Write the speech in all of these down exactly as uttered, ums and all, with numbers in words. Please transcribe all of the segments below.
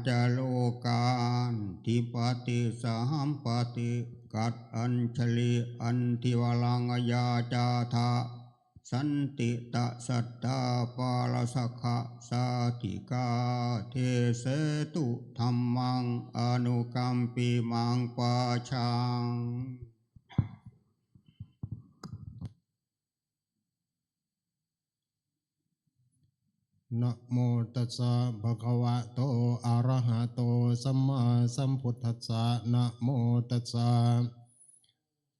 จโลกาธิปติสหัมปติ กัตอัญชลิอันทิวรัง ยาจาทะสันติตะสัตตาปาลสขะสาติกา เทเสตุธัมมังอนุกัมปิมังปาชัง นะโมตัสสะภะคะวะโต อะระหะโต สัมมาสัมพุทธัสสะ นะโมตัสสะ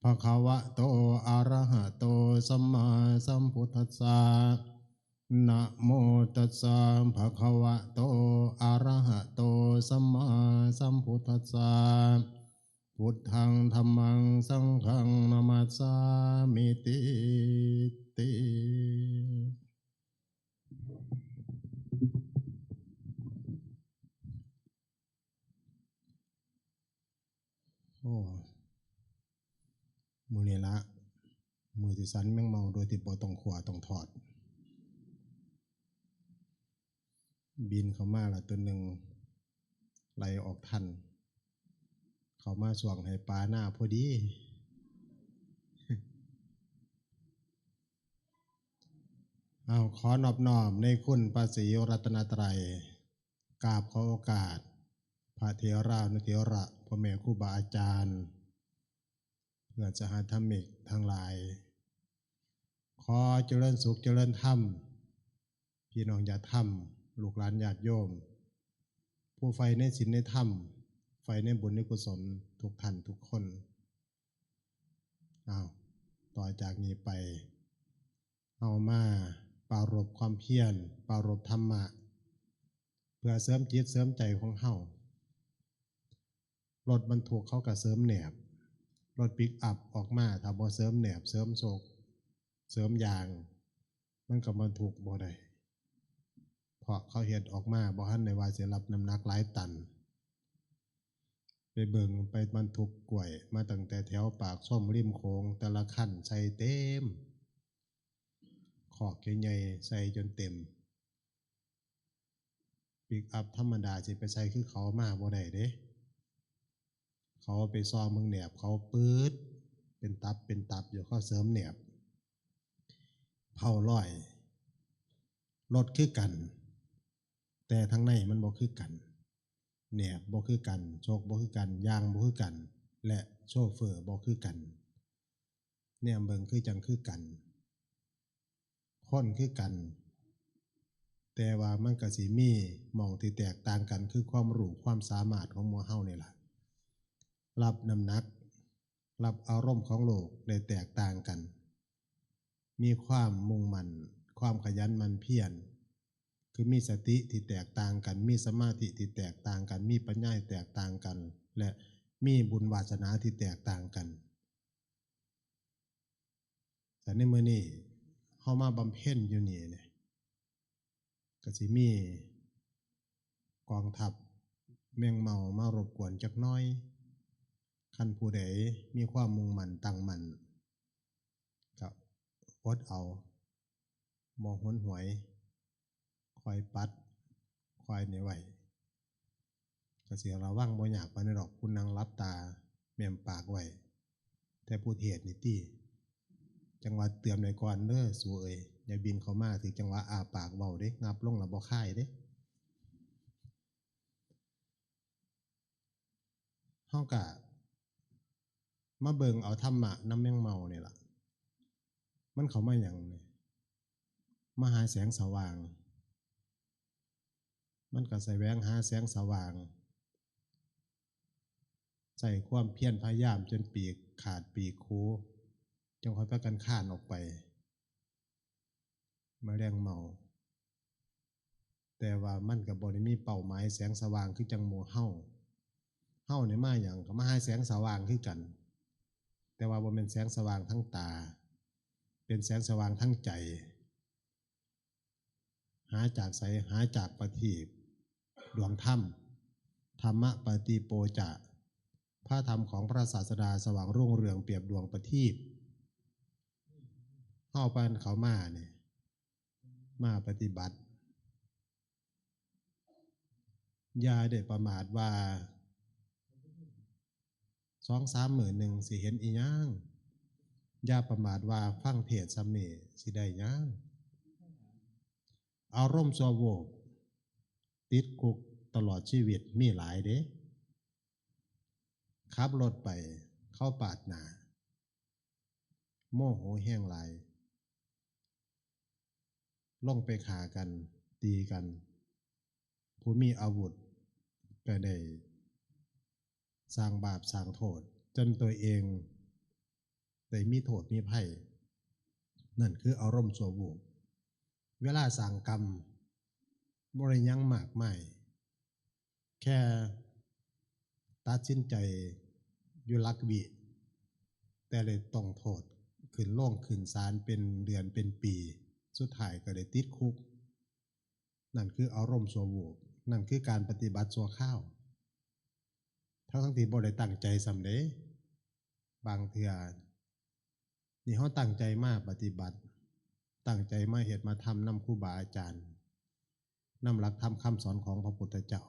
ภะคะวะโต อะระหะโต สัมมาสัมพุทธัสสะ นะโมตัสสะภะคะวะโต อะระหะโต สัมมาสัมพุทธัสสะ พุทธังธัมมังสังฆังนะมัสสามิติติ โอ้ มื้อนี้ละ มื้อที่สันแมงเม่าโดยที่บ่ต้องขั่วต้องทอด บินเข้ามาละตัวหนึ่ง ไล่ออกทัน เข้ามาส่วงให้ปลาหน้าพอดี เอา ขอนอบน้อมในคุณพระศรีรัตนตรัย กราบขอโอกาส พระเถรานุเถระ พ่อแม่ครูบาอาจารย์ เพื่อนสหธรรมิกทั้งหลาย ขอเจริญสุขเจริญธรรม พี่น้องญาติธรรม ลูกหลานญาติโยม ผู้ใฝ่ในศีลในธรรม ใฝ่ในบุญในกุศลทุกท่านทุกคน อ้าว ต่อจากนี้ไป เอามาปรารภความเพียร ปรารภธรรมะ เพื่อเสริมจิตเสริมใจของเฮา รถบรรทุกเขาก็เสริมแหนบ รถปิกอัพออกมา ถ้าบ่เสริมแหนบ เสริมโชค เสริมยาง มันก็บรรทุกบ่ได้ เพราะเขาเฮ็ดออกมาบ่ทันได้ว่าสิรับน้ำหนักหลายตัน ไปเบิ่ง ไปบรรทุกกล้วยมาตั้งแต่แถวปากช่องริมโขง แต่ละคันใส่เต็ม คอกใหญ่ๆ ใส่จนเต็ม ปิกอัพธรรมดาสิไปใส่คือเขามาบ่ได้เด้ เขาไปซองเบิ่งแหนบเขาปื๊ด เป็นตับเป็นตับอยู่ เขาเสริมแหนบ เผาลอย รถคือกัน แต่ทางในมันบ่คือกัน แหนบบ่คือกัน โชคบ่คือกัน ยางบ่คือกัน และโชเฟอร์บ่คือกัน แนมเบิ่งคือจั่งคือกัน คนคือกัน แต่ว่ามันก็สิมีหม่องที่แตกต่างกัน คือความรู้ความสามารถของหมู่เฮานี่ล่ะ รับน้ำหนัก รับอารมณ์ของโลกได้แตกต่างกัน มีความมุ่งมั่น ความขยันหมั่นเพียร คือมีสติที่แตกต่างกัน มีสมาธิที่แตกต่างกัน มีปัญญาที่แตกต่างกัน และมีบุญวาสนาที่แตกต่างกัน แต่ในมื้อนี้เฮามาบำเพ็ญอยู่นี่เนี่ย ก็สิมีกองทัพแมงเม่ามารบกวนจักหน่อย คันผู้ใดมีความมุ่งมั่นตั้งมั่น ก็อดเอา บ่หนหวย คอยปัด คอยนี่ไว้ ก็สิระวังบ่ยากปานใดดอก ผู้นั่งหลับตาแม้มปากไว้ แต่ผู้เทศน์นี่ติ จังหวะเตือนไว้ก่อนเด้อสูเอ้ย อย่าบินเข้ามาถือจังหวะอ้าปากเว้าเด้ งับลงแล้วบ่คายเด้ เฮากะมาเบิ่งเอาธรรมะนำแมงเม่านี่ล่ะ มันเข้ามาหยังนี่ มาหาแสงสว่าง มันก็แสวงหาแสงสว่าง ใช้ความเพียรพยายามจนปีกขาดปีกคู จั่งค่อยพากันคลานออกไป แมลงเม่า แต่ว่ามันก็บ่ได้มีเป้าหมายแสงสว่างคือจั่งหมู่เฮา เฮานี่มาหยัง ก็มาหาแสงสว่างคือกัน แต่ว่าบ่แม่นแสงสว่างทางตา เป็นแสงสว่างทางใจ หาจากไส หาจากประทีปดวงธรรม ธรรมะปฏิโปจะ พระธรรมของพระศาสดาสว่างรุ่งเรืองเปรียบดวงประทีป เฮาปานเขามานี่ มาปฏิบัติ อย่าได้ประมาทว่า สองสามมื้อหนึ่งสิเห็นอีหยัง อย่าประมาทว่าฟังเทศน์ซ้ำนี่สิได้หยัง อารมณ์ชั่ววูบติดคุกตลอดชีวิตมีหลายเด้ ขับรถไปเขาปาดหน้า โมโหแฮงหลาย ลงไปฆ่ากัน ตีกัน ผู้มีอาวุธก็ได้สร้างบาปสร้างโทษ จนตัวเองได้มีโทษมีภัย นั่นคืออารมณ์ชั่ววูบ เวลาสร้างกรรมบ่ได้หยังมากมาย แค่ตัดสินใจอยู่หลักวิ แต่เลยต้องโทษขึ้นโรงขึ้นศาลเป็นเดือนเป็นปี สุดท้ายก็ได้ติดคุก นั่นคืออารมณ์ชั่ววูบ นั่นคือการปฏิบัติชั่วคราว ทั้งๆที่บ่ได้ตั้งใจซ้ำเด้ บางเทื่อ นี่เฮาตั้งใจมาปฏิบัติ ตั้งใจมาเฮ็ดมาทำนำครูบาอาจารย์ นำหลักธรรมคำสอนของพระพุทธเจ้า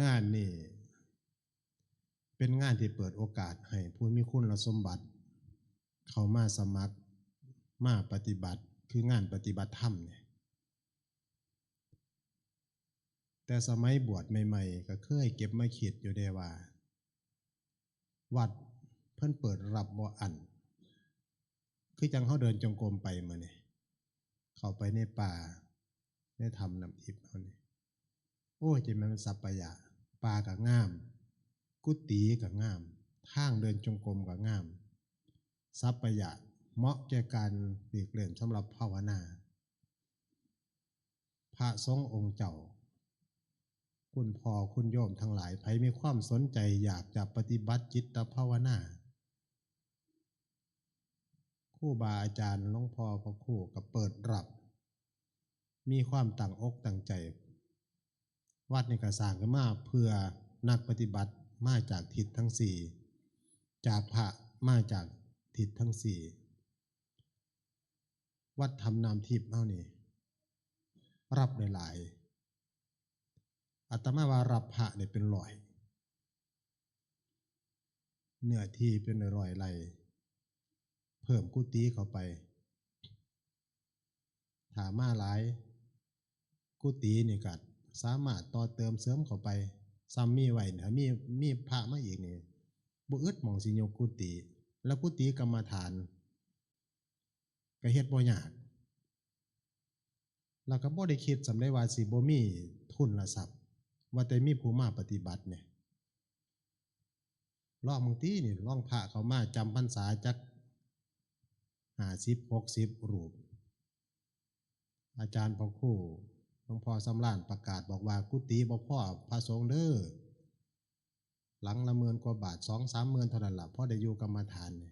งานนี่เป็นงานที่เปิดโอกาสให้ผู้มีคุณสมบัติ เข้ามาสมัครมาปฏิบัติ คืองานปฏิบัติธรรมเนี่ย แต่สมัยบวชใหม่ๆ ก็เคยเก็บมาคิดอยู่เด้ว่า วัดเพิ่นเปิดรับบ่อั้น คือจั่งเฮาเดินจงกรมไปมื้อนี้ เข้าไปในป่า ในถ้ำน้ำทิพย์เฮานี่ โอ้ย จั่งแม่นมันสัปปะยะ ป่าก็งาม กุฏิก็งาม ทางเดินจงกรมก็งาม สัปปะยะ เหมาะแก่การหลีกเล่นสำหรับภาวนา พระสงฆ์องค์เจ้า คุณพ่อคุณโยมทั้งหลาย ใผมีความสนใจอยากจะปฏิบัติจิตภาวนา ครูบาอาจารย์หลวงพ่อพระครูก็เปิดรับ มีความตั้งอกตั้งใจ วัดนี่ก็สร้างขึ้นมาเพื่อนักปฏิบัติมาจากทิศทั้งสี่ จากพระมาจากทิศทั้งสี่ วัดถ้ำน้ำทิพย์เฮานี่ รับได้หลาย อาตมาว่ารับพระนี่เป็นร้อย เนื้อที่เป็นร้อยไร่ เพิ่มกุฏิเข้าไป ถ้ามาหลาย กุฏินี่ก็สามารถต่อเติมเสริมเข้าไป ซ้ำมีไว้ ถ้ามี มีพระมาอีกนี่ บ่อึดหม่องสิยกกุฏิ แล้วกุฏิกรรมฐาน ก็เฮ็ดบ่ยาก แล้วก็บ่ได้คิดส่ำใดว่าสิบ่มีทุนทรัพย์ ว่าแต่มีผู้มาปฏิบัติเนี่ย ลองบางทีนี่ ลองพระเข้ามาจำพรรษาจักห้าสิบ หกสิบรูป อาจารย์พระครูหลวงพ่อสำราญประกาศบอกว่า กุฏิบ่พอพระสงฆ์เด้อ หลังละหมื่นกว่าบาท สองสามหมื่นเท่านั้นล่ะ พอได้อยู่กรรมฐานนี่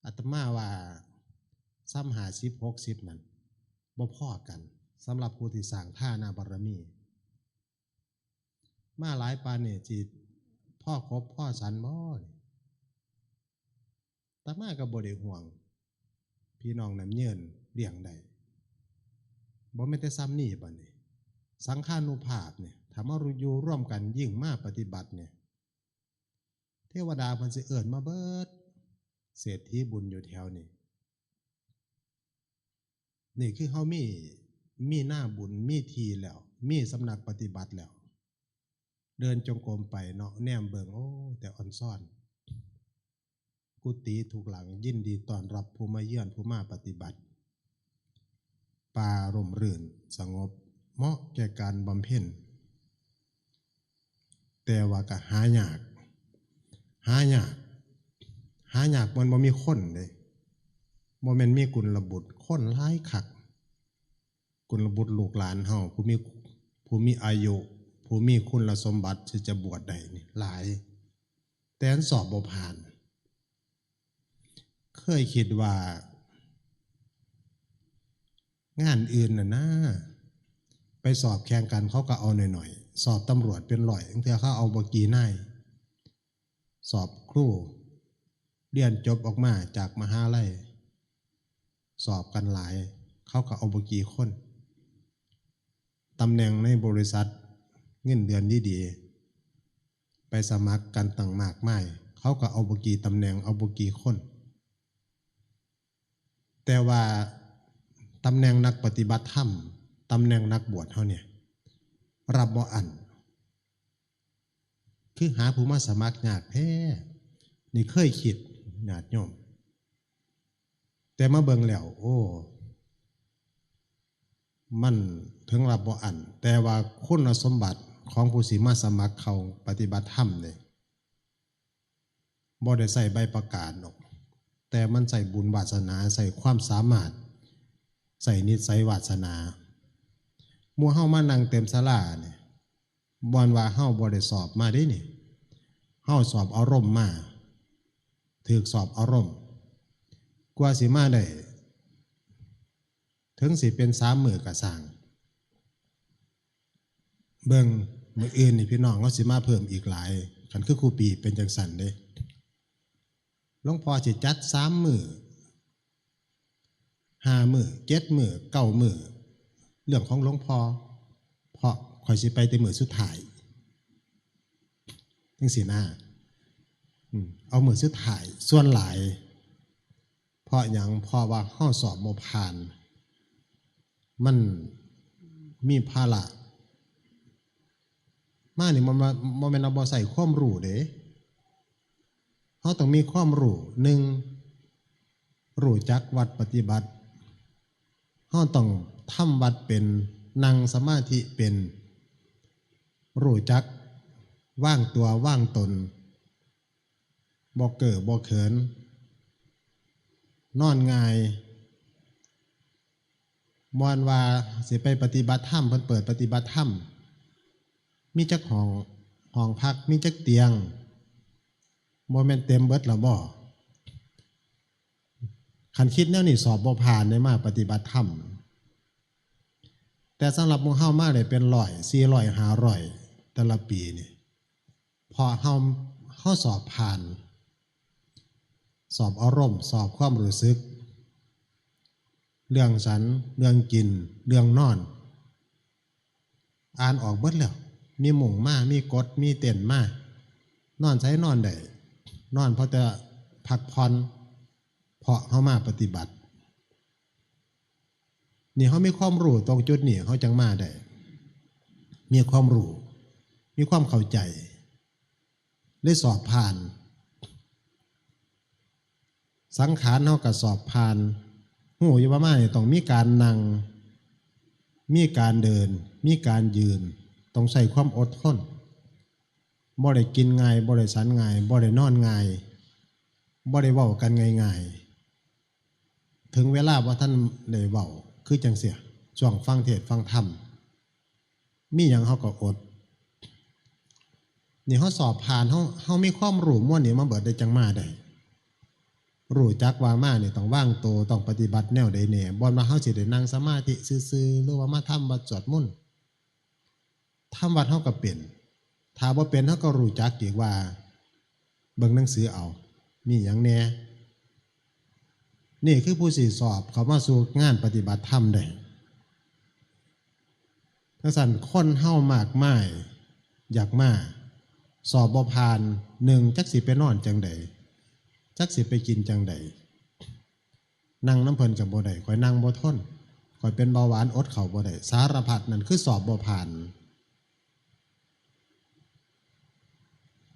อาตมาว่าซ้ำห้าสิบ หกสิบนั่น บ่พอกัน สำหรับผู้ที่สร้างทานาบารมี มาหลายปานนี่สิพอครบพอสันบ่นี่ อาตมาก็บ่ได้ห่วง พี่น้องน้ำเยินเลี้ยงได้ บ่แม่นแต่ซ้ำนี่บัดนี้ สังฆานุภาพเนี่ย ถ้ามาอยู่ร่วมกันยิ่งมาปฏิบัติเนี่ย เทวดาเพิ่นสิเอิ้นมาเบิด เศรษฐีบุญอยู่แถวนี้ นี่คือเฮามี มีนาบุญ มีที่แล้ว มีสำนักปฏิบัติแล้ว เดินจงกรมไปเนาะ แนมเบิ่ง โอ้ แต่ออนซอน กุฏิทุกหลังยินดีต้อนรับผู้มาเยือน ผู้มาปฏิบัติ ป่าร่มรื่นสงบ เหมาะแก่การบำเพ็ญ แต่ว่าก็หายาก หายาก หายาก มันบ่มีคนเด้ บ่แม่นมีกุลบุตร คนหลายคัก กุลบุตรลูกหลานเฮา ผู้มี ผู้มีอายุ ผู้มีคุณสมบัติที่จะบวชได้นี่หลาย แต่อันสอบบ่ผ่าน เคยคิดว่า งานอื่นน่ะนะ ไปสอบแข่งกันเขาก็เอาหน่อยๆ สอบตำรวจเป็นร้อย บางเทื่อเขาเอาบ่กี่นาย สอบครู เรียนจบออกมาจากมหาลัย สอบกันหลาย เขาก็เอาบ่กี่คน ต ตำแหน่งในบริษัท เงินเดือนดีๆ ไปสมัครกันตั้งมากมาย เขาก็เอาบ่กี่ตำแหน่ง เอาบ่กี่คน แต่ว่าตำแหน่งนักปฏิบัติธรรม ตำแหน่งนักบวชเฮาเนี่ย รับบ่อั้น คือหาผู้มาสมัครยากแท้ นี่เคยคิด ญาติโยม แต่มาเบิ่งแล้ว โอ้ มันถึงรับบ่อั้น แต่ว่าคุณสมบัติของผู้สิมาสมัครเข้าปฏิบัติธรรมเนี่ย บ่ได้ใส่ใบประกาศดอก แต่มันใส่บุญวาสนา ใส่ความสามารถ ใส่นิสัยวาสนา หมู่เฮามานั่งเต็มศาลาเนี่ย บ่อนว่าเฮาบ่ได้สอบมาเด้นี่ เฮาสอบอารมณ์มา ถืกสอบอารมณ์ กว่าสิมาได้ ถึงสิเป็นสามมื้อก็ซ่าง เบิ่ง มื้ออื่นนี่พี่น้องเฮาสิมาเพิ่มอีกหลาย คันคือครูปีเป็นจังซั่นเด้ หลวงพ่อสิจัดสามมื้อ ห้ามื้อ เจ็ดมื้อ เก้ามื้อ เรื่องของหลวงพ่อ เพราะข้อยสิไปแต่มื้อสุดท้าย จังซี้นะ อืม เอามื้อสุดท้าย ส่วนหลาย เพราะหยัง เพราะว่าเฮาสอบบ่ผ่าน มันมีภาระ มานี่มันบ่ บ่แม่นว่าบ่ใส่ความรู้เด้ เฮาต้องมีความรู้ หนึ่ง รู้จักวัดปฏิบัติ เฮาต้องทำวัดเป็น นั่งสมาธิเป็น รู้จักวางตัววางตน บ่เก้อบ่เขิน นอนง่าย ม่วนว่าสิไปปฏิบัติธรรม เพิ่นเปิดปฏิบัติธรรม มีจักห้อง ห้องพัก มีจักเตียง บ่แม่นเต็มเบิดแล้วบ่ คันคิดแนวนี้สอบบ่ผ่านได้มาปฏิบัติธรรม แต่สำหรับหมู่เฮามาได้เป็นร้อย สี่ร้อย ห้าร้อย แต่ละปีนี่ เพราะเฮา เฮาสอบผ่าน สอบอารมณ์ สอบความรู้สึก เรื่องฉัน เรื่องกิน เรื่องนอน อ่านออกเบิดแล้ว มีมุ้งมา มีกฎ มีเต็นท์มา นอนไสนอนได้ นอนพอแต่พักผ่อน เพราะเฮามาปฏิบัติ นี่เฮามีความรู้ตรงจุดนี้ เฮาจังมาได้ มีความรู้ มีความเข้าใจ เลยสอบผ่าน สังขารเฮาก็สอบผ่าน ฮู้อยู่ว่ามานี่ต้องมีการนั่ง มีการเดิน มีการยืน ต้องใช้ความอดทน บ่ได้กินง่าย บ่ได้ฉันง่าย บ่ได้นอนง่าย บ่ได้เว้ากันง่ายๆ ถึงเวลาบ่ทันได้เว้า คือจั่งซี้ ช่วงฟังเทศน์ฟังธรรม มีหยังเฮาก็อด นี่เฮาสอบผ่าน เฮา เฮามีความรู้มวลนี้มาเบิดได้จั่งมาได้ รู้จักว่ามานี่ต้องวางโต ต้องปฏิบัติแนวใดแน่ บ่ว่าเฮาสิได้นั่งสมาธิซื่อๆ หรือว่ามาทำวัดสวดมนต์ ทำวัดเฮาก็เป็น ถ้าบ่เป็นเฮาก็รู้จักอีกว่า เบิ่งหนังสือเอา มีหยังแน่ นี่คือผู้สิสอบเข้ามาสู่งานปฏิบัติธรรมได้ จั่งซั้นคนเฮามากมายอยากมา สอบบ่ผ่าน หนึ่ง จักสิไปนอนจั่งใด จักสิไปกินจั่งใด นั่งนำเพิ่นก็บ่ได้ ข้อยนั่งบ่ทน ข้อยเป็นเบาหวานอดข้าวบ่ได้ สารพัดนั่นคือสอบบ่ผ่าน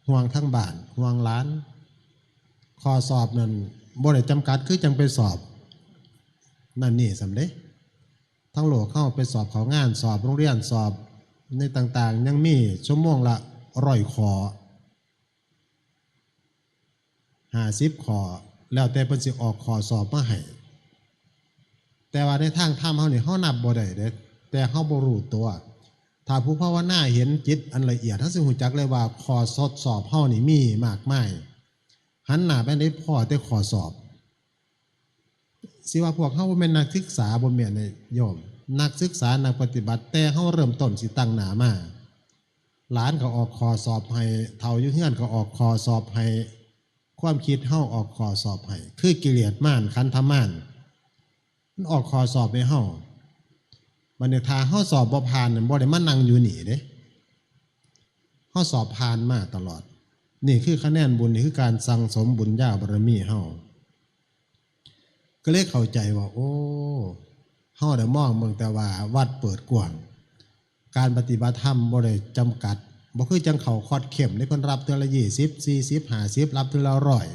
ห่วงทั้งบ้าน ห่วงหลาน ข้อสอบนั่นบ่ได้จำกัดคือจั่งไปสอบ นั่นนี่ส่ำเด้ ทั้งโลกเฮาไปสอบเข้างาน สอบโรงเรียน สอบในต่างๆ ยังมีชั่วโมงละร้อยข้อ ห้าสิบข้อ แล้วแต่เพิ่นสิออกข้อสอบมาให้ แต่ว่าในทางธรรมเฮานี่เฮานับบ่ได้เด้ แต่เฮาบ่รู้ตัว ถ้าผู้ภาวนาเห็นจิตอันละเอียด เฮาสิรู้จักเลยว่าข้อทดสอบเฮานี่มีมากมาย หันหน้าไปได้พ้อแต่ข้อสอบ สิว่าพวกเฮาบ่แม่นนักศึกษา บ่แม่นเด้โยม นักศึกษานักปฏิบัติ แต่เฮาเริ่มต้นสิตั้งหน้ามา หลานก็ออกข้อสอบให้ เฒ่าอยู่เฮือนก็ออกข้อสอบให้ ความคิดเฮาออกข้อสอบให้ คือกิเลสมาร ขันธมาร มันออกข้อสอบให้เฮา บัดนี้ถ้าเฮาสอบบ่ผ่านนั่นบ่ได้มานั่งอยู่นี่เด้ เฮาสอบผ่านมาตลอด นี่คือคะแนนบุญ นี่คือการสั่งสมบุญญาบารมีเฮา ก็เลยเข้าใจว่า โอ้ เฮาได้มองเบิ่งแต่ว่าวัดเปิดกว้าง การปฏิบัติธรรมบ่ได้จำกัด บ่คือจั่งเข้าคอร์สเข้มเด้ เพิ่นรับเทื่อละยี่สิบ สี่สิบ ห้าสิบ รับเทื่อละร้อย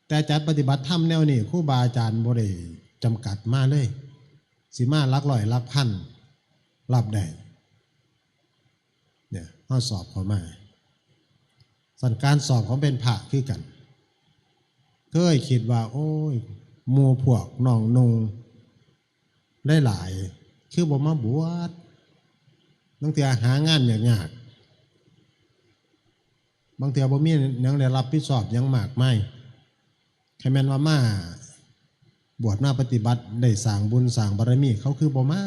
แต่จัดปฏิบัติธรรมแนวนี้ ครูบาอาจารย์บ่ได้จำกัดมาเลย สิมาหลักร้อยหลักพัน รับได้ เนี่ย เฮาสอบเข้ามา ส่วนการสอบของเป็นพระคือกัน เคยคิดว่า โอ้ย หมู่พวกน้องนุ่งหลายๆ คือบ่มาบวช บางเทื่อหางานยากๆ บางเทื่อบ่มีหยังได้รับผิดชอบหยังมากมาย คันแม่นว่ามาบวชมาปฏิบัติ ได้สร้างบุญสร้างบารมี เขาคือบ่มา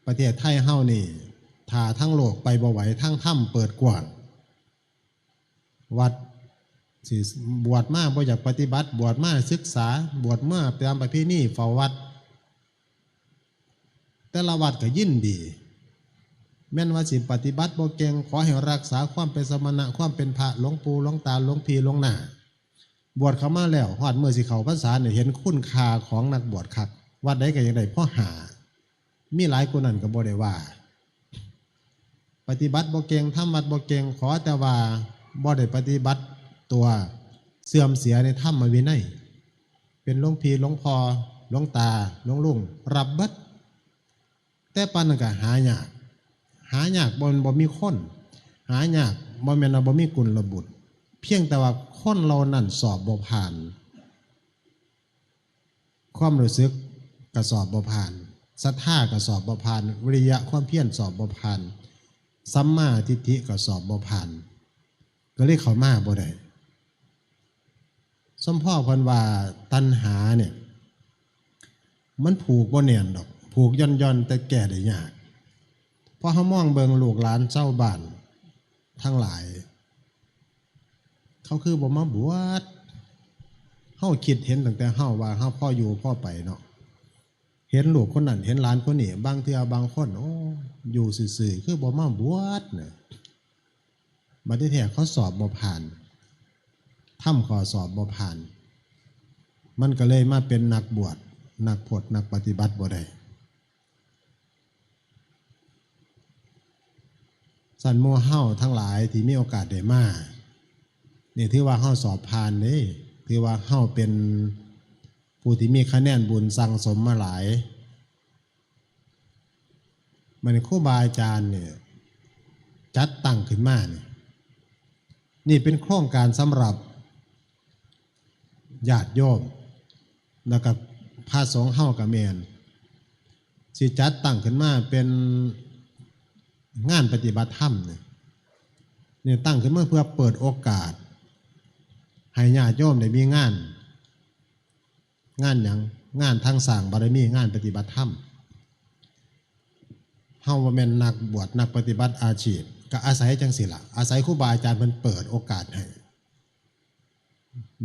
ประเทศไทยเฮานี่ ถ้าทั้งโลกไปบ่ไหว ทั้งธรรมเปิดกว้าง วัดสิบวชมาบ่อยากปฏิบัติ บวชมาศึกษา บวชมาตามประเพณีเฝ้าวัด แต่ละวัดก็ยินดี แม่นว่าสิปฏิบัติบ่เก่ง ขอให้รักษาความเป็นสมณะ ความเป็นพระ หลวงปู่หลวงตา หลวงพี่หลวงน้า บวชเข้ามาแล้ว ฮอดมื้อสิเข้าพรรษาเนี่ย เห็นคุณค่าของนักบวชคัก วัดใดก็อยากได้พอห้า มีหลายกว่านั้นก็บ่ได้ว่า ปฏิบัติบ่เก่ง ทำวัดบ่เก่ง ขอแต่ว่าบ่ได้ปฏิบัติตัว เสื่อมเสียในธรรมวินัย เป็นหลวงพี่หลวงพ่อ หลวงตา หลวงลุง รับเบิด แต่ปานนั้นก็หายาก หายาก บ่แม่นบ่มีคน หายาก บ่แม่นว่าบ่มีกุลบุตร เพียงแต่ว่าคนเหล่านั้นสอบบ่ผ่าน ความรู้สึกก็สอบบ่ผ่าน ศรัทธาก็สอบบ่ผ่าน วิริยะความเพียรสอบบ่ผ่าน สัมมาทิฏฐิก็สอบบ่ผ่าน ก็เลยเข้ามาบ่ได้ สมพ่อเพิ่นว่าตัณหาเนี่ย มันผูกบ่แน่นดอก ผูกหย่อนๆ แต่แก้ได้ยาก พอเฮามองเบิ่งลูกหลานชาวบ้านทั้งหลาย เขาคือบ่มาบวช เฮาคิดเห็นตั้งแต่เฮาว่าเฮาพออยู่พอไปเนาะ เห็นลูกคนนั้น เห็นหลานคนนี้ บางเทื่อบางคน โอ้ อยู่ซื่อๆ คือบ่มาบวชเนี่ย บัดนี้แท้เขาสอบบ่ผ่าน ทำข้อสอบบ่ผ่าน มันก็เลยมาเป็นนักบวช นักพจน์ นักปฏิบัติบ่ได้ ซั่นหมู่เฮาทั้งหลายที่มีโอกาสได้มา นี่ถือว่าเฮาสอบผ่านเด้ ถือว่าเฮาเป็นผู้ที่มีคะแนนบุญสั่งสมมาหลาย บัดนี้ครูบาอาจารย์เนี่ย จัดตั้งขึ้นมานี่ นี่เป็นโครงการสำหรับญาติโยม แล้วก็พระสงฆ์เฮาก็แม่น สิจัดตั้งขึ้นมาเป็นงานปฏิบัติธรรมเนี่ย นี่ตั้งขึ้นมาเพื่อเปิดโอกาส ให้ญาติโยมได้มีงาน งานหยัง งานทางสร้างบารมี งานปฏิบัติธรรม เฮาบ่แม่นนักบวช นักปฏิบัติอาชีพ ก็อาศัยจั่งซี้ล่ะ อาศัยครูบาอาจารย์เพิ่นเปิดโอกาสให้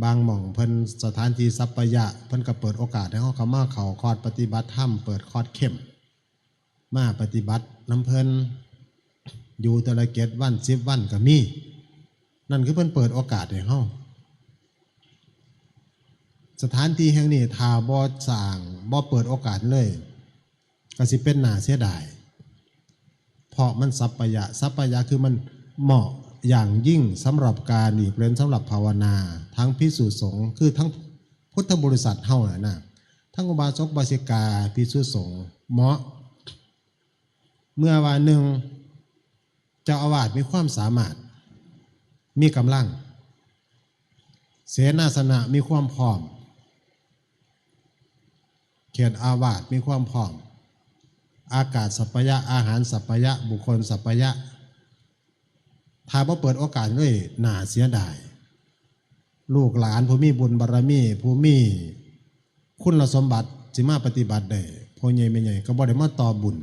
บางหม่องเพิ่นสถานที่สัปปายะ เพิ่นก็เปิดโอกาสให้เฮาเข้ามาเข้าคอร์สปฏิบัติธรรม เปิดคอร์สเข้ม มาปฏิบัตินำเพิ่น อยู่แต่ละเจ็ดวัน สิบวันก็มี นั่นคือเพิ่นเปิดโอกาสให้เฮา สถานที่แห่งนี้ถ้าบ่สร้าง บ่เปิดโอกาสเลย ก็สิเป็นน่าเสียดาย เพราะมันสัปปายะ สัปปายะคือมันเหมาะอย่างยิ่งสำหรับการหลีกเล่น สำหรับภาวนา ทั้งภิกษุสงฆ์ คือทั้งพุทธบริษัทเฮาน่ะนะ ทั้งอุบาสกอุบาสิกา ภิกษุสงฆ์ เหมาะ เมื่อว่าหนึ่ง เจ้าอาวาสมีความสามารถ มีกำลัง เสนาสนะมีความพร้อม เขตอาวาสมีความพร้อม อากาศสัปปายะ อาหารสัปปายะ บุคคลสัปปายะ ถ้าบ่เปิดโอกาสเลย น่าเสียดาย ลูกหลานผู้มีบุญบารมี ผู้มีคุณสมบัติ สิมาปฏิบัติได้ พ่อใหญ่แม่ใหญ่ก็บ่ได้มาต่อบุญ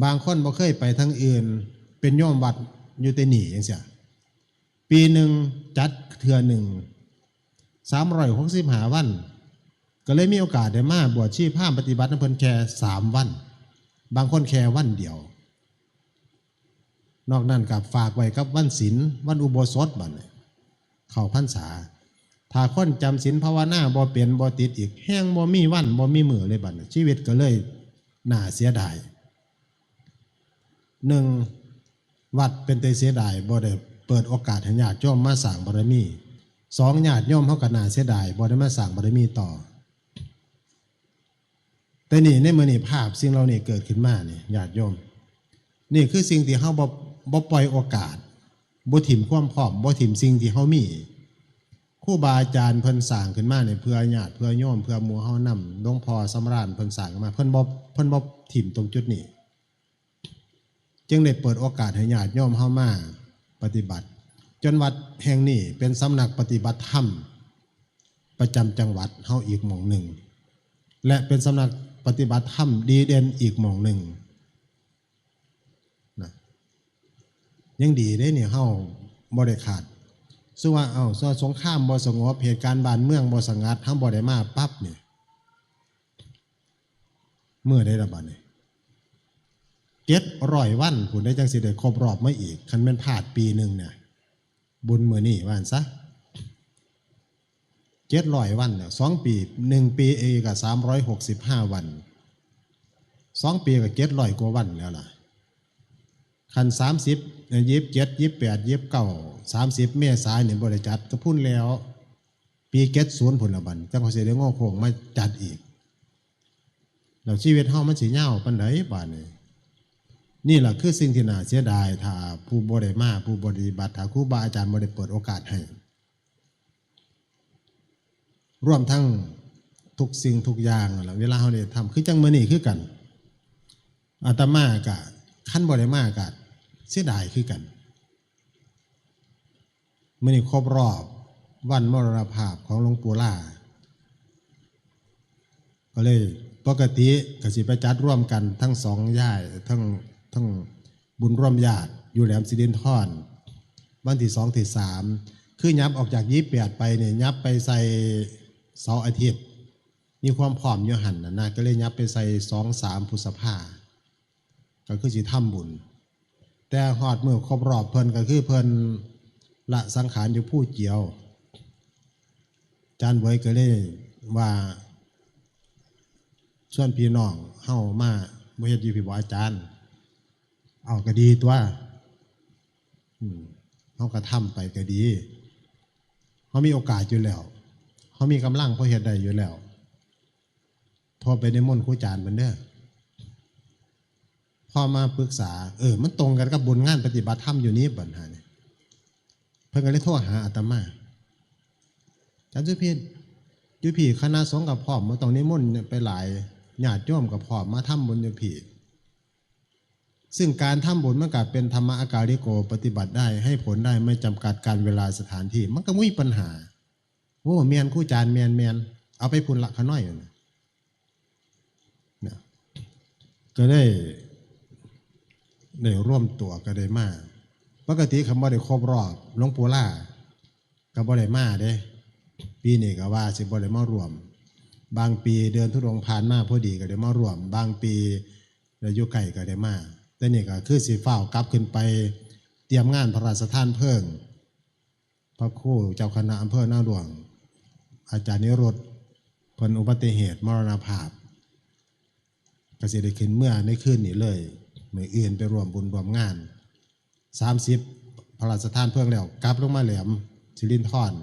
บางคนบ่เคยไปทางอื่น เป็นโยมวัดอยู่แต่นี่จั่งซี้ ปีหนึ่งจัดเทื่อหนึ่ง สามร้อยหกสิบห้าวัน ก็เลยมีโอกาสได้มาบวชชีพราหมณ์ปฏิบัตินำเพิ่นแค่สามวัน บางคนแค่วันเดียว นอกนั้นก็ฝากไว้กับวันศีล วันอุโบสถบัดนี้ เข้าพรรษา ถ้าคนจำศีลภาวนาบ่เป็นบ่ติดอีก แฮ่งบ่มีวันบ่มีมื้อเลยบัดนี้ ชีวิตก็เลยน่าเสียดาย หนึ่ง วัดเป็นแต่เสียดาย บ่ได้เปิดโอกาสให้ญาติโยมมาสร้างบารมี สอง ญาติโยมเฮาก็น่าเสียดาย บ่ได้มาสร้างบารมีต่อ แต่นี่ในมื้อนี้ภาพสิ่งเหล่านี้เกิดขึ้นมานี่ ญาติโยม นี่คือสิ่งที่เฮาบ่ บ่ปล่อยโอกาส บ่ถิ่มความพร้อม บ่ถิ่มสิ่งที่เฮามี ครูบาอาจารย์เพิ่นสร้างขึ้นมานี่เพื่อญาติ เพื่อโยม เพื่อหมู่เฮานำ หลวงพ่อสำราญเพิ่นสร้างขึ้นมา เพิ่นบ่ เพิ่นบ่ถิ่มตรงจุดนี้ จึงได้เปิดโอกาสให้ญาติโยมเฮามาปฏิบัติ จนวัดแห่งนี้เป็นสำนักปฏิบัติธรรมประจำจังหวัดเฮาอีกหม่องหนึ่ง และเป็นสำนักปฏิบัติธรรมดีเด่นอีกหม่องหนึ่งนะ ยังดีเด้เนี่ย เฮาบ่ได้ขาด ซึ่งว่า เอ้า สงครามบ่สงบ เหตุการณ์บ้านเมืองบ่สงัด เฮาบ่ได้มาปั๊บเนี่ย มื้อใดล่ะบัดนี้ เจ็ดร้อยวันพุ้นได้ จังสิได้ครบรอบมาอีก คันแม่นพลาดปีหนึ่งเนี่ย บุญมื้อนี้ว่าซั่นซะ เจ็ดร้อยวันเนี่ย สองปี หนึ่งปีเองก็สามร้อยหกสิบห้าวัน สองปีก็เจ็ดร้อยกว่าวันแล้วล่ะ คันสามสิบ เอ่อ ยี่สิบเจ็ด ยี่สิบแปด ยี่สิบเก้า สามสิบ เมษาเนี่ยบ่ได้จัด ก็พุ้นแล้ว ปีเจ็ดศูนย์พุ้นละบัด จังค่อยสิได้งอโค้งมาจัดอีก แล้วชีวิตเฮามันสิยาวปานใดบาดนี้ นี่ล่ะคือสิ่งที่น่าเสียดาย ถ้าผู้บ่ได้มา ผู้บ่ได้ปฏิบัติ ถ้าครูบาอาจารย์บ่ได้เปิดโอกาสให้ รวมทั้งทุกสิ่งทุกอย่างนั่นล่ะ เวลาเฮาได้ทำ คือจังมื้อนี้คือกัน อาตมากะ คันบ่ได้มากะเสียดายคือกัน มื้อนี้ครบรอบวันมรณภาพของหลวงปู่ล่า ก็เลยปกติก็สิไปจัดร่วมกันทั้งสองย้าย ทั้ง ทั้งบุญร่วมญาติอยู่แหลมสิรินธร วันที่สองที่สาม คือยับออกจากยี่สิบแปดไปเนี่ย ยับไปใส่เสาร์อาทิตย์ มีความพร้อมอยู่หั่นน่ะนะ ก็เลยยับไปใส่สองสามพฤษภา ก็คือสิทำบุญ แต่ฮอดมื้อครบรอบเพิ่นก็คือเพิ่นละสังขารอยู่ภูเจียว อาจารย์เวยก็เลยว่า ชวนพี่น้องเฮามาบ่เฮ็ดอยู่พี้บ่อาจารย์ เอาก็ดีตั๊ว อืม เฮาก็ทำไปก็ดี เฮามีโอกาสอยู่แล้ว เฮามีกำลังพอเฮ็ดได้อยู่แล้ว โทรไปนิมนต์ครูอาจารย์เพิ่นเด้อ พอมาปรึกษา เออ มันตรงกันกับบุญงานปฏิบัติธรรมอยู่นี่ ปัญหานี่ เพิ่นก็เลยโทรหาอาตมา อาจารย์สุพิน อยู่พี้คณะสงฆ์ก็พร้อม บ่ต้องนิมนต์ไปหลาย ญาติโยมก็พร้อมมาทำบุญอยู่พี้ ซึ่งการทำบุญมันก็เป็นธรรมะอากาลิโก ปฏิบัติได้ ให้ผลได้ ไม่จำกัดการเวลาสถานที่ มันก็บ่มีปัญหา โอ้ แม่นครูอาจารย์ แม่น แม่น เอาไปพุ้นละ ขาน้อยนั่นน่ะ เนี่ย ก็ได้ ได้ร่วมตัวก็ได้มา ปกติคันบ่ได้ครบรอบหลวงปู่ล่า ก็บ่ได้มาเด้ ปีนี้ก็ว่าสิบ่ได้มาร่วม บางปีเดินธุดงค์ผ่านมาพอดีก็ได้มาร่วม บางปีแล้วอยู่ไกลก็ได้มา แต่นี่ก็คือสิฟ้าวกลับขึ้นไปเตรียมงานพระราชทานเพลิง พระครูเจ้าคณะอำเภอนาหลวง อาจารย์นิรุต เพิ่นอุบัติเหตุมรณภาพ ก็สิได้ขึ้นเมือในคืนนี้เลย มื้ออื่นไปร่วมบุญร่วมงาน สามสิบ พระราชทานเพลิงแล้ว กลับลงมาแหลมสิรินธร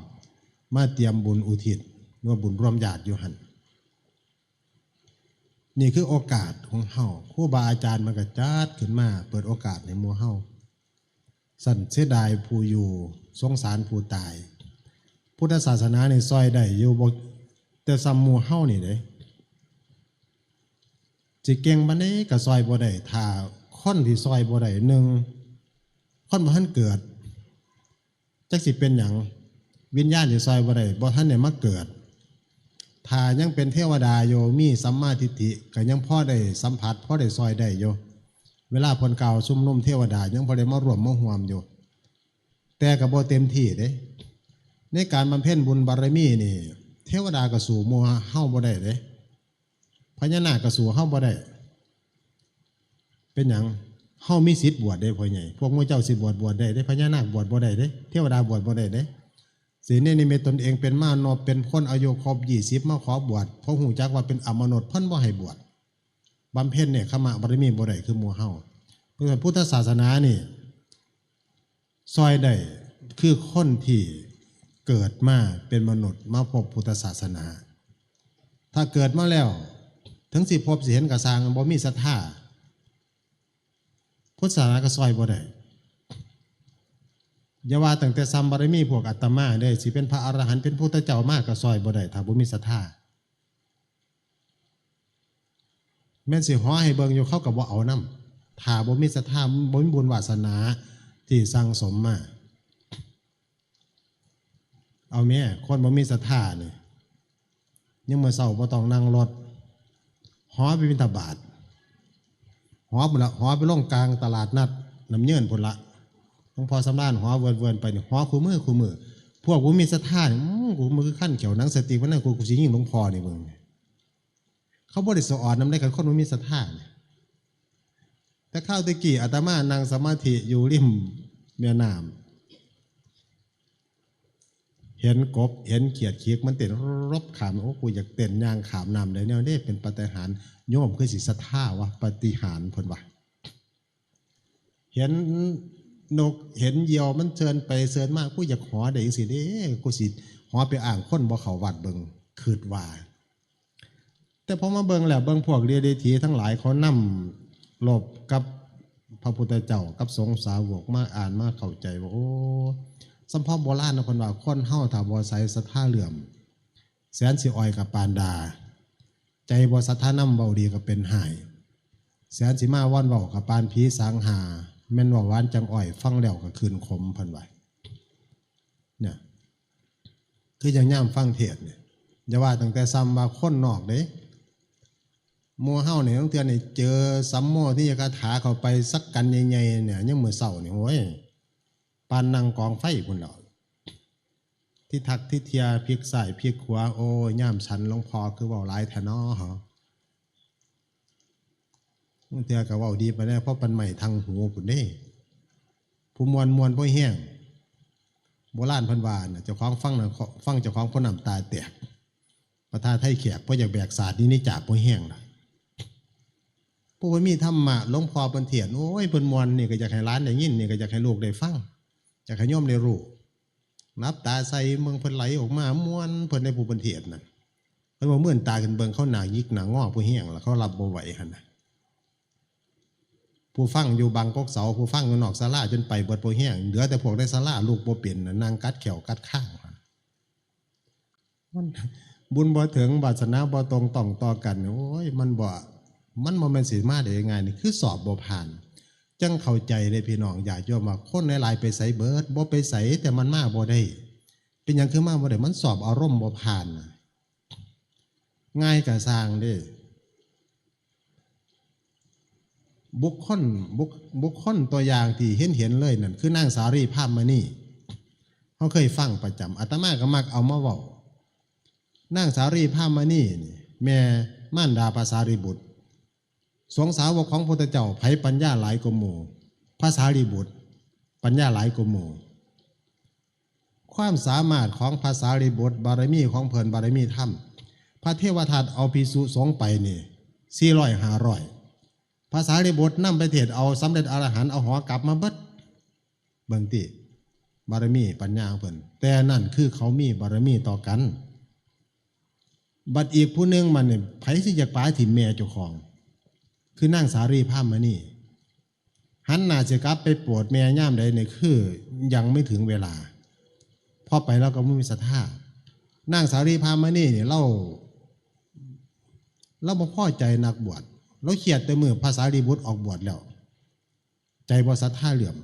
มาเตรียมบุญอุทิศ หรือว่าบุญร่วมญาติอยู่หั่น นี่คือโอกาสของเฮา ครูบาอาจารย์มันก็จัดขึ้นมา เปิดโอกาสให้หมู่เฮา ซั้นเสียดายผู้อยู่ สงสารผู้ตาย พุทธศาสนานี่ซ่อยได้อยู่บ่ แต่ซ่ำหมู่เฮานี่เด้ สิเก่งปานใดก็ซ่อยบ่ได้ ถ้าคนที่ซ่อยบ่ได้ หนึ่ง คนบ่ทันเกิด จักสิเป็นหยัง วิญญาณที่ซ่อยบ่ได้ บ่ทันได้มาเกิด ถ้ายังเป็นเทวดาอยู่ มีสัมมาทิฏฐิ ก็ยังพอได้สัมผัส พอได้ซ่อยได้อยู่ เวลาเพิ่นกล่าวชุมนุมเทวดา ยังพอได้มาร่วมมาร่วมอยู่ แต่ก็บ่เต็มที่เด้ ในการบำเพ็ญบุญบารมีนี่ เท เทวดาก็สู้หมู่เฮาบ่ได้เด้ พญานาคก็สู้เฮาบ่ได้ เป็นหยัง เฮามีสิทธิ์บวชได้พ่อใหญ่ พวกหมู่เจ้าสิบวชบวชได้เด้ พญานาคบวชบ่ได้เด้ เทวดาบวชบ่ได้เด้ สิเนรมิตตนเองเป็นมานพ เป็นคนอายุครบยี่สิบมาขอบวช เพราะฮู้จักว่าเป็นอมนุษย์ เพิ่นบ่ให้บวช บำเพ็ญเนกขัมมะบารมีบ่ได้คือหมู่เฮา เพราะฉะนั้นพุทธศาสนานี่ ซ่อยได้คือคนที่เกิดมาเป็นมนุษย์มาพบพุทธศาสนา ถ้าเกิดมาแล้ว ถึงสิพบสิเห็นก็ซ่าง บ่มีศรัทธา พุทธศาสนาก็ซ่อยบ่ได้ อย่าว่าตั้งแต่ซ่ำบารมีพวกอาตมาเด้ สิเป็นพระอรหันต์เป็นพุทธเจ้ามาก็ซ่อยบ่ได้ ถ้าบ่มีศรัทธา แม่นสิหอให้เบิ่งอยู่ เขาก็บ่เอานำ ถ้าบ่มีศรัทธา บ่มีบุญวาสนาที่สั่งสมมา เอาแม่ คนบ่มีศรัทธานี่ ยังมื้อเช้าบ่ต้องนั่งรถ หอไปบิณฑบาต หอพุ้นละ หอไปลงกลางตลาดนัดน้ำเยินพุ้นละ หลวงพ่อสำราญหอเวินๆไปนี่ หอคู่มื้อคู่มื้อ พวกบ่มีศรัทธานี่ อื้อ กูมันคือคันเขียวหนังสติ๊ก วันนั้นกู กูสิยิงหลวงพ่อนี่เบิ่ง เขาบ่ได้สะออนนำได้ คันคนบ่มีศรัทธานี่ แต่คราวแต่กี้อาตมานั่งสมาธิอยู่ริมแม่น้ำ เห็นกบ เห็นเขียดเขียกมันเต้นรบข้าม โอ้ กูอยากเต้นย่างข้ามน้ำได้แนวนี้ เป็นปาฏิหาริย์ โยมคือสิศรัทธาวะ ปาฏิหาริย์เพิ่นว่า เห็นนก เห็นเหยี่ยวมันเชิญไปเชิญมา กูอยากหอได้จังซี่เด้ กูสิหอไปอ้างคนบ่เข้าวัดเบิ่ง คิดว่า แต่พอมาเบิ่งแล้ว เบิ่งพวกเดียดีทีทั้งหลายเขานำรบกับพระพุทธเจ้ากับสงฆ์สาวกมาอ่านมาเข้าใจว่า โอ้ สำเภาโบราณนะเพิ่นว่า คนเฮาถ้าบ่ใส่ศรัทธาเลื่อม แสนสิอ้อยกับปานด่า ใจบ่ศรัทธานำเว้าดีก็เป็นฮ้าย แสนสิมาว่อนเว้ากับปานผีสางหา แม่นเว้าหวานจั่งอ้อย ฟังแล้วก็คืนขม เพิ่นว่า เนี่ย คือจั่งยามฟังเทศน์เนี่ย อย่าว่าตั้งแต่ซ่ำว่าคนนอกเด้ หมู่เฮานี่ ลางเทื่อนี่เจอสัมโมทนิยคาถาเข้าไปสักกันใหญ่ๆเนี่ย ยังมื้อเช้านี่ โอ้ย ปานนั่งกองไฟพุ้นแหล้ว ทิทักทิเทีย พลิกซ้ายพลิกขวา โอ้ย ยามฉันหลวงพ่อคือเว้าหลายแท้น้อ บางเทื่อก็เว้าดีปานใด พอปานไม้ทังหูพุ้นเด้ ผู้ม่วนม่วนพอแฮง โบราณเพิ่นว่าน่ะ เจ้าของฟังน่ะ ฟังเจ้าของพอน้ำตาแตก ประทาไทยแขก พออยากแบกสาดนี้นี่จากพอแฮงน่ะ ผู้เพิ่นมีธรรมะ หลวงพ่อเพิ่นเทศน์ โอ้ย เพิ่นม่วน นี่ก็อยากให้หลานได้ยิน นี่ก็อยากให้ลูกได้ฟัง อยากให้โยมได้รู้ หลับตาใส่เบิ่งเพิ่นไหลออกมา ม่วนเพิ่นได้ผู้เพิ่นเทศน์นั่น เพิ่นบ่มื่นตาขึ้นเบิ่ง เขาหน้าหยิกหน้างอพอแฮงล่ะ เขารับบ่ไหวหั่นน่ะ ผู้ฟังอยู่บังกกเสา ผู้ฟังอยู่นอกศาลาจนไปเบิดพอแฮง เหลือแต่พวกในศาลาลุกบ่เป็นน่ะ นั่งกัดแข้วกัดคางหั่น มันบุญบ่ถึง วาสนาบ่ตรงต้องต่อกัน โอ้ย มันบ่ มันบ่แม่นสิมาได้ง่าย นี่คือสอบบ่ผ่าน จั่งเข้าใจเด้พี่น้อง ญาติโยม ว่าคนหลายๆไปไสเบิด บ่ไปไส แต่มันมาบ่ได้ เป็นหยังคือมาบ่ได้ มันสอบอารมณ์บ่ผ่านน่ะ ง่ายก็ซ่างเด้ บุคคล บุค บุคคลตัวอย่างที่เห็นเห็นเลยนั่นคือนางสาลีพรามณี เฮาเคยฟังประจำ อาตมาก็มักเอามาเว้า นางสาลีพรามณีนี่ แม่มารดาพระสารีบุตร สงฆ์สาวกของพุทธเจ้า ไผปัญญาหลายกว่าหมู่ พระสารีบุตร ปัญญาหลายกว่าหมู่ ความสามารถของพระสารีบุตร บารมีของเพิ่น บารมีธรรม พระเทวทัตเอาภิกษุสงฆ์ไปนี่ สี่ร้อย ห้าร้อย พระสารีบุตรนำไปเทศน์เอาสำเร็จอรหันต์ เอาหอกลับมาเบิด เบิ่งติ บารมีปัญญาของเพิ่น แต่นั่นคือเขามีบารมีต่อกัน บัดอีกผู้หนึ่งมันนี่ ไผสิอยากปาถิ่มแม่เจ้าของ คือนางสาลีพรามณี หันหน้าสิกลับไปโปรดแม่ยามใดนี่ คือยังไม่ถึงเวลา พอไปแล้วก็บ่มีศรัทธา นางสาลีพรามณีนี่ เลา เลาบ่พอใจนักบวช เลาเครียดแต่มื้อพระสารีบุตรออกบวชแล้ว ใจบ่ศรัทธาเหลื่อม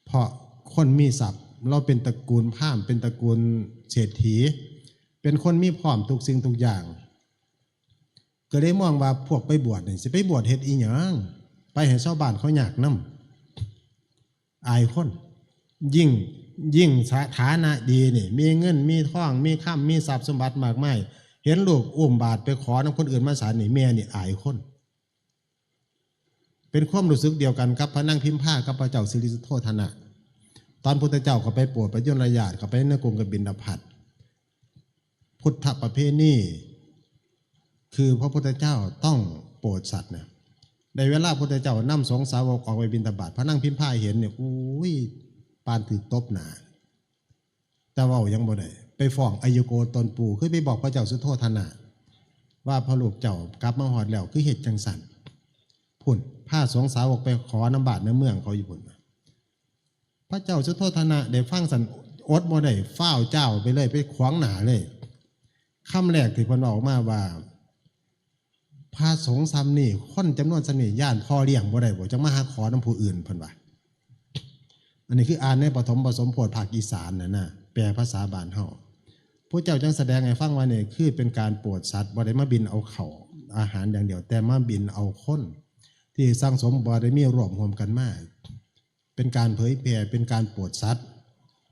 เพราะคนมีทรัพย์ เลาเป็นตระกูลพราหมณ์ เป็นตระกูลเศรษฐี เป็นคนมีพร้อมทุกสิ่งทุกอย่าง ก็เลยมองว่าพวกไปบวชนี่ สิไปบวชเฮ็ดอีหยัง ไปให้ชาวบ้านเขายากนำ อายคน ยิ่ง ยิ่งสถานะดีนี่ มีเงินมีทอง มีคำมีทรัพย์สมบัติมากมาย เห็นลูกอุ้มบาตรไปขอนำคนอื่นมาฉันนี่ แม่นี่อายคน เป็นความรู้สึกเดียวกันกับพระนางพิมพากับพระเจ้าสิริสุโธทนะ ตอนพุทธเจ้าเขาไปโปรดพระยุรญาติ เขาไปในกรุงกบิลพัส พุทธประเพณี คือพระพุทธเจ้าต้องโปรดสัตว์นะ ในเวลาพุทธเจ้านำสงฆ์สาวกออกไปบิณฑบาต พระนางพิมพาเห็นเนี่ย อุ้ย ปานถือตบหน้า แต่เว้ายังบ่ได้ ไปฟ้องอายโกตนปู่ คือไปบอกพระเจ้าสุโธทนะ ว่าพระลูกเจ้ากลับมาฮอดแล้ว คือเฮ็ดจังซั่น พุ้น พาสงฆ์สาวกไปขอนำบ้านนำเมืองเขาอยู่พุ้น พระเจ้าสุโธทนะได้ฟังซั่น อดบ่ได้ ฟ้าวจ้าวไปเลย ไปขวางหน้าเลย คำแรกที่เพิ่นเว้าออกมาว่า พระสงฆ์ซ่ำนี่ คนจำนวนซ่ำนี่ ย้านพ่อเลี้ยงบ่ได้บ่ จั่งมาหาขอนำผู้อื่น เพิ่นว่า อันนี้คืออ่านในปฐมบทสมโพธิภาคอีสานน่ะนะ แปลภาษาบ้านเฮา พระเจ้าจั่งแสดงให้ฟังว่านี่คือเป็นการโปรดสัตว์ บ่ได้มาบิณเอาข้าวอาหารอย่างเดียว แต่มาบิณเอาคน ที่สั่งสมบารมีร่วมรวมกันมา เป็นการเผยแผ่ เป็นการโปรดสัตว์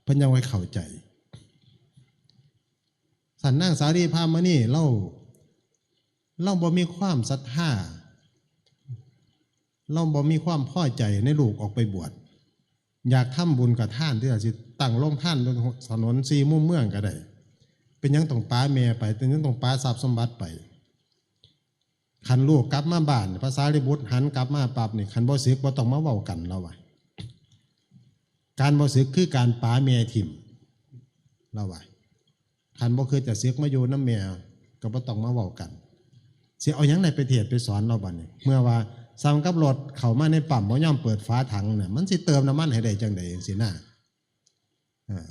เพิ่นยังไว้เข้าใจ สันนางสาลีพรามณี เล่า เล่าบ่มีความศรัทธา เล่าบ่มีความพอใจในลูกออกไปบวช อยากทำบุญกับทานที่สิตั้งโรงทานถนนสี่มุมเมืองก็ได้ เป็นหยังต้องปาแม่ไป เป็นหยังต้องปาทรัพย์สมบัติไป คันลูกกลับมาบ้าน พระสารีบุตรหันกลับมาปั๊บนี่ คันบ่สึกบ่ต้องมาเว้ากัน เล่าว่า การบ่สึกคือการปาแม่ถิ่ม เล่าว่า คันบ่คือจะสึกมาอยู่นำแม่ ก็บ่ต้องมาเว้ากัน สิเอาหยังใดไปเทศน์ไปสอน เล่าบัดนี้ เมื่อว่าส่ำกับรถเข้ามาในปั๊มบ่ยอมเปิดฝาถังเนี่ย มันสิเติมน้ำมันให้ได้จั่งใดจั่งซี้นะ อ่า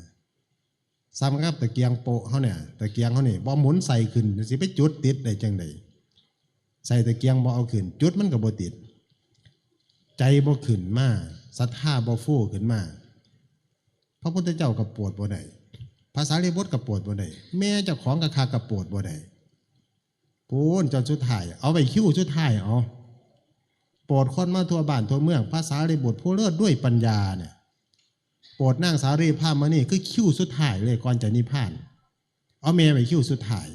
ส่ำกับตะเกียงโปะเฮาเนี่ย ตะเกียงเฮานี่บ่หมุนใส่ขึ้น สิไปจุดติดได้จั่งใด ใส่ตะเกียงบ่เอาขึ้น จุดมันก็บ่ติด ใจบ่ขึ้นมา ศรัทธาบ่ฟูขึ้นมา พระพุทธเจ้าก็โปรดบ่ได้ พระสารีบุตรก็โปรดบ่ได้ แม่เจ้าของก็คักก็โปรดบ่ได้ พู้นจนสุดท้าย เอาไปคิวสุดท้ายเอา โปรดคนมาทั่วบ้านทั่วเมือง พระสารีบุตรผู้เลิศด้วยปัญญาเนี่ย โปรดนางสาลีพรามณีคือคิวสุดท้ายเลยก่อนจะนิพพาน เอาแม่ไปคิวสุดท้าย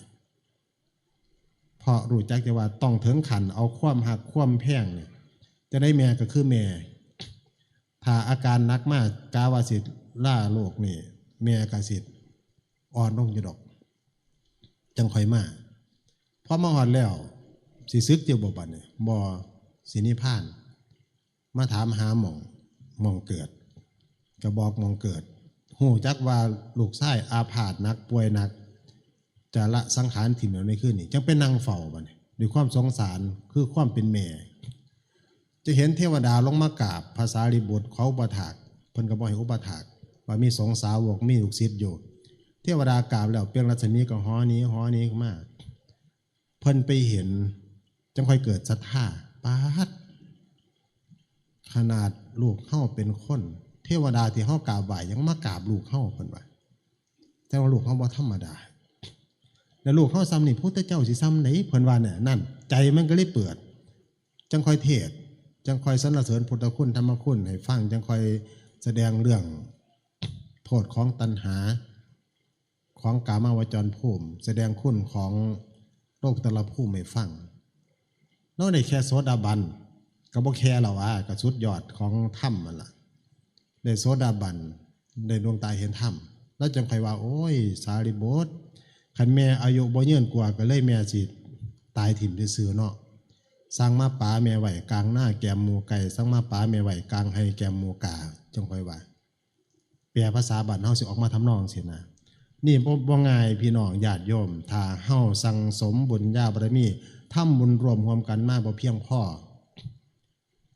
เพราะรู้จักแต่ว่าต้องถึงขั้นเอาความฮักความแพงเนี่ย จะได้แม่ก็คือแม่ ถ้าอาการหนักมากกาว่าสิลาโลกนี่ แม่ก็สิอ่อนลงอยู่ดอก จั่งค่อยมา พอมาฮอดแล้ว สิสึกอยู่บ่บัดนี้ บ่ สินิพพาน มาถามหาหม่อง หม่องเกิด ก็บอกหม่องเกิด ฮู้จักว่าลูกชายอาพาธหนัก ป่วยหนัก จะละสังขารถิ่มแล้วในคืนนี้ จั่งไปนั่งเฝ้าบัดนี้ ด้วยความสงสาร คือความเป็นแม่ จะเห็นเทวดาลงมากราบพระสารีบุตร ขออุปถาก เพิ่นก็บ่ให้อุปถาก ว่ามีสงฆ์สาวก มีลูกศิษย์อยู่ เทวดากราบแล้วเปล่งรัศมีก็หอหนี หอหนีมา เพิ่นไปเห็น จั่งค่อยเกิดศรัทธา ปาด ขนาดลูกเฮาเป็นคน เทวดาที่เฮากราบไหว้ยังมากราบลูกเฮา เพิ่นว่า แต่ว่าลูกเฮาบ่ธรรมดา แล้วลูกเฮาซ่ำนี่ พุทธเจ้าสิซ่ำใด เพิ่นว่าเนี่ย นั่น ใจมันก็เลยเปิด จั่งค่อยเทศน์ จั่งค่อยสรรเสริญพุทธคุณธรรมคุณให้ฟัง จั่งค่อยแสดงเรื่องโทษของตัณหา ของกามาวจรภูมิ แสดงคุณของโลกุตตรภูมิให้ฟัง เนาะ ได้แค่โสดาบัน ก็บ่แค่แล้วว่า ก็สุดยอดของธรรมนั่นล่ะ ได้โสดาบัน ได้ดวงตาเห็นธรรม แล้วจั่งค่อยว่า โอ้ย สารีบุตร คันแม่อายุบ่ยืนกว่า ก็เลยแม่สิตายถิ่มซื่อๆเนาะ สั่งมาปาแม่ไว้กลางนาแกมหมู่ไก่ สั่งมาปาแม่ไว้กลางไฮ่แกมหมู่กา จั่งค่อยว่า แปลภาษาบ้านเฮาสิออกมาทำนองจั่งซี้นะ นี่บ่ บ่ง่ายพี่น้องญาติโยม ถ้าเฮาสั่งสมบุญญาบารมี ทำบุญร่วมรวมกันมาบ่เพียงพอ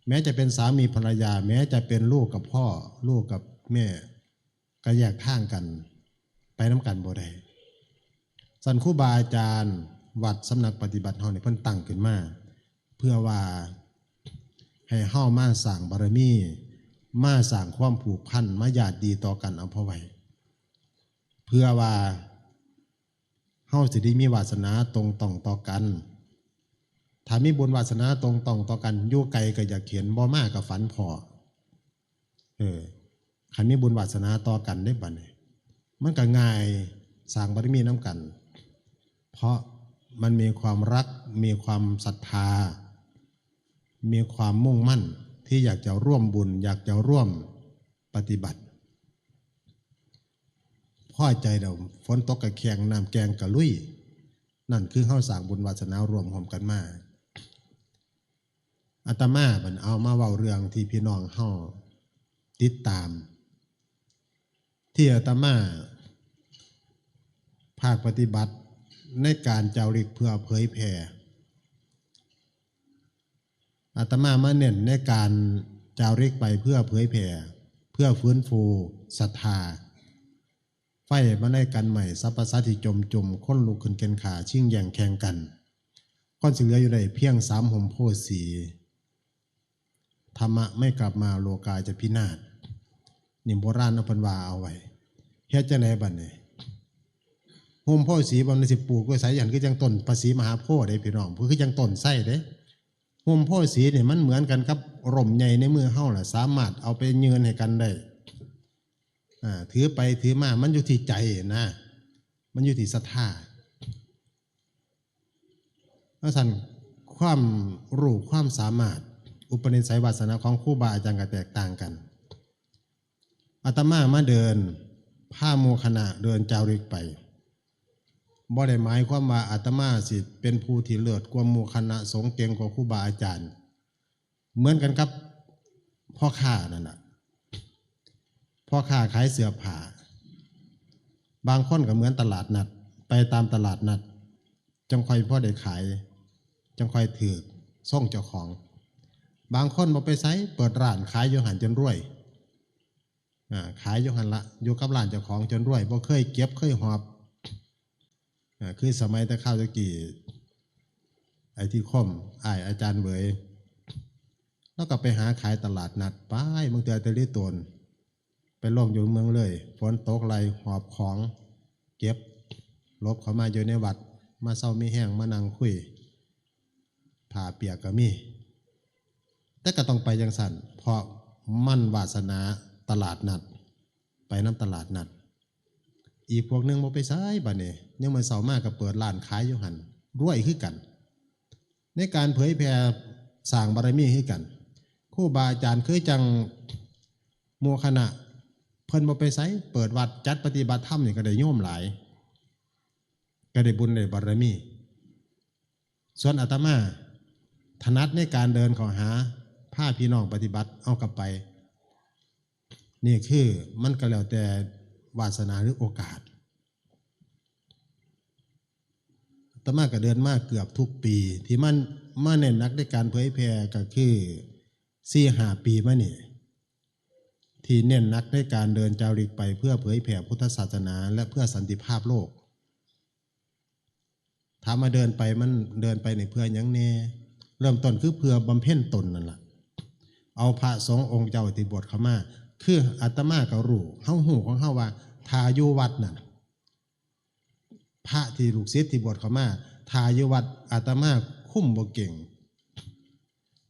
แม้จะเป็นสามีภรรยา แม้จะเป็นลูกกับพ่อ ลูกกับแม่ ก็แยกทางกัน ไปนำกันบ่ได้ ซั่นครูบาอาจารย์วัดสำนักปฏิบัติเฮานี่เพิ่นตั้งขึ้นมา เพื่อว่าให้เฮามาสร้างบารมี มาสร้างความผูกพัน มาญาติดีต่อกัน เอาพอไว้ เพื่อว่าเฮาสิได้มีวาสนาตรงต้องต่อกัน ถ้ามีบุญวาสนาตรงต้องต่อกัน อยู่ไกลก็อยากเห็น บ่มาก็ฝันพ้อ เออ คันมีบุญวาสนาต่อกันได้บัดนี้ มันก็ง่ายสร้างบารมีนำกัน เพราะมันมีความรัก มีความศรัทธา มีความมุ่งมั่นที่อยากจะร่วมบุญ อยากจะร่วมปฏิบัติ พอใจแล้วฝนตกกะแข่ง น้ำแก่งกะลุย นั่นคือเฮาสร้างบุญวาสนาร่วมร่วมกันมา อาตมาบัดเอามาเว้าเรื่องที่พี่น้องเฮาติดตาม ที่อาตมาภาคปฏิบัติในการจาริกเพื่อเผยแผ่ อาตมามาเน้นในการจาริกไปเพื่อเผยแผ่ เพื่อฟื้นฟูศรัทธา ไฟมาในกันใหม่ สรรพสัตว์ที่จมจุ่ม คนลุกขึ้นเกณฑ์ขา ชิงแย่งแข่งกัน คนสิเหลืออยู่ได้เพียงสามห่มโพธิ์สี ธรรมะไม่กลับมา โลกาจะพินาศ นี่โบราณเนาะ เพิ่นว่าเอาไว้ เฮ็ดจังไดบัดนี้ ห่มโพธิ์สีบัดนี้สิปลูกไว้ไส หั่นคือจังต้นพระศรีมหาโพธิ์เด้พี่น้อง คือจังต้นไทรเด้ ห่มโพธิ์สีนี่มันเหมือนกันกับร่มใหญ่ในมือเฮาล่ะ สามารถเอาไปยื่นให้กันได้ อ่า ถือไปถือมา มันอยู่ที่ใจนะ มันอยู่ที่ศรัทธา เพราะฉะนั้นความรู้ความสามารถ อุปนิสัยวาสนาของครูบาอาจารย์ก็แตกต่างกัน อาตมามาเดิน พาหมู่คณะเดินจาริกไป บ่ได้หมายความว่าอาตมาสิเป็นผู้ที่เลิศกว่าหมู่คณะสงฆ์ เก่งกว่าครูบาอาจารย์ เหมือนกันกับพ่อค้านั่นน่ะ พ่อค้าขายเสื้อผ้า บางคนก็เหมือนตลาดนัด ไปตามตลาดนัด จังค่อยพอได้ขาย จังค่อยถืกส่งเจ้าของ บางคนบ่ไปไส เปิดร้านขายอยู่หั่นจนรวย อ่า ขายอยู่หั่นละ อยู่กับร้านเจ้าของจนรวย บ่เคยเก็บเคยหอบ อ่า คือสมัยแต่คราวตะกี้ ไอ้ที่คม อ้ายอาจารย์เหวย แล้วก็ไปหาขายตลาดนัด ไป บางเทื่อแต่ลิโตน ไปลงอยู่เมืองเลย ฝนตกไหลหอบของ เก็บ หลบเข้ามาอยู่ในวัด มาเซามีแฮง มานั่งคุย ผ้าเปียกก็มี แต่ก็ต้องไปจังซั่น เพราะมันวาสนาตลาดนัด ไปนำตลาดนัด อีกพวกหนึ่งบ่ไปไสบัดนี้ ยังมื้อเช้ามาก็เปิดร้านขายอยู่หั่น รวยคือกัน ในการเผยแผ่สร้างบารมีคือกัน ครูบาอาจารย์คือจังหมู่คณะ เพิ่นบ่ไปไส เปิดวัดจัดปฏิบัติธรรมนี่ก็ได้โยมหลาย ก็ได้บุญได้บารมี ส่วนอาตมาถนัดในการเดินเข้าหา พาพี่น้องปฏิบัติ เอากลับไป นี่คือมันก็แล้วแต่วาสนาหรือโอกาส อาตมาก็เดินมาเกือบทุกปี ที่มันมาเน้นหนักในการเผยแผ่ก็คือสี่ห้าปีมานี่ ที่เน้นหนักในการเดินจาริกไปเพื่อเผยแผ่พุทธศาสนา และเพื่อสันติภาพโลก ถามว่าเดินไปมันเดินไปนี่เพื่อหยังแน่ เริ่มต้นคือเพื่อบำเพ็ญตนนั่นล่ะ เอาพระสงฆ์องค์เจ้าที่บวชเข้ามา คืออาตมาก็รู้ เฮารู้ของเฮาว่า ถ้าอยู่วัดนั่น พระที่ลูกศิษย์ที่บวชเข้ามา ถ้าอยู่วัดอาตมาคุมบ่เก่ง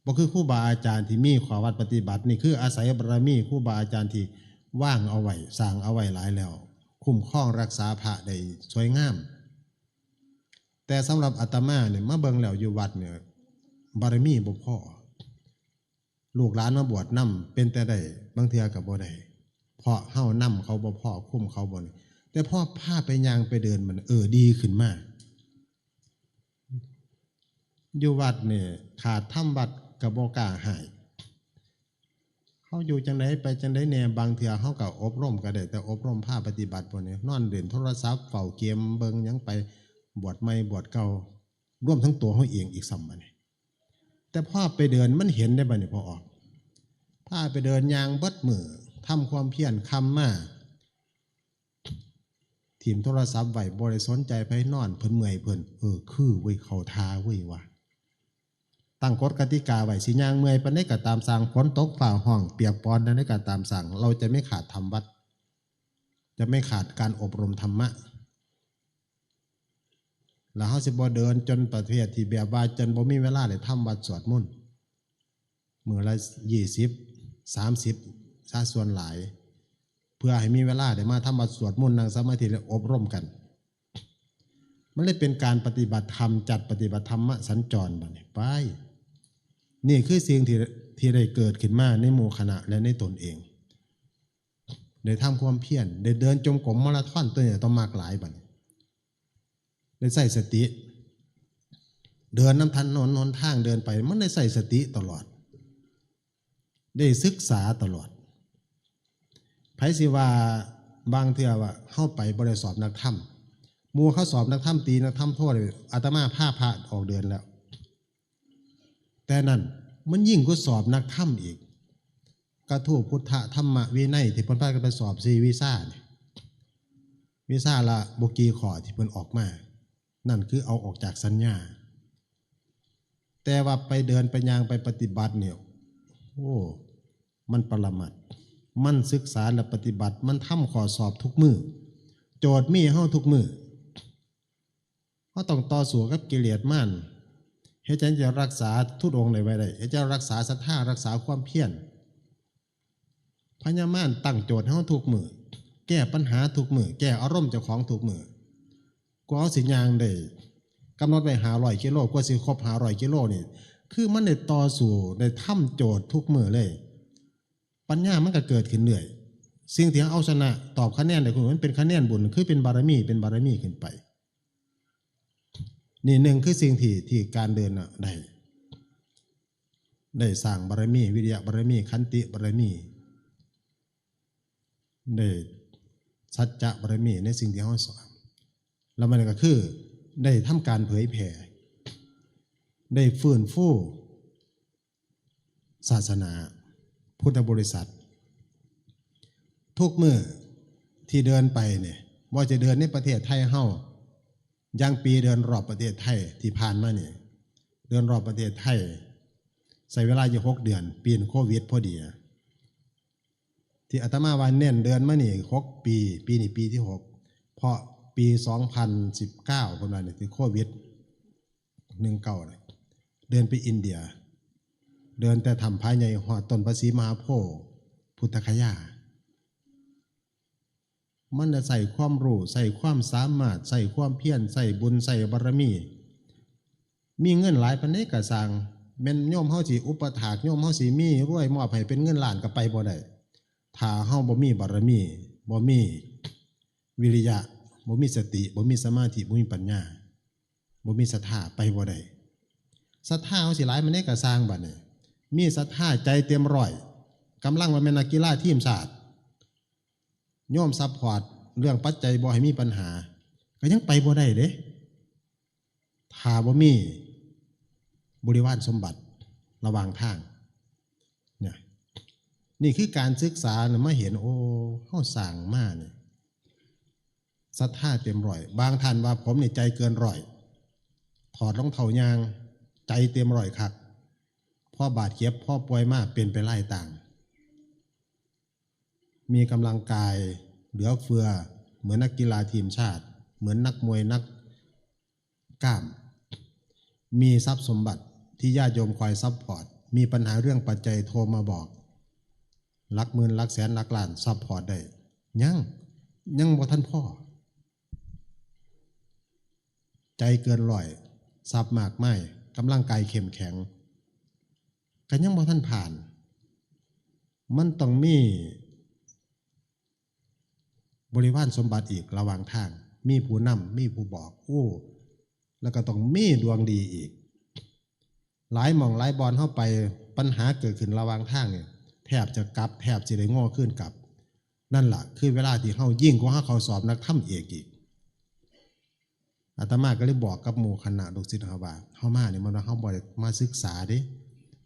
บ่คือครูบาอาจารย์ที่มีข้อวัดปฏิบัติ นี่คืออาศัยบารมีครูบาอาจารย์ที่วางเอาไว้ สร้างเอาไว้หลายแล้ว คุ้มครองรักษาพระได้สวยงาม แต่สำหรับอาตมาเนี่ย มาเบิ่งแล้วอยู่วัดเนี่ย บารมีบ่พอ ลูกหลานมาบวชนำ เป็นแต่ได้ บางเทื่อก็บ่ได้ เพราะเฮานำเขาบ่พอ คุมเขาบ่นี่ แต่พอพาไปย่างไปเดินมัน เออ ดีขึ้นมา อยู่วัดนี่ ขาดธรรมวัดก็บ่กล้าให้ เฮาอยู่จังได๋ไปจังได๋แน่ บางเทื่อเฮาก็อบรมก็ได้แต่อบรมพาปฏิบัติพวกนี้ นอนเล่นโทรศัพท์ เฝ้าเกม เบิ่งหยังไป บวชใหม่บวชเก่า รวมทั้งตัวเฮาเองอีกซ้ำบัดนี้ แต่พอไปเดินมันเห็นได้บัดนี้ พอออก พาไปเดินย่างเบิดมื้อ ทำความเพียรค่ำมา ถิ่มโทรศัพท์ไว้ บ่ได้สนใจไผ นอน เพิ่นเมื่อยเพิ่น เออ คือเว้ย เข้าท่าเว้ยว่ะ ตั้งกฎกติกาไว้ สิย่างเมื่อยปานใดก็ตามซ่าง ฝนตกฟ้าฮ้อง เปียกปอนจั่งใดก็ตามซ่าง เราจะไม่ขาดธรรมวัด จะไม่ขาดการอบรมธรรมะ แล้วเฮาสิบ่เดินจนประเภทที่แบบว่าจนบ่มีเวลาได้ทำวัดสวดมนต์ มื้อละยี่สิบ สามสิบ ซะส่วนหลาย พื่อให้มีเวลาได้มาทำวัดสวดมนต์ นั่งสมาธิ และอบรมกัน มันเลยเป็นการปฏิบัติธรรม จัดปฏิบัติธรรมสัญจรบัดนี้ไป นี่คือสิ่งที่ ที่ได้เกิดขึ้นมาในหมู่คณะและในตนเอง ได้ทำความเพียร ได้เดินจงกรมมาราธอน ตัวนี้ต้องมากหลายบัดนี้ ได้ใช้สติ เดินนำถนนหนทางเดินไป มันได้ใช้สติตลอด ได้ศึกษาตลอด ไผสิว่าบางเทื่อว่าเฮาไปบ่ได้สอบนักธรรม หมู่เขาสอบนักธรรมตรีนักธรรมโทเลย อาตมาพาพระออกเดินแล้ว แต่นั่นมันยิ่งกว่าสอบนักธรรมอีก กระทู้พุทธธรรมวินัยที่เพิ่นพากันไปสอบสี่วิชานี่ วิชาละบ่กี่ข้อที่เพิ่นออกมา นั่นคือเอาออกจากสัญญา แต่ว่าไปเดินไปย่างไปปฏิบัติเนี่ย โอ้ มันปรมัตถ์ มันศึกษาและปฏิบัติ มันทำข้อสอบทุกมื้อ โจทย์มีให้เฮาทุกมื้อ เฮาต้องต่อสู้กับกิเลสมาร เฮ็ดจั่งจะรักษาธุดงค์ได้ไว้ได้ เฮ็ดจั่งรักษาศรัทธา รักษาความเพียร พญามารตั้งโจทย์ให้เฮาทุกมื้อ แก้ปัญหาทุกมื้อ แก้อารมณ์เจ้าของทุกมื้อ กว่าเฮาสิย่างได้ กำหนดไว้ห้าร้อยกิโล กว่าสิครบห้าร้อยกิโลนี่ คือมันได้ต่อสู้ ได้ทำโจทย์ทุกมื้อเลย ปัญญามันก็เกิดขึ้นเรื่อย สิ่งที่เฮาเอาชนะ ตอบคะแนนได้ คือมันเป็นคะแนนบุญ คือเป็นบารมี เป็นบารมีขึ้นไป นี่หนึ่งคือสิ่งที่ ที่การเดินน่ะได้ ได้สร้างบารมี วิริยะบารมี ขันติบารมี ได้สัจจะบารมีในสิ่งที่เฮาสอน แล้วมันก็คือได้ทำการเผยแผ่ ได้ฟื้นฟูศาสนาพุทธบริษัท ทุกมื้อที่เดินไปเนี่ย บ่ว่าจะเดินในประเทศไทยเฮา อย่างปีเดินรอบประเทศไทยที่ผ่านมานี่ เดินรอบประเทศไทย ใช้เวลาอยู่หกเดือน ปีนั้นโควิดพอดี ที่อาตมาว่าเน้นเดินมานี่หกปี ปีนี้ปีที่หก เพราะปีสองพันสิบเก้า เพิ่นว่านี่ที่โควิด หนึ่งเก้า น่ะ เดินไปอินเดีย เดินแต่ถ้ำผาใหญ่ฮอดต้นพระศรีมหาโพธิ์พุทธคยา มันน่ะใช้ความรู้ ใช้ความสามารถ ใช้ความเพียร ใช้บุญ ใช้บารมี มีเงินหลายปานใดก็ซ่าง แม่นโยมเฮาสิอุปถาก โยมเฮาสิมีรวยมอบให้เป็นเงินล้านก็ไปบ่ได้ ถ้าเฮาบ่มีบารมี บ่มีวิริยะ บ่มีสติ บ่มีสมาธิ บ่มีปัญญา บ่มีศรัทธา ไปบ่ได้ ศรัทธาเฮาสิหลายปานใดก็ซ่างบัดนี้ มีศรัทธาใจเต็มร้อย กำลังว่าแม่นนักกีฬาทีมชาติ โยมซัพพอร์ตเรื่องปัจจัยบ่ให้มีปัญหา ก็ยังไปบ่ได้เด้ ถ้าบ่มีบริวารสมบัติระหว่างทาง เนี่ย นี่คือการศึกษาน่ะมาเห็น โอ้ เฮาสร้างมาเนี่ย ศรัทธาเต็มร้อย บางท่านว่าผมนี่ใจเกินร้อย ถอดรองเท้าย่าง ใจเต็มร้อยคัก พอบาดเจ็บ พอป่วยมา เป็นไปหลายต่าง มีกำลังกายเหลือเฟือ เหมือนนักกีฬาทีมชาติ เหมือนนักมวยนักกล้าม มีทรัพย์สมบัติที่ญาติโยมคอยซัพพอร์ต มีปัญหาเรื่องปัจจัยโทรมาบอก หลักหมื่น หลักแสน หลักล้าน ซัพพอร์ตได้ ยัง ยังบ่ทันพอ ใจเกินร้อย ทรัพย์มากมาย กำลังกายเข้มแข็ง ก็ยังบ่ทันผ่าน มันต้องมีบริวารสมบัติอีกระหว่างทาง มีผู้นำ มีผู้บอก โอ้ แล้วก็ต้องมีดวงดีอีก หลายหม่องหลายบ่อนเฮาไป ปัญหาเกิดขึ้นระหว่างทางเนี่ย แทบจะกลับ แทบสิได้งอคืนกลับ นั่นล่ะ คือเวลาที่เฮายิ่งกว่าเฮาเข้าสอบนักธรรมเอกอีก อาตมาก็เลยบอกกับหมู่คณะลูกศิษย์เฮาว่า เฮามานี่มันว่าเฮาบ่ได้มาศึกษาเด้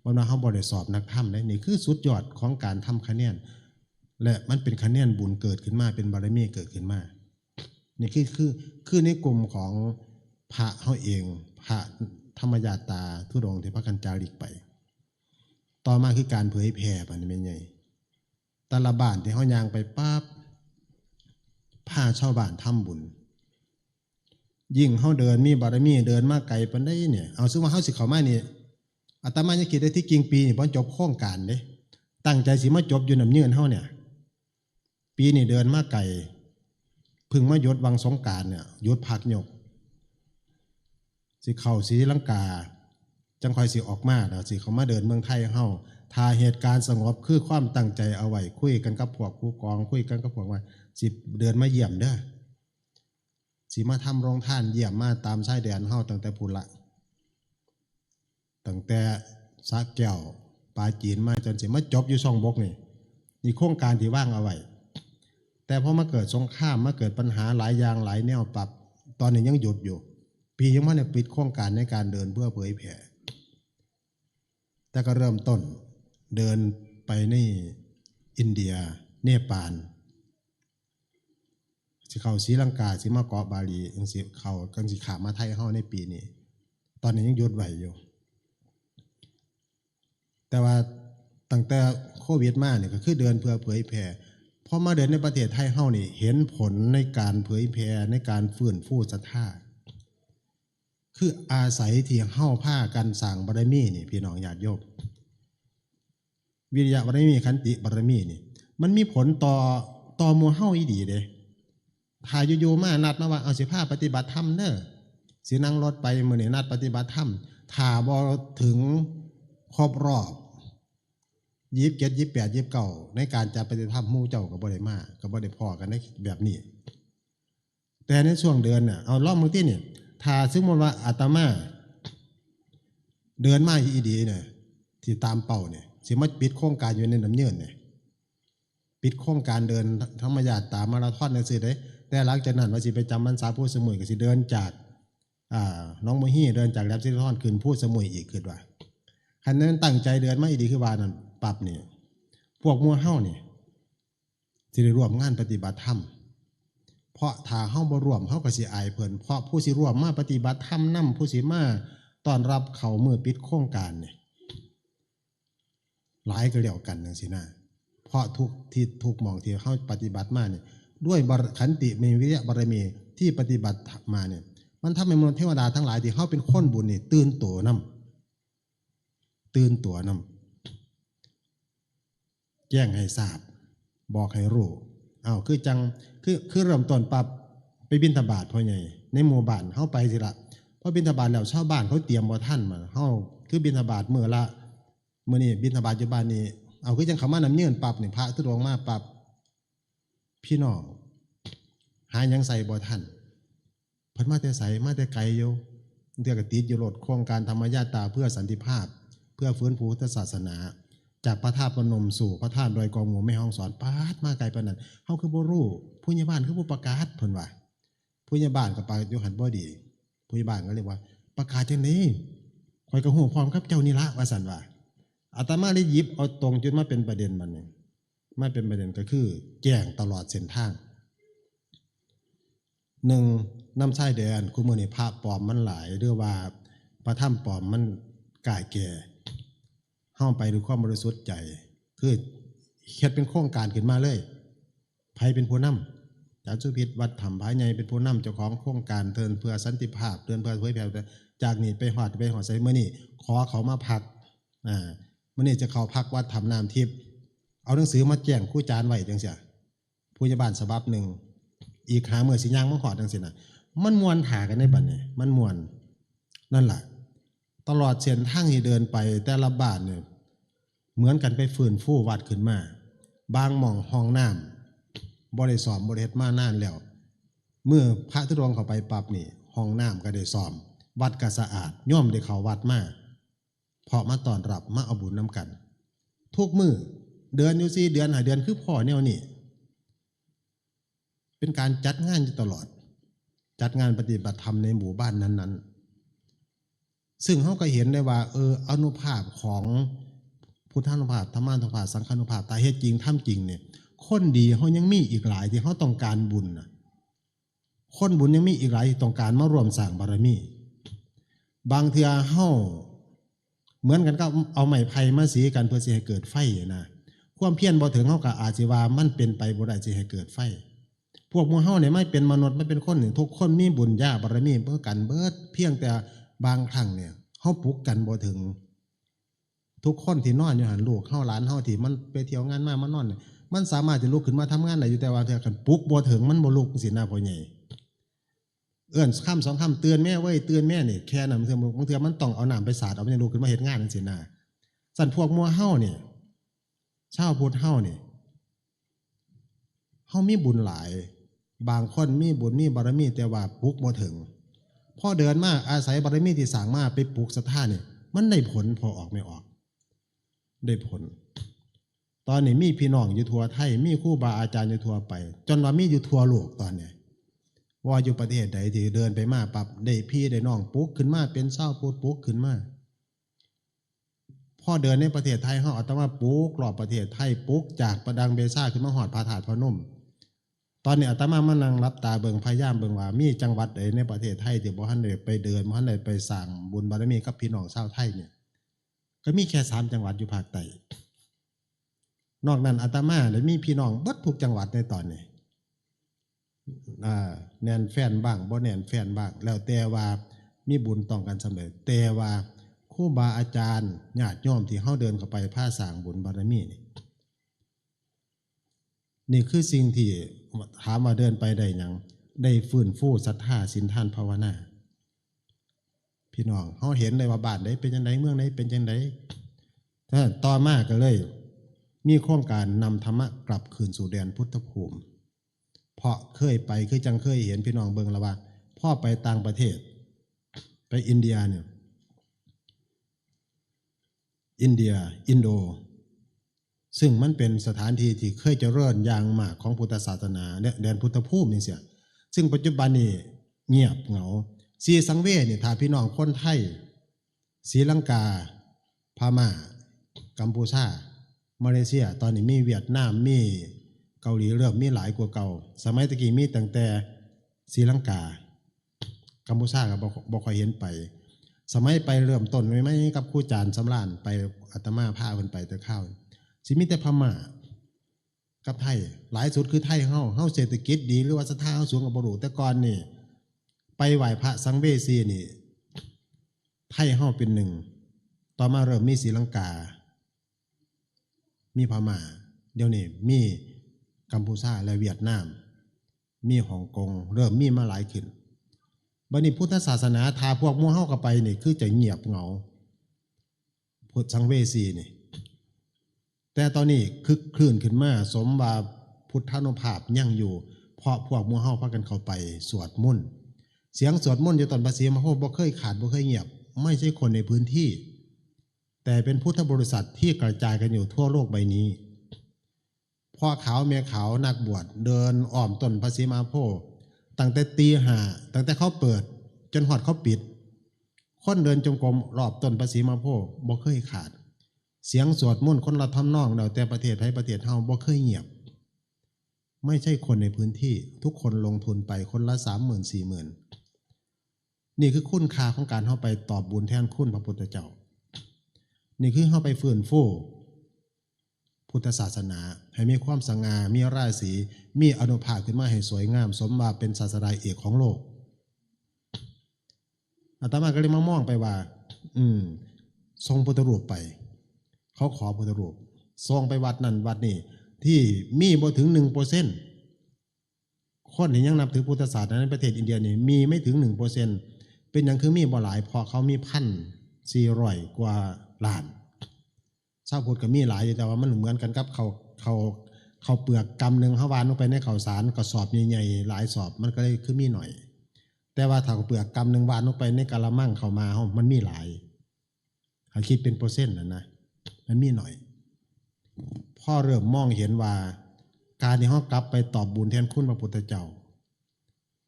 มันว่าเฮาบ่ได้สอบนักธรรมเด้ นี่คือสุดยอดของการทำคะแนน และมันเป็นคะแนนบุญเกิดขึ้นมา เป็นบารมีเกิดขึ้นมา นี่คือ คือ คือในกลุ่มของพระเฮาเอง พระธรรมญาตราธุดงค์ที่พากันจาริกไป ต่อมาคือการเผยแผ่บัดนี้แม่นใหญ่ แต่ละบ้านที่เฮาย่างไปปั๊บ พาชาวบ้านทำบุญ ยิ่งเฮาเดินมีบารมี เดินมาไกลปานใดเนี่ย เอา สมมุติว่าเฮาสิเข้ามานี่ อาตมายังคิดได้ที่กิ่งปีนี่บ่จบโครงการเด้ ตั้งใจสิมาจบอยู่น้ำยืนเฮาเนี่ย ปีนี้เดินมาไกล เพิ่งมาหยุดวังสงกรานต์เนี่ย หยุดพักยก สิเข้าศรีลังกา จังค่อยสิออกมาแล้ว สิเข้ามาเดินเมืองไทยเฮา ถ้าเหตุการณ์สงบคือความตั้งใจเอาไว้ คุยกันกับพวกผู้กอง คุยกันกับพวกว่า สิเดินมาเยี่ยมเด้อ สิมาทำโรงทานเยี่ยมมาตามชายแดนเฮาตั้งแต่พุ้นละ ตั้งแต่สระแก้ว ปราจีนมาจนสิมาจบอยู่ช่องบกนี่ นี่โครงการที่วางเอาไว้ แต่พอมาเกิดสงคราม มาเกิดปัญหาหลายอย่างหลายแนวปรับ ตอนนี้ยังหยุดอยู่ ปียังบ่ได้ปิดโครงการในการเดินเพื่อเผยแผ่ แต่ก็เริ่มต้นเดินไปในอินเดีย เนปาล สิเข้าศรีลังกา สิมาเกาะบาหลี จังสิเข้า จังสิข้ามมาไทยเฮาในปีนี้ ตอนนี้ยังหยุดไว้อยู่ แต่ว่าตั้งแต่โควิดมาเนี่ยก็คือเดินเพื่อเผยแผ่ พอมาเดินในประเทศไทยเฮานี่ เห็นผลในการเผยแผ่ ในการฟื้นฟูศรัทธา คืออาศัยที่เฮาพากันสร้างบารมีนี่ พี่น้องญาติโยม วิริยะบารมี ขันติบารมีนี่ มันมีผลต่อ ต่อหมู่เฮาอีหลีเด้ ถ้าอยู่ๆมานัดมาว่า เอา สิพาปฏิบัติธรรมเด้อ สินั่งรถไปมื้อนี้นัดปฏิบัติธรรม ถ้าบ่ถึงครบรอบ ยี่สิบเจ็ด ยี่สิบแปด ยี่สิบเก้า ในการจัดปฏิบัติธรรม หมู่เจ้าก็บ่ได้มา ก็บ่ได้พ้อกันในแบบนี้ แต่ในช่วงเดินน่ะ เอาลองเบิ่งตินี่ ถ้าสมมุติว่าอาตมา เดินมาอีหลีเนี่ย ที่ตามเป้าเนี่ย สิมาปิดโครงการอยู่ในน้ำเยินเนี่ย ปิดโครงการเดินธรรมญาตรามาราธอนจังซี้เด้ แต่หลังจากนั้นว่าสิไปจำพรรษาภูสมุย ก็สิเดินจาก อ่า หนองบัวฮี่ เดินจากแหลมสิรินธรขึ้นภูสมุยอีก คิดว่า คันนั้นตั้งใจเดินมาอีหลีคือว่านั่นปั๊บนี่ พวกหมู่เฮานี่ สิได้ร่วมงานปฏิบัติธรรม เพราะถ้าเฮาบ่ร่วม เฮาก็สิอายเพิ่น เพราะผู้สิร่วมมาปฏิบัติธรรมนำ ผู้สิมาต้อนรับเข้ามื้อปิดโครงการนี่ หลายก็แล้วกันจังซี้นะ เพราะทุกที่ทุกหม่องที่เฮาปฏิบัติมานี่ ด้วยบาร- ขันติมีวิริยะบารมีที่ปฏิบัติมานี่ มันทำให้มนุษย์เทวดาทั้งหลายที่เฮาเป็นคนบุญนี่ตื่นตัวนำ ตื่นตัวนำ แจ้งให้ทราบ บอกให้รู้ เอา คือจัง คือ คือเริ่มต้นปั๊บ ไปบิณฑบาตพ่อใหญ่ ในหมู่บ้านเฮาไปสิละ พอบิณฑบาตแล้วชาวบ้านเขาเตรียมบ่ทันมา เฮาคือบิณฑบาตมื้อละ มื้อนี้บิณฑบาตอยู่บ้านนี้ เอา คือจังเข้ามาน้ำเยินปั๊บนี่ พระธุดงค์มาปั๊บ พี่น้อง หาหยังใส่บ่ทัน เพิ่นมาแต่ไส มาแต่ไกลอยู่ เทื่อก็ติดอยู่รถโครงการธรรมญาตราเพื่อสันติภาพ เพื่อฟื้นฟูพุทธศาสนา จากพระธาตุพนมสู่พระธาตุดอยกองมู แม่ฮ่องสอน ป๊าด มาไกลปานนั้น เฮาคือบ่รู้ ผู้ใหญ่บ้านคือบ่ประกาศ เพิ่นว่า ผู้ใหญ่บ้านก็ปากอยู่หั่นบ่ดี ผู้ใหญ่บ้านก็เลยว่า ประกาศจังได๋ ข้อยก็ฮู้พร้อมกับเจ้านี่ละ ว่าซั่นว่า อาตมาเลยหยิบเอาตรงจุดมาเป็นประเด็นบัดนี้ มาเป็นประเด็นก็คือแจ้งตลอดเส้นทาง หนึ่ง นำชายแดน คุมื้อนี้พระปลอมมันหลาย หรือว่าพระธรรมปลอมมันกล้าแก่ เฮาไปด้วยความบริสุทธิ์ใจ คือเฮ็ดเป็นโครงการขึ้นมาเลย ไผเป็นผู้นำ อาจารย์สุพิษ วัดถ้ำผาใหญ่ เป็นผู้นำเจ้าของโครงการเดินเพื่อสันติภาพ เดินเพื่อเผยแผ่ จากนี้ไปฮอด ไปฮอดไส มื้อนี้ขอเขามาพัก อ่า มื้อนี้จะเข้าพักวัดถ้ำน้ำทิพย์ เอาหนังสือมาแจ้งครูอาจารย์ไว้จังซี้ ผู้ใหญ่บ้านฉบับหนึ่ง อีกห้ามื้อสิย่างมาฮอดจังซี้นะ มันม่วนท่ากันในบัดนี้ มันม่วน นั่นล่ะ ตลอดเส้นทางที่เดินไปแต่ละบ้านเนี่ย เหมือนกันไปฟื้นฟูวัดขึ้นมา บางหม่องห้องน้ำบ่ได้ซ่อมบ่ได้เฮ็ดมานานแล้ว มื้อพระธุดงค์เข้าไปปั๊บนี่ ห้องน้ำก็ได้ซ่อม วัดก็สะอาด โยมได้เข้าวัดมา เพราะมาต้อนรับ มาเอาบุญนำกัน ทุกมื้อ เดือนอยู่สี่เดือนห้าเดือน คือพ้อแนวนี้ เป็นการจัดงานอยู่ตลอด จัดงานปฏิบัติธรรมในหมู่บ้านนั้นๆ ซึ่งเฮาก็เห็นได้ว่า เออ อานุภาพของพุทธานุภาพ ธรรมานุภาพ สังฆานุภาพ ถ้าเฮ็ดจริงทำจริงเนี่ย คนดีเฮายังมีอีกหลายที่เฮาต้องการบุญน่ะ คนบุญยังมีอีกหลายที่ต้องการมาร่วมสร้างบารมี บางเทื่อเฮาเหมือนกันกับเอาไม้ไผ่มาสีกันเพื่อสิให้เกิดไฟนะ ความเพียรบ่ถึงเฮาก็อาจสิว่ามันเป็นไปบ่ได้สิให้เกิดไฟ พวกหมู่เฮาเนี่ยมาเป็นมนุษย์ มาเป็นคนนี่ ทุกคนมีบุญญาบารมีเหมือนกันเบิด เพียงแต่บางครั้งเนี่ย เฮาปลุกกันบ่ถึง ทุกคนที่นอนอยู่หั่น ลูกเฮาหลานเฮาที่มันไปเที่ยวงานมามานอนเนี่ย มันสามารถจะลุกขึ้นมาทำงานได้อยู่ แต่ว่าเทื่อคันปลุกบ่ถึง มันบ่ลุกจังซี้นะพ่อใหญ่ เอิ้นคำสองคำ "ตื่นแม่เว้ย ตื่นแม่" นี่แค่นั้น บางเทื่อ บางเทื่อมันต้องเอาน้ำไปสาดเอา มันจั่งลุกขึ้นมาเฮ็ดงานจังซี้นะ ซั่นพวกหมู่เฮานี่ ชาวพุทธเฮานี่ เฮามีบุญหลาย บางคนมีบุญมีบารมี แต่ว่าปลุกบ่ถึง พอเดินมาอาศัยบารมีที่สร้างมาไปปลุกศรัทธานี่ มันได้ผล พ่อออกแม่ออก ได้ผล ตอนนี้มีพี่น้องอยู่ทั่วไทย มีครูบาอาจารย์อยู่ทั่วไป จนว่ามีอยู่ทั่วโลกตอนนี้ ว่าอยู่ประเทศใดที่เดินไปมาปั๊บ ได้พี่ได้น้องปลุกขึ้นมาเป็นชาวพุทธ ปลุกขึ้นมา พอเดินในประเทศไทยเฮา อาตมาปลุกรอบประเทศไทย ปลุกจากประดังเบซาขึ้นมาฮอดพระธาตุพนม ตอนนี้อาตมามานั่งหลับตาเบิ่ง พยายามเบิ่งว่ามีจังหวัดใดในประเทศไทยที่บ่ทันได้ไปเดิน บ่ทันได้ไปสร้างบุญบารมีกับพี่น้องชาวไทยเนี่ย ก็มีแค่สามจังหวัดอยู่ภาคใต้ นอกนั้นอาตมาได้มีพี่น้องเบิดทุกจังหวัดในตอนนี้ อ่า แน่นแฟ้นบ้าง บ่แน่นแฟ้นบ้าง แล้วแต่ว่ามีบุญต้องกันส่ำใด แต่ว่าครูบาอาจารย์ ญาติโยมที่เฮาเดินเข้าไปพาสร้างบุญบารมีนี่ นี่คือสิ่งที่ถามว่าเดินไปได้หยัง ได้ฟื้นฟูศรัทธา ศีล ทาน ภาวนา พี่น้อง เฮาเห็นเลยว่าบ้านใดเป็นจั่งใด เมืองใดเป็นจั่งใด ถ้าต่อมาก็เลยมีโครงการนำธรรมะกลับคืนสู่แดนพุทธภูมิ เพราะเคยไป คือจั่งเคยเห็น พี่น้องเบิ่งแล้วว่า พอไปต่างประเทศ ไปอินเดียเนี่ย อินเดีย อินโด ซึ่งมันเป็นสถานที่ที่เคยเจริญอย่างมากของพุทธศาสนา และแดนพุทธภูมิจั่งซี้ ซึ่งปัจจุบันนี่เงียบเหงา สีสังเวยนี่ ถ้าพี่น้องคนไทย ศรีลังกา พม่า กัมพูชา มาเลเซีย ตอนนี้มีเวียดนาม มีเกาหลี เริ่มมีหลายกว่าเก่า สมัยตะกี้มีตั้งแต่ศรีลังกา กัมพูชาก็บ่ บ่ค่อยเห็นไป สมัยไปเริ่มต้นใหม่ๆกับครูจารย์สำราญ ไป อาตมาพาเพิ่นไปแต่คราว สิมีแต่พม่ากับไทย หลายสุดคือไทยเฮา เฮาเศรษฐกิจดีหรือว่าศรัทธาเฮาสูงก็บ่รู้ แต่ก่อนนี่ไปไหว้พระสังเวสีนี่ ไทยเฮาเป็นหนึ่ง ต่อมาเริ่มมีศรีลังกา มีพม่า เดี๋ยวนี้มีกัมพูชาและเวียดนาม มีฮ่องกง เริ่มมีมาหลายขึ้น บัดนี้พุทธศาสนา ถ้าพวกหมู่เฮาเข้าไปนี่ คือจะเงียบเหงา พุทธสังเวสีนี่ แต่ตอนนี้คึกครื้นขึ้นมา สมว่าพุทธานุภาพยังอยู่ เพราะพวกหมู่เฮาพากันเข้าไปสวดมนต์ เสียงสวดมนต์อยู่ต้นพระศรีมหาโพธิ์บ่เคยขาด บ่เคยเงียบ ไม่ใช่คนในพื้นที่ แต่เป็นพุทธบริษัทที่กระจายกันอยู่ทั่วโลกใบนี้ พ่อขาวแม่ขาวนักบวชเดินอ้อมต้นพระศรีมหาโพธิ์ ตั้งแต่ตีห้า ตั้งแต่เขาเปิดจนฮอดเขาปิด คนเดินจงกรมรอบต้นพระศรีมหาโพธิ์บ่เคยขาด เสียงสวดมนต์คนละทำนอง แล้วแต่ประเทศไผประเทศเฮา บ่เคยเงียบ ไม่ใช่คนในพื้นที่ ทุกคนลงทุนไปคนละสามหมื่นสี่หมื่น นี่คือคุณค่าของการเฮาไปตอบบุญแทนคุณพระพุทธเจ้า นี่คือเฮาไปฟื้นฟูพุทธศาสนา ให้มีความสง่า มีราศี มีอานุภาพขึ้นมาให้สวยงาม สมว่าเป็นศาสดาเอกของโลก อาตมาก็เลยมามองไปว่า อืม ส่งพุทธรูปไป เขาขอพุทธรูป ส่งไปวัดนั่นวัดนี้ ที่มีบ่ถึงหนึ่งเปอร์เซ็นต์ คนที่ยังนับถือพุทธศาสนาในประเทศอินเดียนี่มีไม่ถึงหนึ่งเปอร์เซ็นต์ เป็นหยังคือมีบ่หลาย เพราะเขามีพันสี่ร้อยกว่าล้าน ชาวพุทธก็มีหลายอยู่ แต่ว่ามันเหมือนกันกับเขา เขา เขาวเปลือกกำหนึ่งเขาหว่านลงไปในข้าวสารกระสอบใหญ่ๆ หลายสอบ มันก็เลยคือมีหน่อย แต่ว่าถ้าเขาวเปลือกกำหนึ่งหว่านลงไปในกะละมังข้าวหมากเฮา มันมีหลาย ถ้าคิดเป็นเปอร์เซ็นต์นะนะ มันมีหน่อย พอเริ่มมองเห็นว่า การที่เขากลับไปตอบบุญแทนคุณพระพุทธเจ้า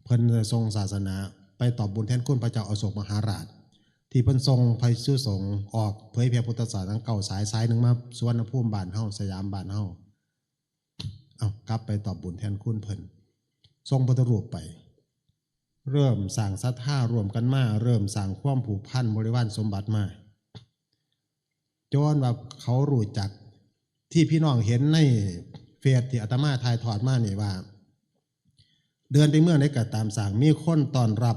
เพิ่นทรงศาสนา ไปตอบบุญแทนคุณพระเจ้าอโศกมหาราช ที่เพิ่นทรงพระภิกษุสงฆ์ออกเผยแผ่พุทธศาสนาเก้าสาย สายหนึ่งมาสุวรรณภูมิบ้านเฮา สยามบ้านเฮา เอากลับไปตอบบุญแทนคุณเพิ่น ทรงพุทธรูปไป เริ่มสร้างศรัทธาร่วมกันมา เริ่มสร้างความผูกพันบริวารสมบัติมา จนว่าเขารู้จัก ที่พี่น้องเห็นในเฟซที่อาตมาถ่ายทอดมานี่ว่า เดินไปเมืองใดก็ตามสร้าง มีคนต้อนรับ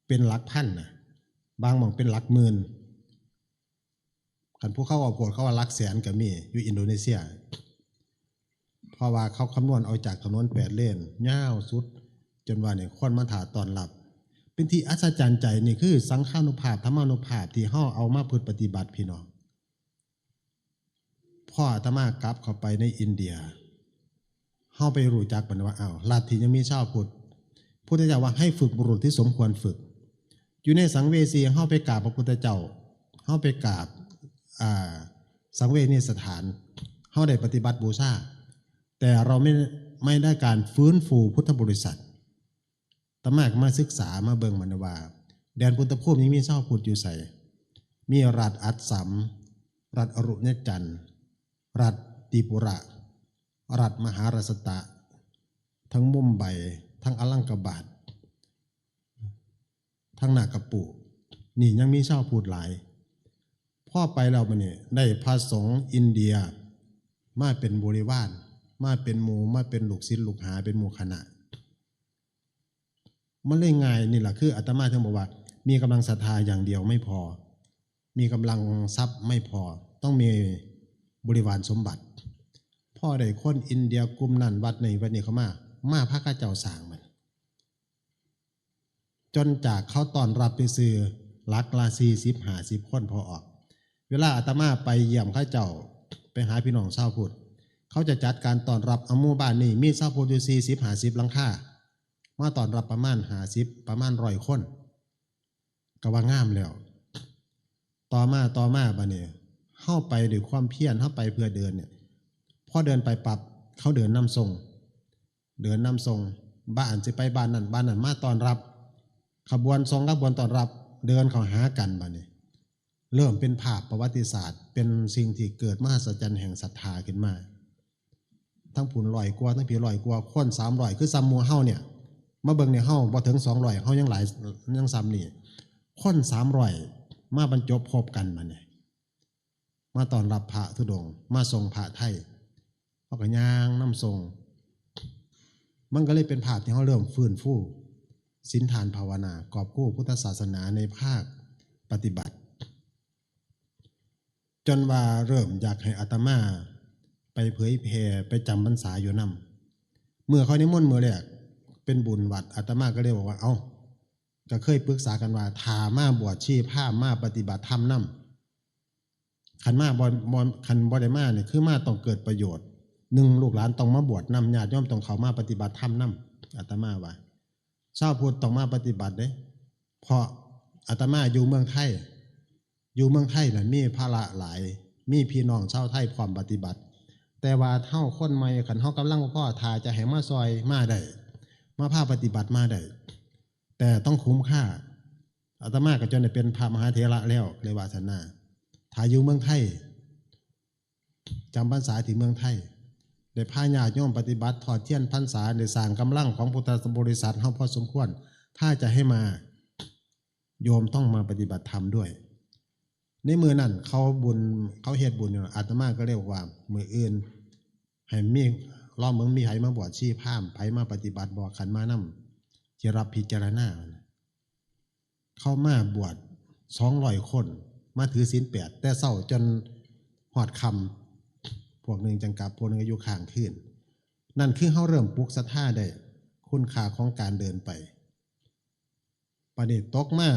เป็นหลักพันนะ บางหม่องเป็นหลักหมื่น คันผู้เขาเอาโพดเขาว่าหลักแสนก็มี อยู่อินโดนีเซีย ราะว่าเขาคำนวณเอาจากถนนแปดเลนยาวสุด จนว่าเนี่ยคนมาถ่าต้อนรับ เป็นที่อัศจรรย์ใจ นี่คือสังฆานุภาพ ธรรมานุภาพที่เฮาเอามาพฤติปฏิบัติพี่น้อง พ่ออาตมากลับเข้าไปในอินเดีย เฮาไปรู้จักมันว่า อ้าว ลัทธิยังมีชาวพุทธ พุทธเจ้าว่าให้ฝึกบุรุษที่สมควรฝึก อยู่ในสังเวสี เฮาไปกราบพระพุทธเจ้า เฮาไปกราบ อ่า สังเวชนียสถาน เฮาได้ปฏิบัติบูชา แต่เราไม่ ไม่ได้การฟื้นฟูพุทธบริษัท อาตมาก็มาศึกษามาเบิ่งมันว่า แดนปุณณภูมิยังมีชาวพุทธอยู่ไส มีรัฐอัสสัม รัฐอรุณจันทร์ รัฐติปุระ รัฐมหาราชตะ ทั้งมุมไบ ทั้งอลังกบาด ทั้งนาคกระปู นี่ยังมีชาวพุทธหลาย พอไปแล้วบัดนี้ได้พระสงฆ์อินเดีย มาเป็นบริวาร มาเป็นหมู่ มาเป็นลูกศิษย์ลูกหา เป็นหมู่คณะ มันเลยง่าย นี่แหละคืออาตมาถึงบอกว่า มีกำลังศรัทธาอย่างเดียวไม่พอ มีกำลังทรัพย์ไม่พอ ต้องมีบริวารสมบัติ พอได้คนอินเดียกลุ่มนั้น วัดนี้วัดนี้เข้ามา มาพาเขาเจ้าสร้างมัน จนจากเขาต้อนรับซื่อๆ หลักละสี่สิบห้าสิบคนพอออก เวลาอาตมาไปเยี่ยมเขาเจ้า ไปหาพี่น้องชาวพุทธ เขาจะจัดการต้อนรับ เอาหมู่บ้านนี้มีชาวพุทธอยู่สี่สิบห้าสิบหลังคา มาต้อนรับประมาณห้าสิบ ประมาณร้อยคน ก็ว่างามแล้ว ต่อมา ต่อมาบัดนี้ เฮาไปด้วยความเพียร เฮาไปเพื่อเดินเนี่ย พอเดินไปปั๊บ เขาเดินนำส่ง เดินนำส่ง บ้านสิไปบ้านนั้น บ้านนั้นมาต้อนรับ ขบวนส่งขบวนต้อนรับ เดินเข้าหากันบัดนี้ เริ่มเป็นภาพประวัติศาสตร์ เป็นสิ่งที่เกิดมหัศจรรย์แห่งศรัทธาขึ้นมา ทั้งพุ้นร้อยกว่า ทั้งพี้ร้อยกว่า คนสามร้อย คือส่ำหมู่เฮาเนี่ย มาเบิ่งในเฮาบ่ถึงสองร้อย เฮายังหลาย ยังส่ำนี่ คนสามร้อย มาบรรจบพบกันบัดนี้ มาต้อนรับพระธุดงค์ มาส่งพระไทย เขาก็ย่างนำส่ง มันก็เลยเป็นภาพที่เฮาเริ่มฟื้นฟูศีลทานภาวนา กอบกู้พุทธศาสนาในภาคปฏิบัติ จนว่าเริ่มอยากให้อาตมาไปเผยแผ่ ไปจำพรรษาอยู่นำ เมื่อเขานิมนต์มื้อแรก เป็นบุญวัด อาตมาก็เลยบอกว่า เอ้า ก็เคยปรึกษากันว่า ถ้ามาบวชชีพราหมณ์ มาปฏิบัติธรรมนำ คันมาบ่ บ่ คันบ่ได้มาเนี่ย คือมาต้องเกิดประโยชน์ หนึ่ง ลูกหลานต้องมาบวชนำ ญาติโยมต้องเข้ามาปฏิบัติธรรมนำ อาตมาว่า ชาวพุทธต้องมาปฏิบัติเด้ เพราะอาตมาอยู่เมืองไทย อยู่เมืองไทยน่ะมีภาระหลาย มีพี่น้องชาวไทยพร้อมปฏิบัติ แต่ว่าเฮาคนใหม่ คันเฮากำลังบ่พอ ถ้าจะให้มาซอยมาได้ มาพาปฏิบัติมาได้ แต่ต้องคุ้มค่า อาตมาก็จนได้เป็นพระมหาเถระแล้ว เลยว่าซั่นนะ ถ้าอยู่เมืองไทย จำพรรษาที่เมืองไทย ได้พาญาติโยมปฏิบัติทอดเทียนพรรษา ได้สร้างกำลังของพุทธบริษัทเฮาพอสมควร ถ้าจะให้มา โยมต้องมาปฏิบัติธรรมด้วย ในมื้อนั้นเขาบุญ เขาเฮ็ดบุญอยู่ อาตมาก็เลยบอกว่า มื้ออื่น ให้มี ลองเบิ่งมีไผมาบวชชีพราหมณ์ ไผมาปฏิบัติบ่ คันมานำ สิรับพิจารณา เขามาบวชสองร้อยคน มาถือศีลแปด แต่เช้าจนฮอดค่ำ พวกหนึ่งจั่งกลับ พวกหนึ่งก็อยู่ค้างคืน นั่นคือเฮาเริ่มปลุกศรัทธาได้ คุณค่าของการเดินไป บัดนี้ตกมา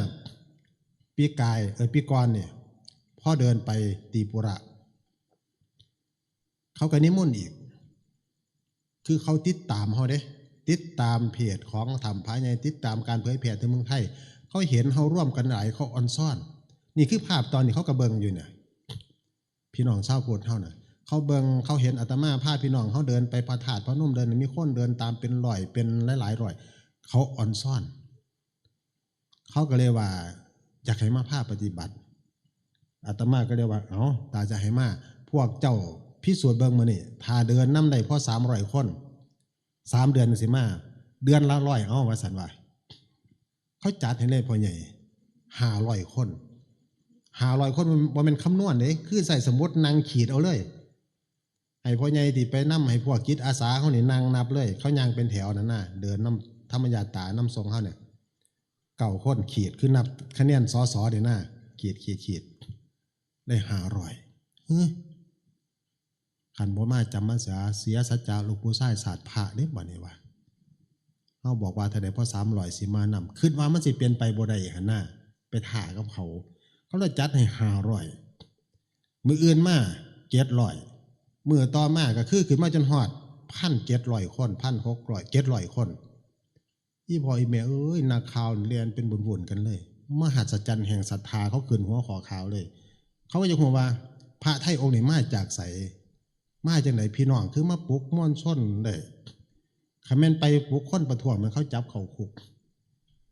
ปีกาย เอ่อ ปีก่อนนี่ พอเดินไปติปุระ เขาก็นิมนต์อีก คือเขาติดตามเฮาเด้ ติดตามเพจของถ้ำพระใหญ่ ติดตามการเผยแผ่ที่เมืองไทย เขาเห็นเฮาร่วมกันหลาย เขาออนซอน นี่คือภาพตอนนี้เขาก็เบิ่งอยู่เนี่ย พี่น้องชาวพุทธเฮาน่ะ เขาเบิ่ง เขาเห็นอาตมาพาพี่น้องเฮาเดินไปพระธาตุพนม เดิน มีคนเดินตามเป็นร้อย เป็นหลายๆร้อย เขาออนซอน เขาก็เลยว่า อยากให้มาพาปฏิบัติ อาตมาก็เลยว่า เอ้า ถ้าจะให้มา พวกเจ้าพิสูจน์เบิ่งมื้อนี้ ถ้าเดินนำได้พอสามร้อยคน สามเดือนสิมา เดือนละร้อย เอ้า ว่าซั่นว่า เขาจัดให้เลยพ่อใหญ่ ห้าร้อยคน ห้าร้อยคน บ่แม่นคำนวณเด้ คือใช้สมุดนั่งขีดเอาเลย ให้พ่อใหญ่ที่ไปนำ ให้พวกจิตอาสาเฮานี่นั่งนับเลย เขาย่างเป็นแถวนั่นน่ะ เดินนำธรรมยาตรานำส่งเฮาเนี่ย เก้าคนขีด คือนับคะแนน สส นี่นะ ขีด ขีด ขีด ได้ห้าร้อย เฮ้ย คันบ่มาจำพรรษาเสียสัจจะลูกผู้ชายสาดพระเด้บัดนี้ว่า เฮาบอกว่าถ้าได้พอสามร้อยสิมานำ คิดว่ามันสิเป็นไปบ่ได้หั่นน่ะ ไปถ่ากับเขา เขาเลยจัดให้ห้าร้อย มื้ออื่นมาเจ็ดร้อย มื้อต่อมาก็คือขึ้นมาจนฮอดพันเจ็ดร้อยคน พันหกร้อย เจ็ดร้อยคน อีพ่ออีแม่เอ้ย นักข่าวนี่แล่นเป็นวุ่นๆกันเลย มหัศจรรย์แห่งศรัทธาเขาขึ้นหัวข้อข่าวเลย เขาก็อยากฮู้ว่า พระไทยองค์นี้มาจากไส มาจั่งใดพี่น้องคือมาปลุกมวลชนได้ คันแม่นไปปลุกคนประท้วงมันเขาจับเข้าคุก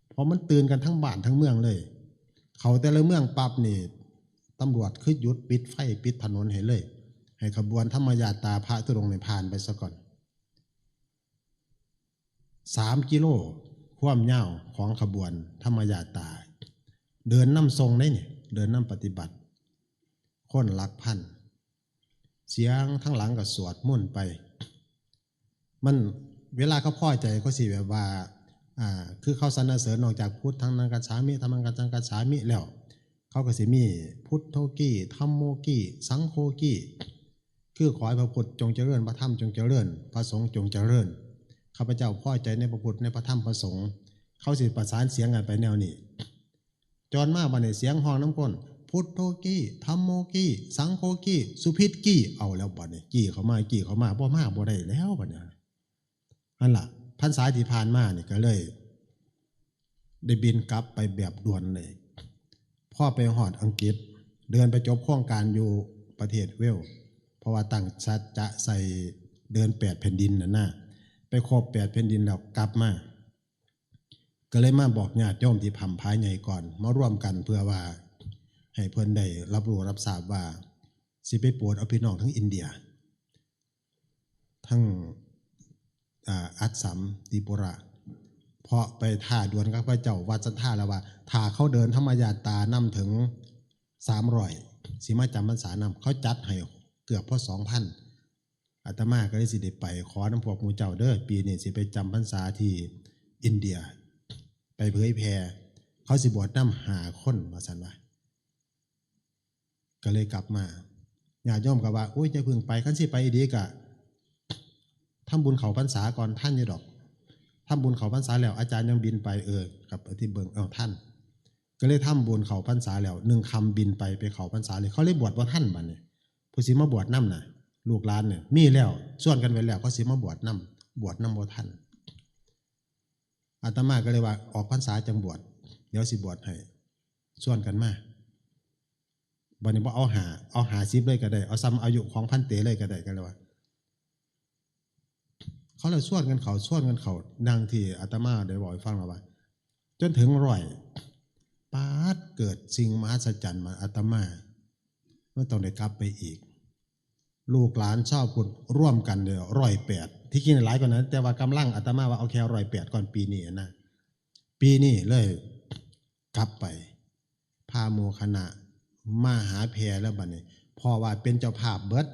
เพราะมันตื่นกันทั้งบ้านทั้งเมืองเลย เข้าแต่ละเมืองปั๊บนี่ ตำรวจคือหยุดปิดไฟปิดถนนให้เลย ให้ขบวนธรรมยาตราพระธุดงค์นี่ผ่านไปซะก่อน สามกิโล ความยาวของขบวนธรรมยาตรา เดินนำส่งได้นี่ เดินนำปฏิบัติ คนหลักพัน เสียงทั้งหลังก็สวดมนต์ไป มันเวลาเขาพอใจเขาสิแบบว่า อ่า คือเขาสรรเสริญนอกจากพุทธังคัจฉามิ ธัมมังคัจฉามิแล้ว เขาก็สิมีพุทโธกี้ ธัมโมกี้ สังโฆกี้ คือขอให้พระพุทธจงเจริญ พระธรรมจงเจริญ พระสงฆ์จงเจริญ ข้าพเจ้าพอใจในพระพุทธในพระธรรมพระสงฆ์ เขาสิประสานเสียงกันไปแนวนี้ จนมาบัดนี้เสียงฮ้องนำคน พุทโธกี้ ธัมโมกี้ สังโฆกี้ สุพิตกี้ เอาแล้วบัดนี้ กี้เข้ามา กี้เข้ามา บ่มาบ่ได้แล้วบัดนี้ นั่นล่ะ พรรษาที่ผ่านมานี่ก็เลย ได้บินกลับไปแบบด่วนเลย พอไปฮอดอังกฤษ เดินไปจบโครงการอยู่ประเทศเวลส์ เพราะว่าตั้งสัจจะใส่เดินแปดแผ่นดินน่ะนะ ไปครบแปดแผ่นดินแล้วกลับมา ก็เลยมาบอกญาติโยมที่พร่ำพาใหญ่ก่อน มาร่วมกันเพื่อว่าให้เพิ่นได้รับรู้รับทราบว่า สิไปโปรดเอาพี่น้องทั้งอินเดีย ทั้ง อ่า อัสสัม ตรีปุระ เพราะไปท้าดวลกับพระเจ้าวัดสันทาแล้วว่า ถ้าเขาเดินธรรมยาตรานำถึงสามร้อย สิมาจำพรรษานำ เขาจัดให้เกือบพอสองพัน อาตมาก็เลยสิได้ไปขอนำพวกหมู่เจ้าเด้อ ปีนี้สิไปจำพรรษาที่อินเดีย ไปเผยแผ่ เขาสิบวชนำห้าคน ว่าซั่นว่า ก็เลยกลับมา ญาติโยมก็ว่า โอ้ย อย่าเพิ่งไป คันสิไปอีหลีก็ทำบุญเข้าพรรษาก่อน ทันอยู่ดอก ทำบุญเข้าพรรษาแล้ว อาจารย์ยังบินไป เออ กลับไปที่เบิ่ง เอ้า ทัน ก็เลยทำบุญเข้าพรรษาแล้ว หนึ่งค่ำบินไป ไปเข้าพรรษาเลย เขาเลยบวชบ่ทันบัดนี้ ผู้สิมาบวชนำน่ะ ลูกหลานเนี่ย มีแล้ว ชวนกันไว้แล้ว เขาสิมาบวชนำ บวชนำบ่ทัน อาตมาก็เลยว่า ออกพรรษาจั่งบวช เดี๋ยวสิบวชให้ ชวนกันมา บัดนี้บ่เอาห้า เอาห้าสิบเลยก็ได้ เอาส่ำอายุของพันเตเลยก็ได้ ก็เลยว่า เขาเลยชวนกันเข้า ชวนกันเข้า ดังที่อาตมาได้บอกให้ฟังแล้วว่า จนถึงร้อย ป๊าด เกิดสิ่งมหัศจรรย์มา อาตมา มันต้องได้กลับไปอีก ลูกหลานชาวพุทธร่วมกันเนี่ยร้อยแปด ที่จริงหลายกว่านั้น แต่ว่ากำลังอาตมาว่าเอาแค่ร้อยแปดก่อนปีนี้นะ ปีนี้เลยกลับไป พาหมู่คณะมาหาแพร่แล้วบัดนี้ เพราะว่าเป็นเจ้าภาพเบิด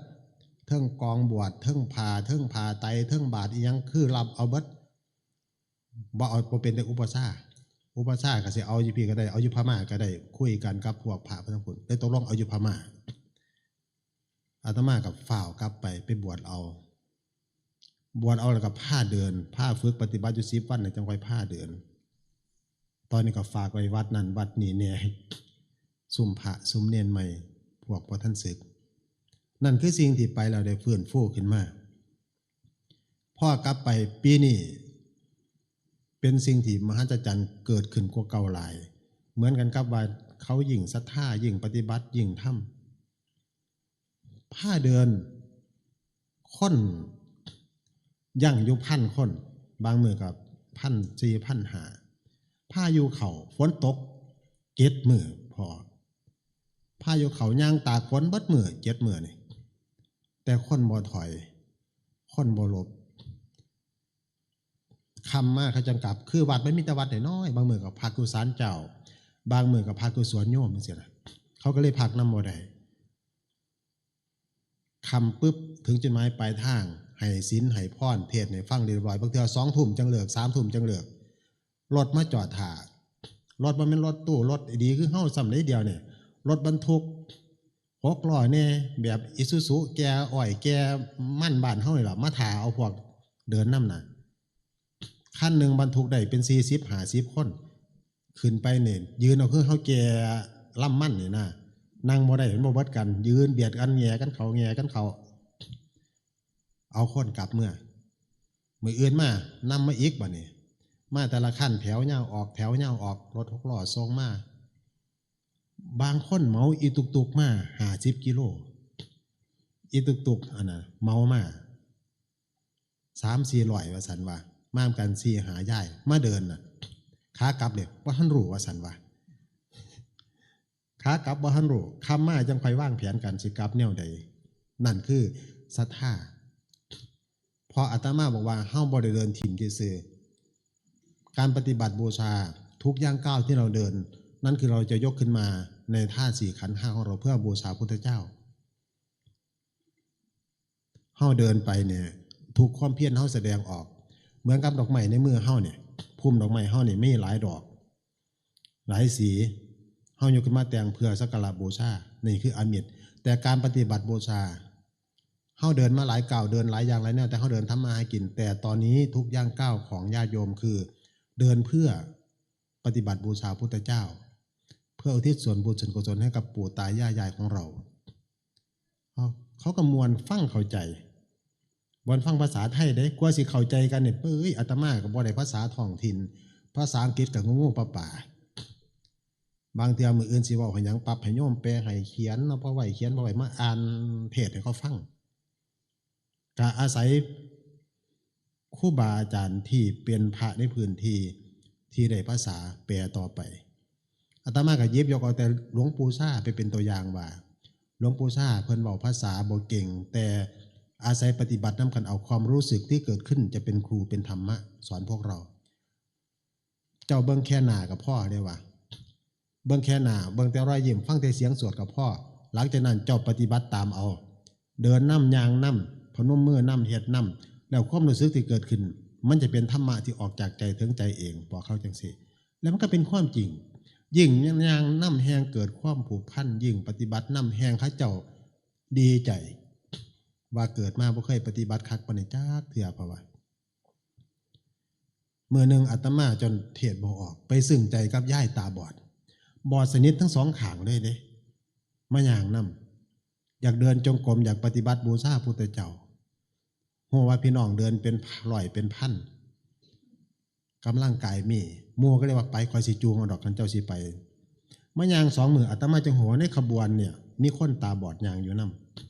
เทิงกองบวช เทิงผ้า เทิงผ้าไตร เทิงบาตรอิหยัง คือรับเอาเบิด บ่เอา บ่เป็นแต่อุปัชฌาย์ อุปัชฌาย์ก็สิเอาอยู่พี้ก็ได้ เอาอยู่พม่าก็ได้ คุยกันกับพวกพระไปทั้งพุ้น ได้ตกลงเอาอยู่พม่า อาตมาก็ฟ้าวกลับไป ไปบวชเอา บวชเอาแล้วก็พาเดิน พาฝึกปฏิบัติอยู่สิบวันน่ะ จั่งค่อยพาเดิน ตอนนี้ก็ฝากไว้วัดนั่นวัดนี้แหน่ ซุมพระซุมเณรใหม่ พวกบ่ทันสึก นั่นคือสิ่งที่ไปแล้วได้ฟื้นฟูขึ้นมา พอกลับไปปีนี้ เป็นสิ่งที่มหัศจรรย์เกิดขึ้นกว่าเก่าหลาย เหมือนกันกับว่าเขายิ่งศรัทธา ยิ่งปฏิบัติ ยิ่งทำ พาเดิน คนยังอยู่พันคน บางมื้อก็พันสี่ พันห้า พาอยู่เข้า ฝนตกเจ็ดมื้อพอ พาอยู่เข้า ย่างตากฝนเบิดมื้อเจ็ดมื้อนี่ แต่คนบ่ถอย คนบ่หลบ ค่ำมาเขาจั่งกลับ คือวัดมันมีแต่วัดน้อยๆ บางมื้อก็พักอยู่ศาลเจ้า บางมื้อก็พักอยู่สวนโยมจั่งซี้นะ เขาก็เลยพักนำบ่ได้ ค่ำปึ๊บ ถึงจุดหมายปลายทาง ให้ศีลให้พร เทศน์ให้ฟังเรียบร้อย บางเทื่อสองทุ่มจั่งเลิก สามทุ่มจั่งเลิก รถมาจอดท่า รถบ่แม่นรถตู้ รถดีคือเฮาซ้ำใด๋เดียวนี่ รถบรรทุก หกล้อแหน่ แบบอีซูซุแก่อ้อยแก่มันบ้านเฮานี่ล่ะ มาถ่าเอาพวกเดินนำน่ะ คันหนึ่งบรรทุกได้เป็นสี่สิบห้าสิบคน ขึ้นไปเนี่ยยืนเอาคือเฮาแก่ลำมันนี่นะ นั่งบ่ได้ มันบ่เบิดกัน ยืนเบียดกันแหง่กันเข้าแหง่กันเข้า เอาคนกลับเมือ มื้ออื่นมานำมาอีกบัดนี้ มาแต่ละคันแถวยาวออกแถวยาวออก รถหกล้อส่งมา บางคนเหมาอีตุกๆมาห้าสิบกิโล อีตุกๆอันน่ะเหมามาสามสี่ร้อยว่าซั่นว่า มานำกันสี่ห้ายาย มาเดินน่ะ ขากลับเนี่ยบ่ทันรู้ว่าซั่นว่า ขากลับบ่ทันรู้ ค่ำมาจั่งค่อยวางแผนกันสิกลับแนวใด นั่นคือศรัทธา เพราะอาตมาบอกว่าเฮาบ่ได้เดินถิ่มซื่อๆ การปฏิบัติบูชาทุกย่างก้าวที่เราเดิน นั่นคือเราจะยกขึ้นมาในธาตุสี่ขันธ์ห้าของเราเพื่อบูชาพุทธเจ้า เฮาเดินไปเนี่ย ทุกความเพียรเฮาแสดงออก เหมือนกับดอกไม้ในมือเฮาเนี่ย พุ่มดอกไม้เฮาเนี่ยมีหลายดอก หลายสี เฮายกขึ้นมาแต่งเพื่อสักการะบูชา นี่คืออามิส แต่การปฏิบัติบูชา เฮาเดินมาหลายก้าว เดินหลายอย่างหลายแนว แต่เฮาเดินทำมาหากิน แต่ตอนนี้ทุกย่างก้าวของญาติโยมคือ เดินเพื่อปฏิบัติบูชาพุทธเจ้า เพื่ออุทิศส่วนบุญส่วนกุศลให้กับปู่ตายายายของเรา เขา เขาก็ม่วนฟังเข้าใจ ม่วนฟังภาษาไทยเด้ กว่าสิเข้าใจกันเนี่ย เอ้ย อาตมาก็บ่ได้ภาษาท้องถิ่น ภาษาอังกฤษก็งูๆปลาๆ บางเทื่อมื้ออื่นสิเว้าให้หยังปั๊บ ให้โยมแปลให้เขียนเนาะ พอไหวเขียน พอไหวมาอ่านเทศน์ให้เขาฟัง ก็อาศัยครูบาอาจารย์ที่เป็นพระในพื้นที่ ที่ได้ภาษาแปลต่อไป อาตมาก็หยิบยกเอาแต่หลวงปู่ชาไปเป็นตัวอย่างว่า หลวงปู่ชาเพิ่นเว้าภาษาบ่เก่ง แต่อาศัยปฏิบัตินำกันเอาความรู้สึกที่เกิดขึ้นจะเป็นครูเป็นธรรมะสอนพวกเรา เจ้าเบิ่งแค่หน้าก็พอเด้ว่า เบิ่งแค่หน้า เบิ่งแต่รอยยิ้ม ฟังแต่เสียงสวดก็พอ หลังจากนั้นเจ้าปฏิบัติตามเอา เดินนำ ย่างนำ พนมมือนำ เฮ็ดนำ แล้วความรู้สึกที่เกิดขึ้น มันจะเป็นธรรมะที่ออกจากใจถึงใจเอง บอกเขาจังซี่ แล้วมันก็เป็นความจริง ยิ่งย่างนำแฮงเกิดความผูกพัน ยิ่งปฏิบัตินำแฮงเขาเจ้าดีใจ ว่าเกิดมาบ่เคยปฏิบัติคักปานนี้จักเทื่อ เพราะว่า มื้อหนึ่งอาตมาจนเทศน์บ่ออก ไปซึ้งใจกับยายตาบอด บอดสนิททั้งสองข้างเลยเด้ มาย่างนำ อยากเดินจงกรม อยากปฏิบัติบูชาพุทธเจ้า ฮู้ว่าพี่น้องเดินเป็นร้อยเป็นพัน กำลังกายมี หมู่ก็เลยว่า ไป ข้อยสิจูงเอาดอก คันเจ้าสิไป มาย่างสองมื้อ อาตมาจั่งฮู้ว่าในขบวนเนี่ย มีคนตาบอดย่างอยู่น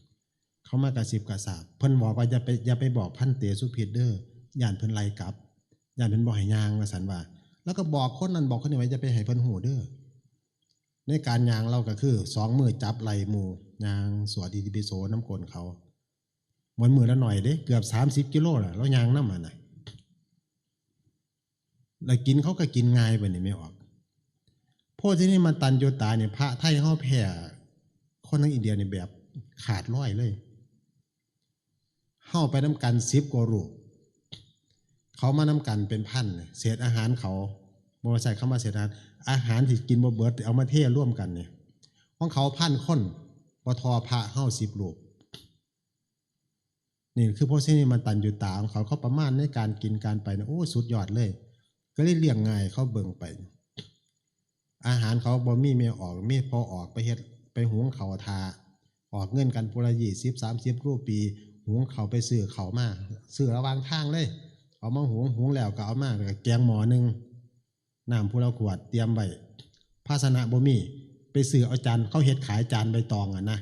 ำ เขามากระซิบกระซาบ เพิ่นบอกว่า อย่าไป อย่าไปบอกพันเตสุพิษเด้อ ย้านเพิ่นไล่กลับ ย้านเพิ่นบ่ให้ย่าง ว่าซั่นว่า แล้วก็บอกคนนั้นบอกคนนี้ว่า อย่าไปให้เพิ่นฮู้เด้อ ในการย่างเราก็คือสองมือจับไหล่หมู่ ย่างสวดอิติปิโสนำก้นเขา วันมื้อละหน่อยเด้ เกือบสามสิบกิโลล่ะ เราย่างนำหั่นน่ะ แล้วกินเขาก็กินง่ายบัดนี้ แม่ออก โพธินิมันตัญญุตาเนี่ย พระไทยเฮาแพ้คนทางอินเดียนี่แบบขาดลอยเลย เฮาไปนำกันสิบกว่ารูป เขามานำกันเป็นพันเนี่ย เศษอาหารเขา บ่ว่าใช้คำว่าเศษอาหาร อาหารที่กินบ่เบิด เอามาเทรวมกันเนี่ย ของเขาพันคน บ่ทอพระเฮาสิบรูป นี่คือโพธินิมันตัญญุตาของเขา เขาประมาณในการกินการไปเนี่ย โอ้ สุดยอดเลย ก็เลยเลี้ยงง่าย เขาเบิ่งไป อาหารเขาบ่มีแม่ออก มีพ่อออกไปเฮ็ด ไปหุงข้าวถ่า ออกเงินกันผู้ละยี่สิบ สามสิบรูปี หุงข้าวไปซื้อข้าวมา ซื้อระหว่างทางเลย เอามาหุง หุงแล้วก็เอามา แล้วก็แกงหม้อหนึ่ง น้ำผู้ละขวดเตรียมไว้ ภาชนะบ่มี ไปซื้อเอาจาน เขาเฮ็ดขายจานใบตองอะนะ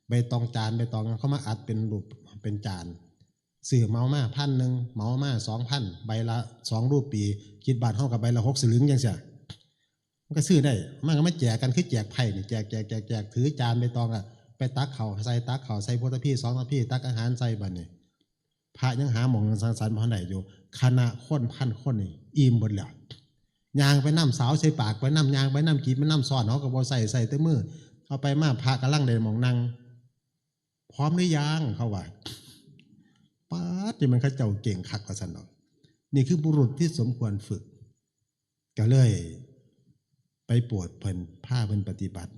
ใบตองจาน ใบตอง เขามาอัดเป็นรูป เป็นจาน ซื้อเหมามาพันหนึ่ง เหมามาสองพัน ใบละสองรูปี คิดบาทเฮาก็ใบละหกสลึงจั่งซี้ มันก็ซื้อได้ มันก็มาแจกกัน คือแจกไพ่นี่ แจก แจก แจก แจก ถือจานใบตองอะ ไปตักข้าวใส่ ตักข้าวใส่ พุทธพี สองทัพพี ตักอาหารใส่บัดนี้ พระยังหาหม่องสังสรรค์บ่ทันได้อยู่ คณะคนพันคนนี่อิ่มเบิดแล้ว ย่างไปนำ สาวใส่ปากไปนำ ย่างไปนำ กินไปนำ ซ้อนเขาก็บ่ใส่ ใส่แต่มือ เอาไปมา พระกำลังได้หม่องนั่ง พร้อมหรือยัง เขาว่า ป๊าด นี่มันเขาเจ้าเก่งคักว่าซั่นดอก นี่คือบุรุษที่สมควรฝึก ก็เลยไปโปรดเพิ่น พาเพิ่นปฏิบัติ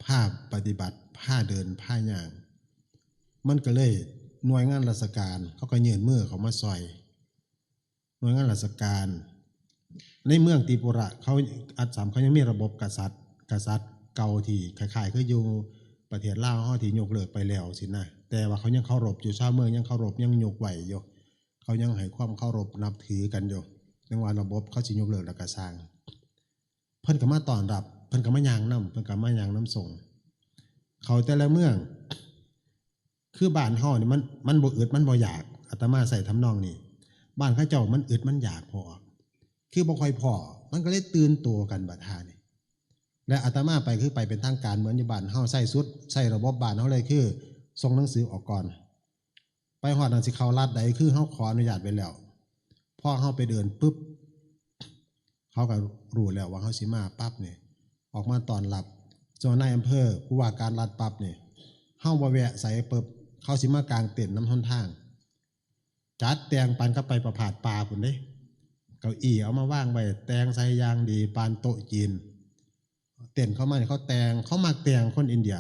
พาปฏิบัติ พาเดิน พาย่าง มันก็เลยหน่วยงานราชการเขาก็ยื่นมือเข้ามาซอย หน่วยงานราชการ ในเมืองติปุระเขา อัสสัมเขายังมีระบบกษัตริย์ กษัตริย์เก่าที่คล้ายๆคืออยู่ประเทศลาวเฮาที่ยกเลิกไปแล้วสินะ แต่ว่าเขายังเคารพอยู่ ชาวเมืองยังเคารพยังยกไหว้อยู่ เขายังให้ความเคารพนับถือกันอยู่ ถึงว่าระบบเขาสิยกเลิกแล้วก็ซ่าง เพิ่นก็มาต้อนรับ เพิ่นก็มาย่างนำ เพิ่นก็มาย่างนำส่ง เขาแต่ละเมือง คือบ้านเฮานี่มัน มันบ่อึดมันบ่อยาก อาตมาใช้ทำนองนี้ บ้านเขาเจ้ามันอึดมันอยากพอ คือบ่ค่อยพ้อ มันก็เลยตื่นตัวกันบัดท่านี่ และอาตมาไปคือไปเป็นทางการ เหมือนอยู่บ้านเฮาใช้สุด ใช้ระบบบ้านเฮาเลยคือส่งหนังสือออกก่อน ไปฮอดนั่นสิเข้ารัฐใด คือเฮาขออนุญาตไปแล้ว พอเฮาไปเดินปุ๊บ เขาก็รู้แล้วว่าเฮาสิมาปั๊บนี่ ออกมาต้อนรับ ส่วนนายอำเภอ ผู้ว่าการรัฐปั๊บนี่ เฮาบ่แวะไสปุ๊บ เขาสิมากางเต็นท์นำหนทาง จัดแต่งปานกับไปประพาสป่าพุ้นเด้ เก้าอี้เอามาวางไว้ แต่งใส่อย่างดี ปานโต๊ะจีน เต็นท์เขามานี่เขาแต่ง เขามักแต่งคนอินเดีย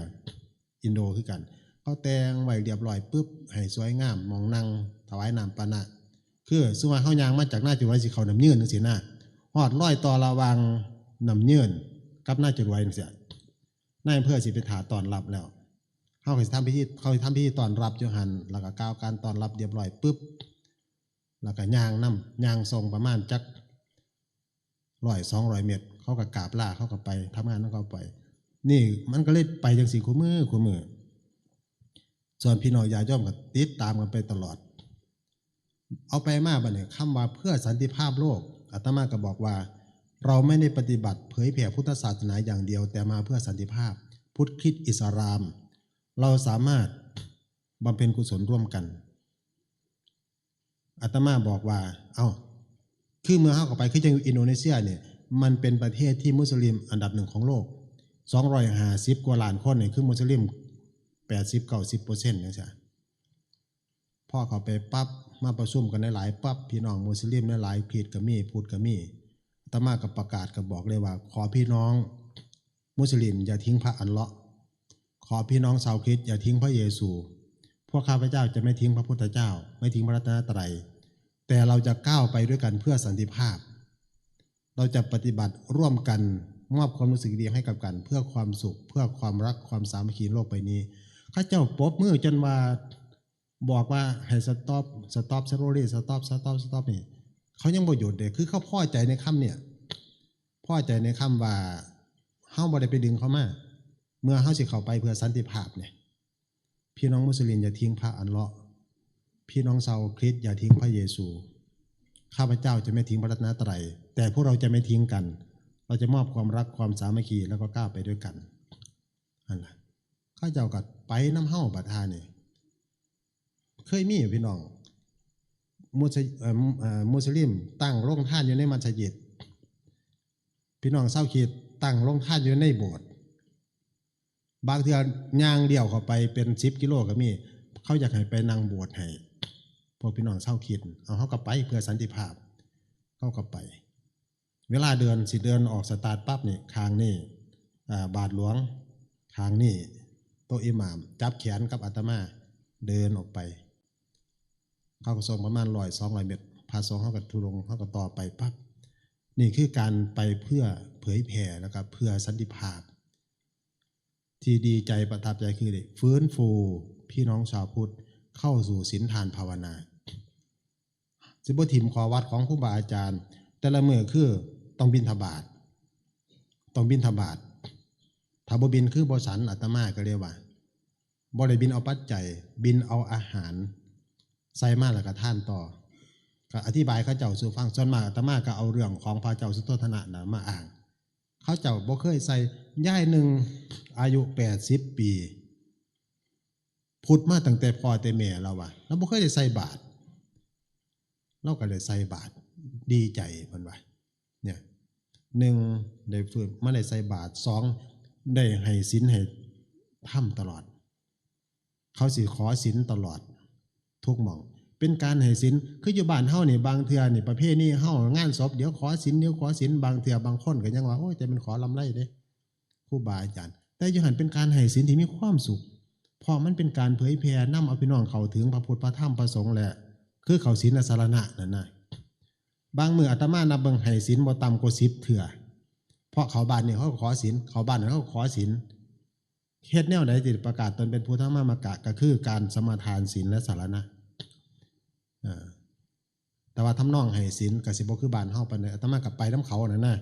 อินโดคือกัน เขาแต่งไว้เรียบร้อยปุ๊บ ให้สวยงาม หม่องนั่ง ถวายน้ำปานะ คือสมมุติว่าเฮาย่างมาจากนาจารวยสิเข้าน้ำยืนจังซี้นะ ฮอดรอยต่อระหว่างน้ำยืนกับนาจารวยจังซี้ นายอำเภอสิไปท่าต้อนรับแล้ว เฮาก็สิทำพิธี เขาสิทำพิธีต้อนรับอยู่หั่น แล้วก็กล่าวการต้อนรับเรียบร้อยปุ๊บ แล้วก็ย่างนำ ย่างส่งประมาณจักร้อยสองร้อยเมตร เขาก็กราบลา เขาก็ไปทำงานของเขาไป นี่มันก็เลยไปจังซี้คู่มื้อคู่มื้อ ส่วนพี่น้องญาติโยมก็ติดตามกันไปตลอด เอาไปมาบัดนี้ คำว่าเพื่อสันติภาพโลก อาตมาก็บอกว่า เราไม่ได้ปฏิบัติเผยแผ่พุทธศาสนาอย่างเดียว แต่มาเพื่อสันติภาพ พุทธคริสต์อิสลาม เราสามารถบำเพ็ญกุศลร่วมกัน อาตมาบอกว่า เอ้า คือเมืองเฮาเข้าไป คือจังอยู่อินโดนีเซียเนี่ย มันเป็นประเทศที่มุสลิมอันดับหนึ่งของโลก สองร้อยห้าสิบกว่าล้านคนเนี่ย คือมุสลิม แปดสิบเก้าสิบเปอร์เซ็นต์ จังซี้ พอเข้าไปปั๊บ มาประชุมกันหลายๆปั๊บ พี่น้องมุสลิมหลายๆ คริสต์ก็มี พุทธก็มี อาตมาก็ประกาศก็บอกเลยว่า ขอพี่น้องมุสลิมอย่าทิ้งพระอัลเลาะห์ ขอพี่น้องชาวคริสต์อย่าทิ้งพระเยซู พวกข้าพเจ้าจะไม่ทิ้งพระพุทธเจ้า ไม่ทิ้งพระรัตนตรัย แต่เราจะก้าวไปด้วยกันเพื่อสันติภาพ เราจะปฏิบัติร่วมกัน มอบความรู้สึกดีให้กับกัน เพื่อความสุข เพื่อความรัก ความสามัคคีโลกใบนี้ เขาเจ้าปรบมือจนว่า บอกว่าให้ stop stop slowly stop stop stop นี่ เขายังบ่หยุดเด้ คือเขาพอใจในคำเนี่ย พอใจในคำว่า เฮาบ่ได้ไปดึงเขามา เมื่อเฮาสิเข้าไปเพื่อสันติภาพเนี่ย พี่น้องมุสลิมอย่าทิ้งพระอัลเลาะห์ พี่น้องชาวคริสต์อย่าทิ้งพระเยซู ข้าพเจ้าจะไม่ทิ้งพระรัตนตรัย แต่พวกเราจะไม่ทิ้งกัน เราจะมอบความรักความสามัคคีแล้วก็ก้าวไปด้วยกัน นั่นล่ะ เขาเจ้าก็ไปนำเฮาบัดท่านี่ เคยมีพี่น้อง มุสลิม เอ่อ เอ่อ มุสลิมตั้งโรงทานอยู่ในมัสยิด พี่น้องชาวคริสต์ตั้งโรงทานอยู่ในโบสถ์ บางเทื่อย่างเดียวเข้าไปเป็นสิบกิโลก็มี เขาอยากให้ไปนั่งโบสถ์ให้ พวกพี่น้องชาวคริสต์ เอา เขาก็ไปเพื่อสันติภาพ เขาก็ไป เวลาเดิน สิเดินออกสตาร์ทปั๊บนี่ ข้างนี่ อ่า บาทหลวง ข้างนี่ โต๊ะอิหม่าม จับแขนกับอาตมา เดินออกไป เขาก็ส่งประมาณร้อยสองร้อยเมตร พระสงฆ์เขาก็ธุดงค์ เขาก็ต่อไปปั๊บ นี่คือการไปเพื่อเผยแผ่ แล้วก็เพื่อสันติภาพ ที่ดีใจประทับใจคือได้ฟื้นฟูพี่น้องชาวพุทธเข้าสู่ศีลทานภาวนา สิบ่ถิ่มข้อวัดของครูบาอาจารย์ แต่ละมื้อคือต้องบิณฑบาต ต้องบิณฑบาต ถ้าบ่บิณคือบ่ฉัน อาตมาก็เลยว่า บ่ได้บิณเอาปัจจัย บิณเอาอาหาร ใส่มาแล้วก็ทานต่อ ก็อธิบายเขาเจ้าสู่ฟัง ส่วนมากอาตมาก็เอาเรื่องของพระเจ้าสุโธทนะน่ะมาอ้าง เขาเจ้าบ่เคยใส่ ยายหนึ่งอายุแปดสิบปี พุทธมาตั้งแต่พ่อแต่แม่แล้วว่า แล้วบ่เคยได้ใส่บาตร เราก็ได้ใส่บาตร ดีใจเพิ่นว่า เนี่ย หนึ่ง ได้ฟื้นมาได้ใส่บาตร สอง ได้ให้ศีลให้ธรรมตลอด เขาสิขอศีลตลอด ทุกหม่อง เป็นการให้ศีล คืออยู่บ้านเฮานี่ บางเทื่อนี่ ประเพณีเฮา งานศพ เดี๋ยวขอศีล เดี๋ยวขอศีล บางเทื่อบางคนก็ยังว่า โอ้ย แต่มันขอลำไรเด้ ครูบาอาจารย์ แต่อยู่หั่นเป็นการให้ศีลที่มีความสุข เพราะมันเป็นการเผยแผ่นำเอาพี่น้องเข้าถึงพระพุทธพระธรรมพระสงฆ์แหละ คือเข้าศีลและสรณะนั่นนะ บางมื้ออาตมานับเบิ่งให้ศีลบ่ต่ำกว่าสิบเทื่อ เพราะเข้าบ้านนี่เขาก็ขอศีล เข้าบ้านนั่นเขาก็ขอศีล เฮ็ดแนวใดที่ประกาศตนเป็นพุทธมามกะ ก็คือการสมาทานศีลและสรณะ อ่า แต่ว่าทำนองให้ศีลก็สิบ่คือบ้านเฮาปานใด อาตมาก็ไปนำเขานั่นนะ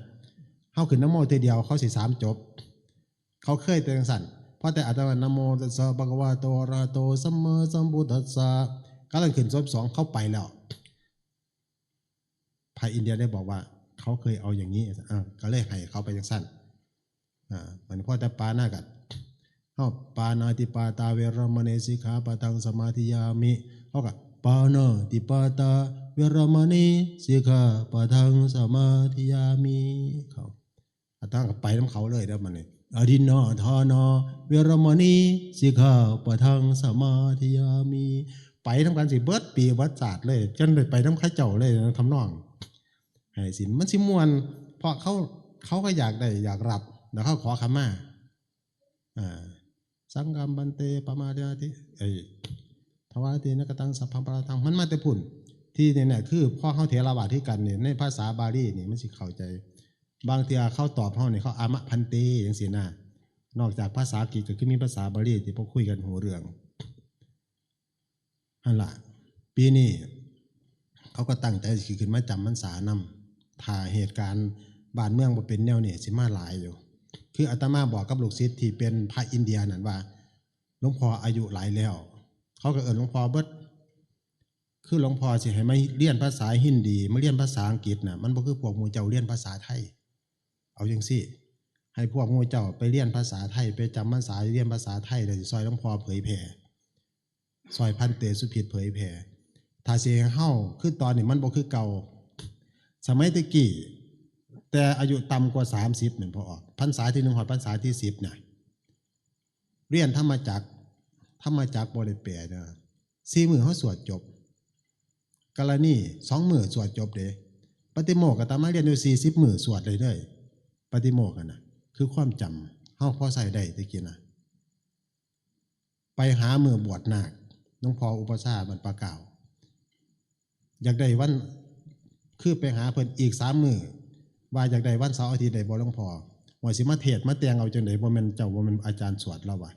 เฮาขึ้นนะโมเทื่อเดียวเขาสิสามจบ เขาเคยแต่จังซั่น เพราะแต่อาตมานะโมตัสสะภะคะวะโตอะระหะโตสัมมาสัมพุทธัสสะ กำลังขึ้นจบสองเขาไปแล้ว พระอินเดียได้บอกว่าเขาเคยเอาอย่างนี้ อ่า ก็เลยให้เขาไปจังซั่น อ่า มันพอแต่ปานากัด เฮา ปานาติปาตาเวรมณีสิกขาปะทังสมาธิยามิ เขาก็ ปานาติปาตาเวรมณีสิกขาปะทังสมาธิยามิ เขา อาตมาก็ไปนำเขาเลยเด้อบัดนี้ อทินนาทานาเวรมณีสิกขาปะทังสมาธิยามิ ไปนำกันสิเบิดปีเบิดชาติเลย จนได้ไปนำเขาเจ้าเลยนะ ทำนอง ให้ศีล มันสิม่วน เพราะเขา เขาก็อยากได้ อยากรับ แล้วเขาขอขมา อ่า สังฆัมภันเต ปะมาทาติ เอ้ย ทวาตินะกตังสัพพังปะระทัง มันมาแต่พุ้น ที่นี่เนี่ยคือพอเขาเถรวาทคือกันเนี่ย ในภาษาบาลีนี่มันสิเข้าใจ บางเทื่อเขาตอบเขาเนี่ยเขา อามะภันเต จังซี้นะ นอกจากภาษาอังกฤษก็คือมีภาษาบาลีที่พอคุยกันฮู้เรื่อง หั่นล่ะ ปีนี้เขาก็ตั้งใจสิขึ้นมาจำพรรษานำ ถ้าเหตุการณ์บ้านเมืองบ่เป็นแนวนี้สิมาหลายอยู่ คืออาตมาบอกกับลูกศิษย์ที่เป็นพระอินเดียนั่นว่า หลวงพ่ออายุหลายแล้ว เขาก็เอิ้นหลวงพ่อเบิด คือหลวงพ่อสิให้มาเรียนภาษาฮินดี มาเรียนภาษาอังกฤษน่ะ มันบ่คือพวกหมู่เจ้าเรียนภาษาไทย เอาจังซี่ ให้พวกหมู่เจ้าไปเรียนภาษาไทย ไปจำพรรษาเรียนภาษาไทย แล้วสิซอยหลวงพ่อเผยแผ่ ซอยพันเตสุพิษเผยแผ่ ถ้าสิให้เฮา คือตอนนี้มันบ่คือเก่า สมัยแต่กี้ แต่อายุต่ำกว่าสามสิบแม่นบ่ออก พรรษาที่หนึ่งฮอดพรรษาที่สิบน่ะ เรียนธรรมจักร ธรรมจักรบ่ได้แปลนะ สี่มื้อเฮาสวดจบ กรณีสองมื้อสวดจบเด้ ปาฏิโมกข์อาตมาเรียนอยู่สี่สิบมื้อสวดได้เลย ปาฏิโมกข์อะนะ คือความจำ เฮาพอใช้ได้แต่กี้นะ ไปหามื้อบวชนาค หลวงพ่ออุปัชฌาย์บ้านป่าก้าว อยากได้วัน คือไปหาเพิ่นอีกสามมื้อ ว่าอยากได้วันเสาร์อาทิตย์ได้บ่หลวงพ่อ ว่าสิมาเทศน์มาแต่งเอาจังใด๋ บ่แม่นเจ้า บ่แม่นอาจารย์สวด ลาวว่า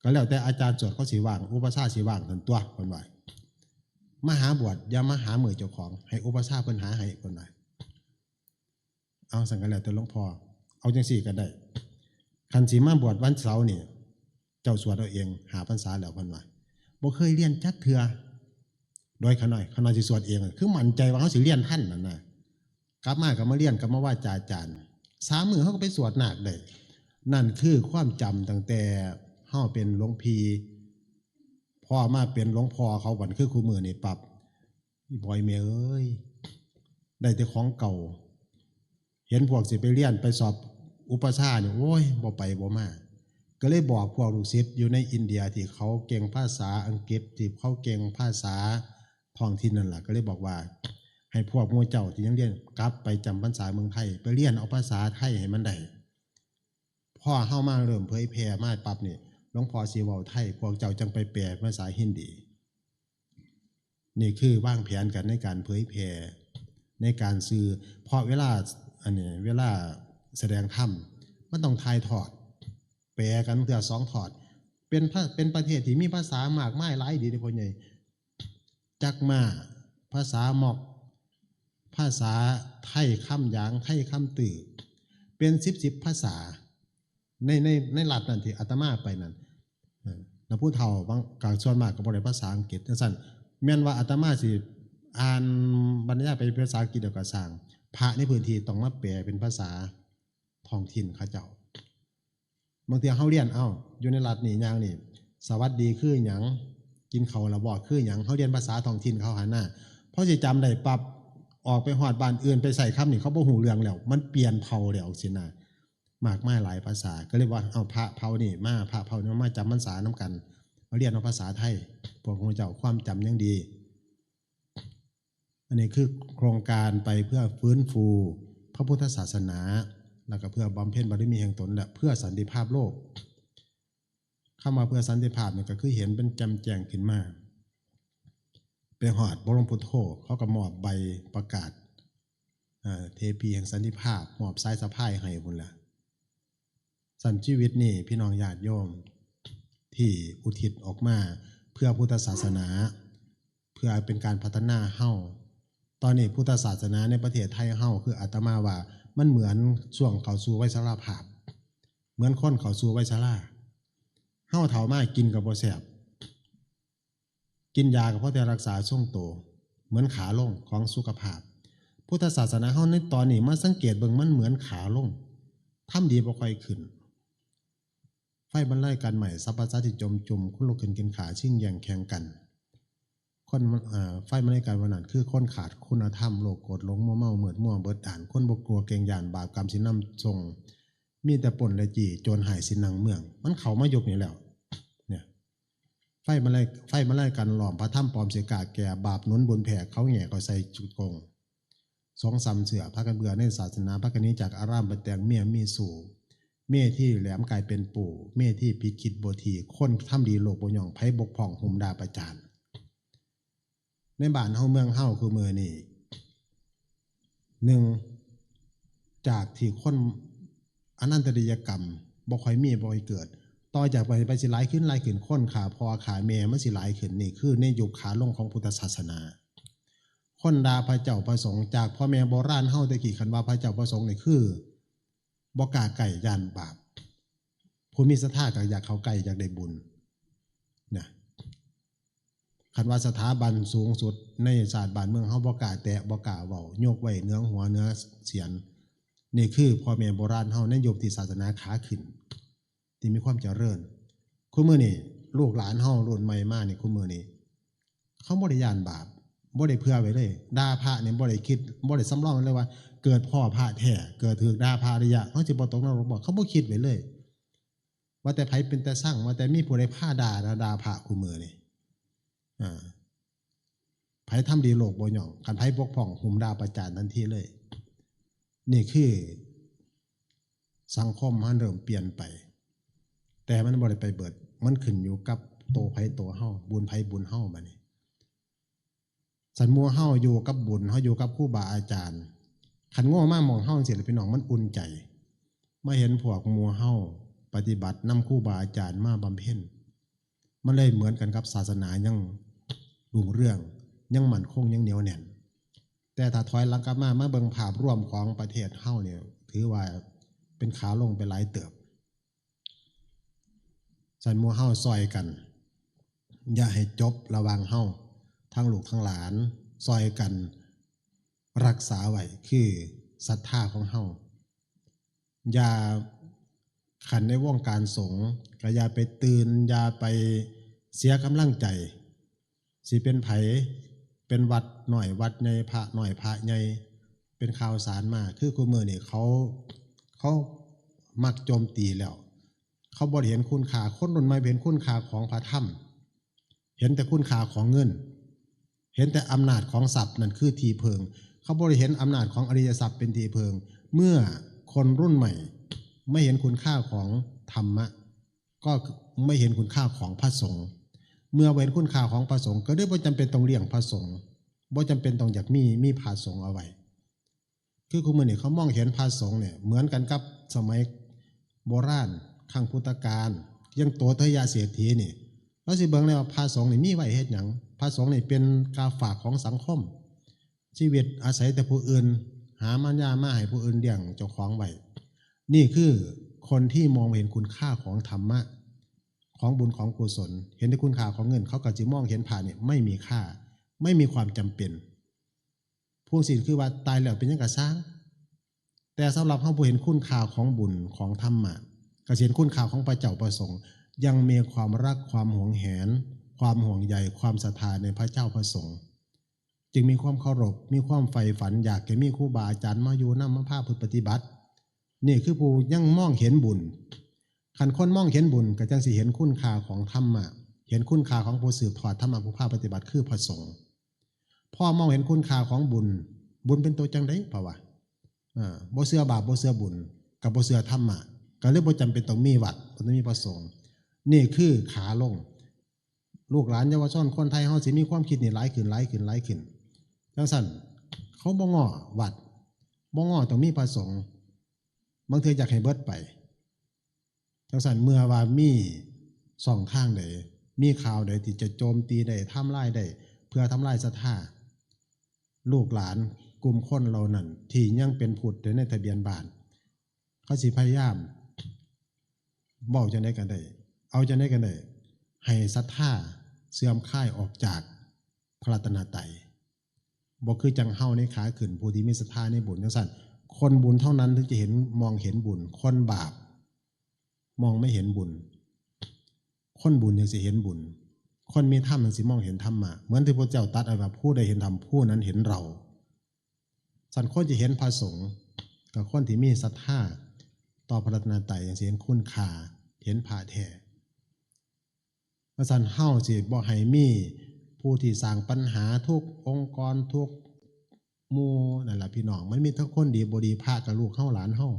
ก็แล้วแต่อาจารย์สวดเขาสิว่าง อุปัชฌาย์สิว่างซั่นตั่ว เพิ่นว่า มาหาบวช อย่ามาหามื้อเจ้าของ ให้อุปัชฌาย์เพิ่นหาให้ เพิ่นว่า เอา ซั่นก็แล้วแต่หลวงพ่อ เอาจังซี่ก็ได้ คันสิมาบวชวันเสาร์นี่ เจ้าสวดเอาเอง ห้าพรรษาแล้ว เพิ่นว่า บ่เคยเรียนจักเทื่อ โดยข้าน้อย ข้าน้อยสิสวดเอง คือมั่นใจว่าเฮาสิเรียนทันนั่นน่ะ กลับมาก็มาเรียน ก็มาไหว้อาจารย์ สามมื้อเฮาก็ไปสวดนาคได้ นั่นคือความจำตั้งแต่เฮาเป็นหลวงพี่ พอมาเป็นหลวงพ่อเขาบัดคือคู่มื้อนี่ปั๊บ อีพ่ออีแม่เอ้ย ได้แต่ของเก่า เห็นพวกสิไปเรียนไปสอบอุปัชฌาย์นี่ โอ้ย บ่ไปบ่มา ก็เลยบอกพวกลูกศิษย์อยู่ในอินเดียที่เขาเก่งภาษาอังกฤษ ที่เขาเก่งภาษาท้องถิ่นนั่นล่ะ ก็เลยบอกว่า ให้พวกหมู่เจ้าที่ยังเรียนกลับไปจำพรรษาเมืองไทย ไปเรียนเอาภาษาไทยให้มันได้ พอเฮามาเริ่มเผยแผ่มาปั๊บนี่ หลวงพ่อสิเว้าไทย พวกเจ้าจั่งไปแปลภาษาฮินดี นี่คือวางแผนกันในการเผยแผ่ ในการสื่อ เพราะเวลา อันนี้ เวลาแสดงธรรม มันต้องถ่ายทอด แปลกันเทื่อสองทอด เป็นพระ เป็นประเทศที่มีภาษามากมายหลายดีเด้อพ่อใหญ่ จักมา ภาษามอก ภาษาไทยคำหยาง ไทยคำตื้อ เป็นสิบสิบภาษา ใน ใน ในรัฐนั้นที่อาตมาไปนั่น เออ แล้วผู้เฒ่าบาง ก็ส่วนมากก็บ่ได้ภาษาอังกฤษ จั่งซั้น แม่นว่าอาตมาสิอ่านบรรยายไปเป็นภาษาอังกฤษแล้วก็ซ่าง พระในพื้นที่ต้องมาแปลเป็นภาษาท้องถิ่นเขาเจ้า บางเทื่อเฮาเรียน เอ้า อยู่ในรัฐนี่ อย่างนี่ สวัสดีคือหยัง กินข้าวแล้วบ่ คือหยัง เฮาเรียนภาษาท้องถิ่นเขาหั้นน่ะ พอสิจำได้ปั๊บ ออกไปฮอดบ้านอื่นไปใช้คำนี่ เขาบ่ฮู้เรื่องแล้ว มันเปลี่ยนเผ่าแล้วซี้นะ มากมายหลายภาษา ก็เลยว่า เอาพระเผ่านี่มา พระเผ่านี่มาจำพรรษานำกัน มาเรียนเอาภาษาไทย พวกหมู่เจ้าความจำยังดี อันนี้คือโครงการไปเพื่อฟื้นฟูพระพุทธศาสนา แล้วก็เพื่อบำเพ็ญบารมีแห่งตน และเพื่อสันติภาพโลก คำว่าเพื่อสันติภาพเนี่ยก็คือเห็นเป็นแจ่มแจ้งขึ้นมา ไปฮอดบรมพุทโธ เขาก็มอบใบประกาศ อ่า เทพีแห่งสันติภาพ มอบสายสะพายให้พุ้นล่ะ สันชีวิตนี่พี่น้องญาติโยม ที่อุทิศออกมาเพื่อพุทธศาสนา เพื่อเป็นการพัฒนาเฮา ตอนนี้พุทธศาสนาในประเทศไทยเฮา คืออาตมาว่ามันเหมือนช่วงเข้าสู่วัยชราภาพ เหมือนคนเข้าสู่วัยชรา เฮาเฒ่ามากินก็บ่แซ่บ กินยาก็พอแต่รักษาทรงโต เหมือนขาลงของสุขภาพ พุทธศาสนาเฮาในตอนนี้มาสังเกตเบิ่ง มันเหมือนขาลง ทำดีบ่ค่อยขึ้น ไฟบรรลัยการไหม้ สรรพสัตว์ที่จมจุ่ม คนลุกขึ้นกินขา ชิงแย่งแข่งกัน คนมัน เอ่อ ไฟบรรลัยการวันนั้น คือคนขาดคุณธรรม โลภโกรธหลง มัวเมามืดมัวเบิดอ่าน คนบ่กลัวเกรงย่าน บาปกรรมสินำส่ง มีแต่ปล้นและจี้ โจรฮ้ายสินั่งเมือง มันเข้ามายุคนี้แล้ว เนี่ย ไฟบรรลัย ไฟบรรลัยการล้อม พระธรรมปลอมสิกล้าแก่ บาปหนุนบุญแผ่ เขาแหย่เขาใส่จุดโกง สงสารเชื่อ พากันเบื่อในศาสนา พากันหนีจากอาราม ไปแต่งเมียมีชู้ เมียที่แหลมกลายเป็นปู เมียที่ผิดคิดบ่ดี คนทำดีโลกบ่ย่อง ไผบกพร่องหุมด่าประจาน ในบ้านเฮาเมืองเฮาคือมื้อนี้ หนึ่ง จากที่คนอนันตริยกรรมบ่ค่อยมี บ่ค่อยเกิด ต่อจากไป ไปสิหลายขึ้น หลายขึ้น คนฆ่าพ่อฆ่าแม่มันสิหลายขึ้น นี่คือในยุคขาลงของพุทธศาสนา คนด่าพระเจ้าพระสงฆ์ จากพ่อแม่โบราณเฮาแต่กี้ คันว่าพระเจ้าพระสงฆ์นี่คือบ่กล้าใกล้ ย่านบาป ผู้มีศรัทธาก็อยากเข้าใกล้ อยากได้บุญ นะ คันว่าสถาบันสูงสุดในชาติบ้านเมืองเฮาบ่กล้าแตะ บ่กล้าเว้า ยกไว้เหนือหัวเหนือเศียร นี่คือพ่อแม่โบราณเฮาในยุคที่ศาสนาขาขึ้น ที่มีความเจริญ คุมื้อนี้ลูกหลานเฮารุ่นใหม่มานี่ คุมื้อนี้เขาบ่ได้ย้านบาป บ่ได้เผื่อไว้เลย ด่าพระนี่บ่ได้คิด บ่ได้สำรองไว้เลยว่า เกิดพ้อพระแท้ เกิดถืกด่าพระอริยะ เขาสิบ่ตกนรกบ่ เขาบ่คิดไว้เลย ว่าแต่ไผเป็นตาซัง ว่าแต่มีผู้ใดพาด่า ด่าพระคุมื้อนี้ อ่า ไผทำดีโลกบ่ย่อง คันไผบกพร่องหุมด่าประจานทันทีเลย นี่คือสังคมมันเริ่มเปลี่ยนไป แต่มันบ่ได้ไปเบิด มันขึ้นอยู่กับโตไผโตเฮา บุญไผบุญเฮาบัดนี้ สันหมู่เฮาอยู่กับบุญ เฮาอยู่กับครูบาอาจารย์ คันโง่มาหม่องเฮาจั่งซี้ล่ะพี่น้อง มันอุ่นใจ มาเห็นพวกหมู่เฮาปฏิบัตินำครูบาอาจารย์มาบำเพ็ญ มันเลยเหมือนกันกับศาสนายังรุ่งเรือง ยังมั่นคง ยังเหนียวแน่น แต่ถ้าถอยหลังกลับมา มาเบิ่งภาพรวมของประเทศเฮาเนี่ย ถือว่าเป็นขาลงไปหลายเติบ สันหมู่เฮาซ่อยกัน อย่าให้จบระหว่างเฮา ทั้งลูกทั้งหลาน ซ่อยกันรักษาไว้ คือศรัทธาของเฮา อย่า คันในวงการสงฆ์ก็อย่าไปตื่น อย่าไปเสียกำลังใจ สิเป็นไผ เป็นวัดน้อยวัดใหญ่ พระน้อยพระใหญ่ เป็นข่าวสารมา คือคุมื้อนี้เขา เขามักโจมตีแล้ว เขาบ่ได้เห็นคุณค่า คนรุ่นใหม่บ่เห็นคุณค่าของพระธรรม เห็นแต่คุณค่าของเงิน เห็นแต่อำนาจของทรัพย์นั่นคือที่พึ่ง เขาบ่ได้เห็นอำนาจของอริยทรัพย์เป็นที่พึ่ง เมื่อคนรุ่นใหม่ไม่เห็นคุณค่าของธรรมะ ก็ไม่เห็นคุณค่าของพระสงฆ์ เมื่อบ่เห็นคุณค่าของพระสงฆ์ ก็เลยบ่จำเป็นต้องเลี้ยงพระสงฆ์ บ่จำเป็นต้องอยากมี มีพระสงฆ์เอาไว้ คือคุมื้อนี้เขามองเห็นพระสงฆ์เนี่ยเหมือนกันกับสมัยโบราณ ครั้งพุทธกาล อย่างโตฏยเศรษฐีนี่ ลาวสิเบิ่งแล้วว่าพระสงฆ์นี่มีไว้เฮ็ดหยัง พระสงฆ์นี่เป็นกาฝากของสังคม ชีวิตอาศัยแต่ผู้อื่น หามาย่ามาให้ผู้อื่นเลี้ยงเจ้าของไว้ นี่คือคนที่มองบ่เห็นคุณค่าของธรรมะ ของบุญของกุศล เห็นแต่คุณค่าของเงิน เขาก็สิมองเห็นพระเนี่ยไม่มีค่า ไม่มีความจำเป็น ผู้จั่งซี้คือว่าตายแล้วเป็นหยังก็ซ่าง แต่สำหรับเฮาผู้เห็นคุณค่าของบุญของธรรมะ ก็สิเห็นคุณค่าของพระเจ้าพระสงฆ์ ยังมีความรัก ความหวงแหน ความห่วงใย ความศรัทธาในพระเจ้าพระสงฆ์ จึงมีความเคารพ มีความใฝ่ฝัน อยากจะมีครูบาอาจารย์มาอยู่นำ มาพาเพิ่นปฏิบัติ นี่คือผู้ยังมองเห็นบุญ คันคนมองเห็นบุญก็จั่งสิเห็นคุณค่าของธรรมะ เห็นคุณค่าของผู้สืบทอดธรรมะ ผู้พาปฏิบัติคือพระสงฆ์ พอมองเห็นคุณค่าของบุญ บุญเป็นตัวจั่งใด เพราะว่า อ่า บ่เชื่อบาป บ่เชื่อบุญ กับบ่เชื่อธรรมะ ก็เลยบ่จำเป็นต้องมีวัด บ่ต้องมีพระสงฆ์ นี่คือขาลง ลูกหลานเยาวชนคนไทยเฮาสิมีความคิดนี่หลายขึ้น หลายขึ้น หลายขึ้น จังซั่น เขาบ่ง้อวัด บ่ง้อต้องมีพระสงฆ์ บางเทื่ออยากให้เบิดไป จังซั่น เมื่อว่ามีช่องทางใด มีข่าวใดที่จะโจมตีได้ ทำลายได้ เพื่อทำลายศรัทธา ลูกหลานกลุ่มคนเหล่านั้นที่ยังเป็นพุทธอยู่ในทะเบียนบ้าน เขาสิพยายามเว้าจั่งใดก็ได้ เอาจั่งใดก็ได้ ให้ศรัทธาเสื่อมคลายออกจากพระรัตนตรัย บ่คือจั่งเฮาในขาขึ้น ผู้ที่มีศรัทธาในบุญจั่งซั่น คนบุญเท่านั้นถึงจะเห็น มองเห็นบุญ คนบาป มองไม่เห็นบุญ คนบุญยังสิเห็นบุญ คนมีธรรมยังสิมองเห็นธรรมะ เหมือนที่พระเจ้าตรัสเอาไว้ว่า ผู้ใดเห็นธรรม ผู้นั้นเห็นเรา ซั่นคนจะเห็นพระสงฆ์ กับคนที่มีศรัทธาต่อพระรัตนตรัยยังสิเห็นคุณค่า เห็นพระแท้ ว่าซั่น เฮาสิบ่ให้มีผู้ที่สร้างปัญหาทุกองค์กร ทุกหมู่นั่นล่ะพี่น้อง มันมีทั้งคนดีบ่ดี พระกับลูกเฮาหลานเฮา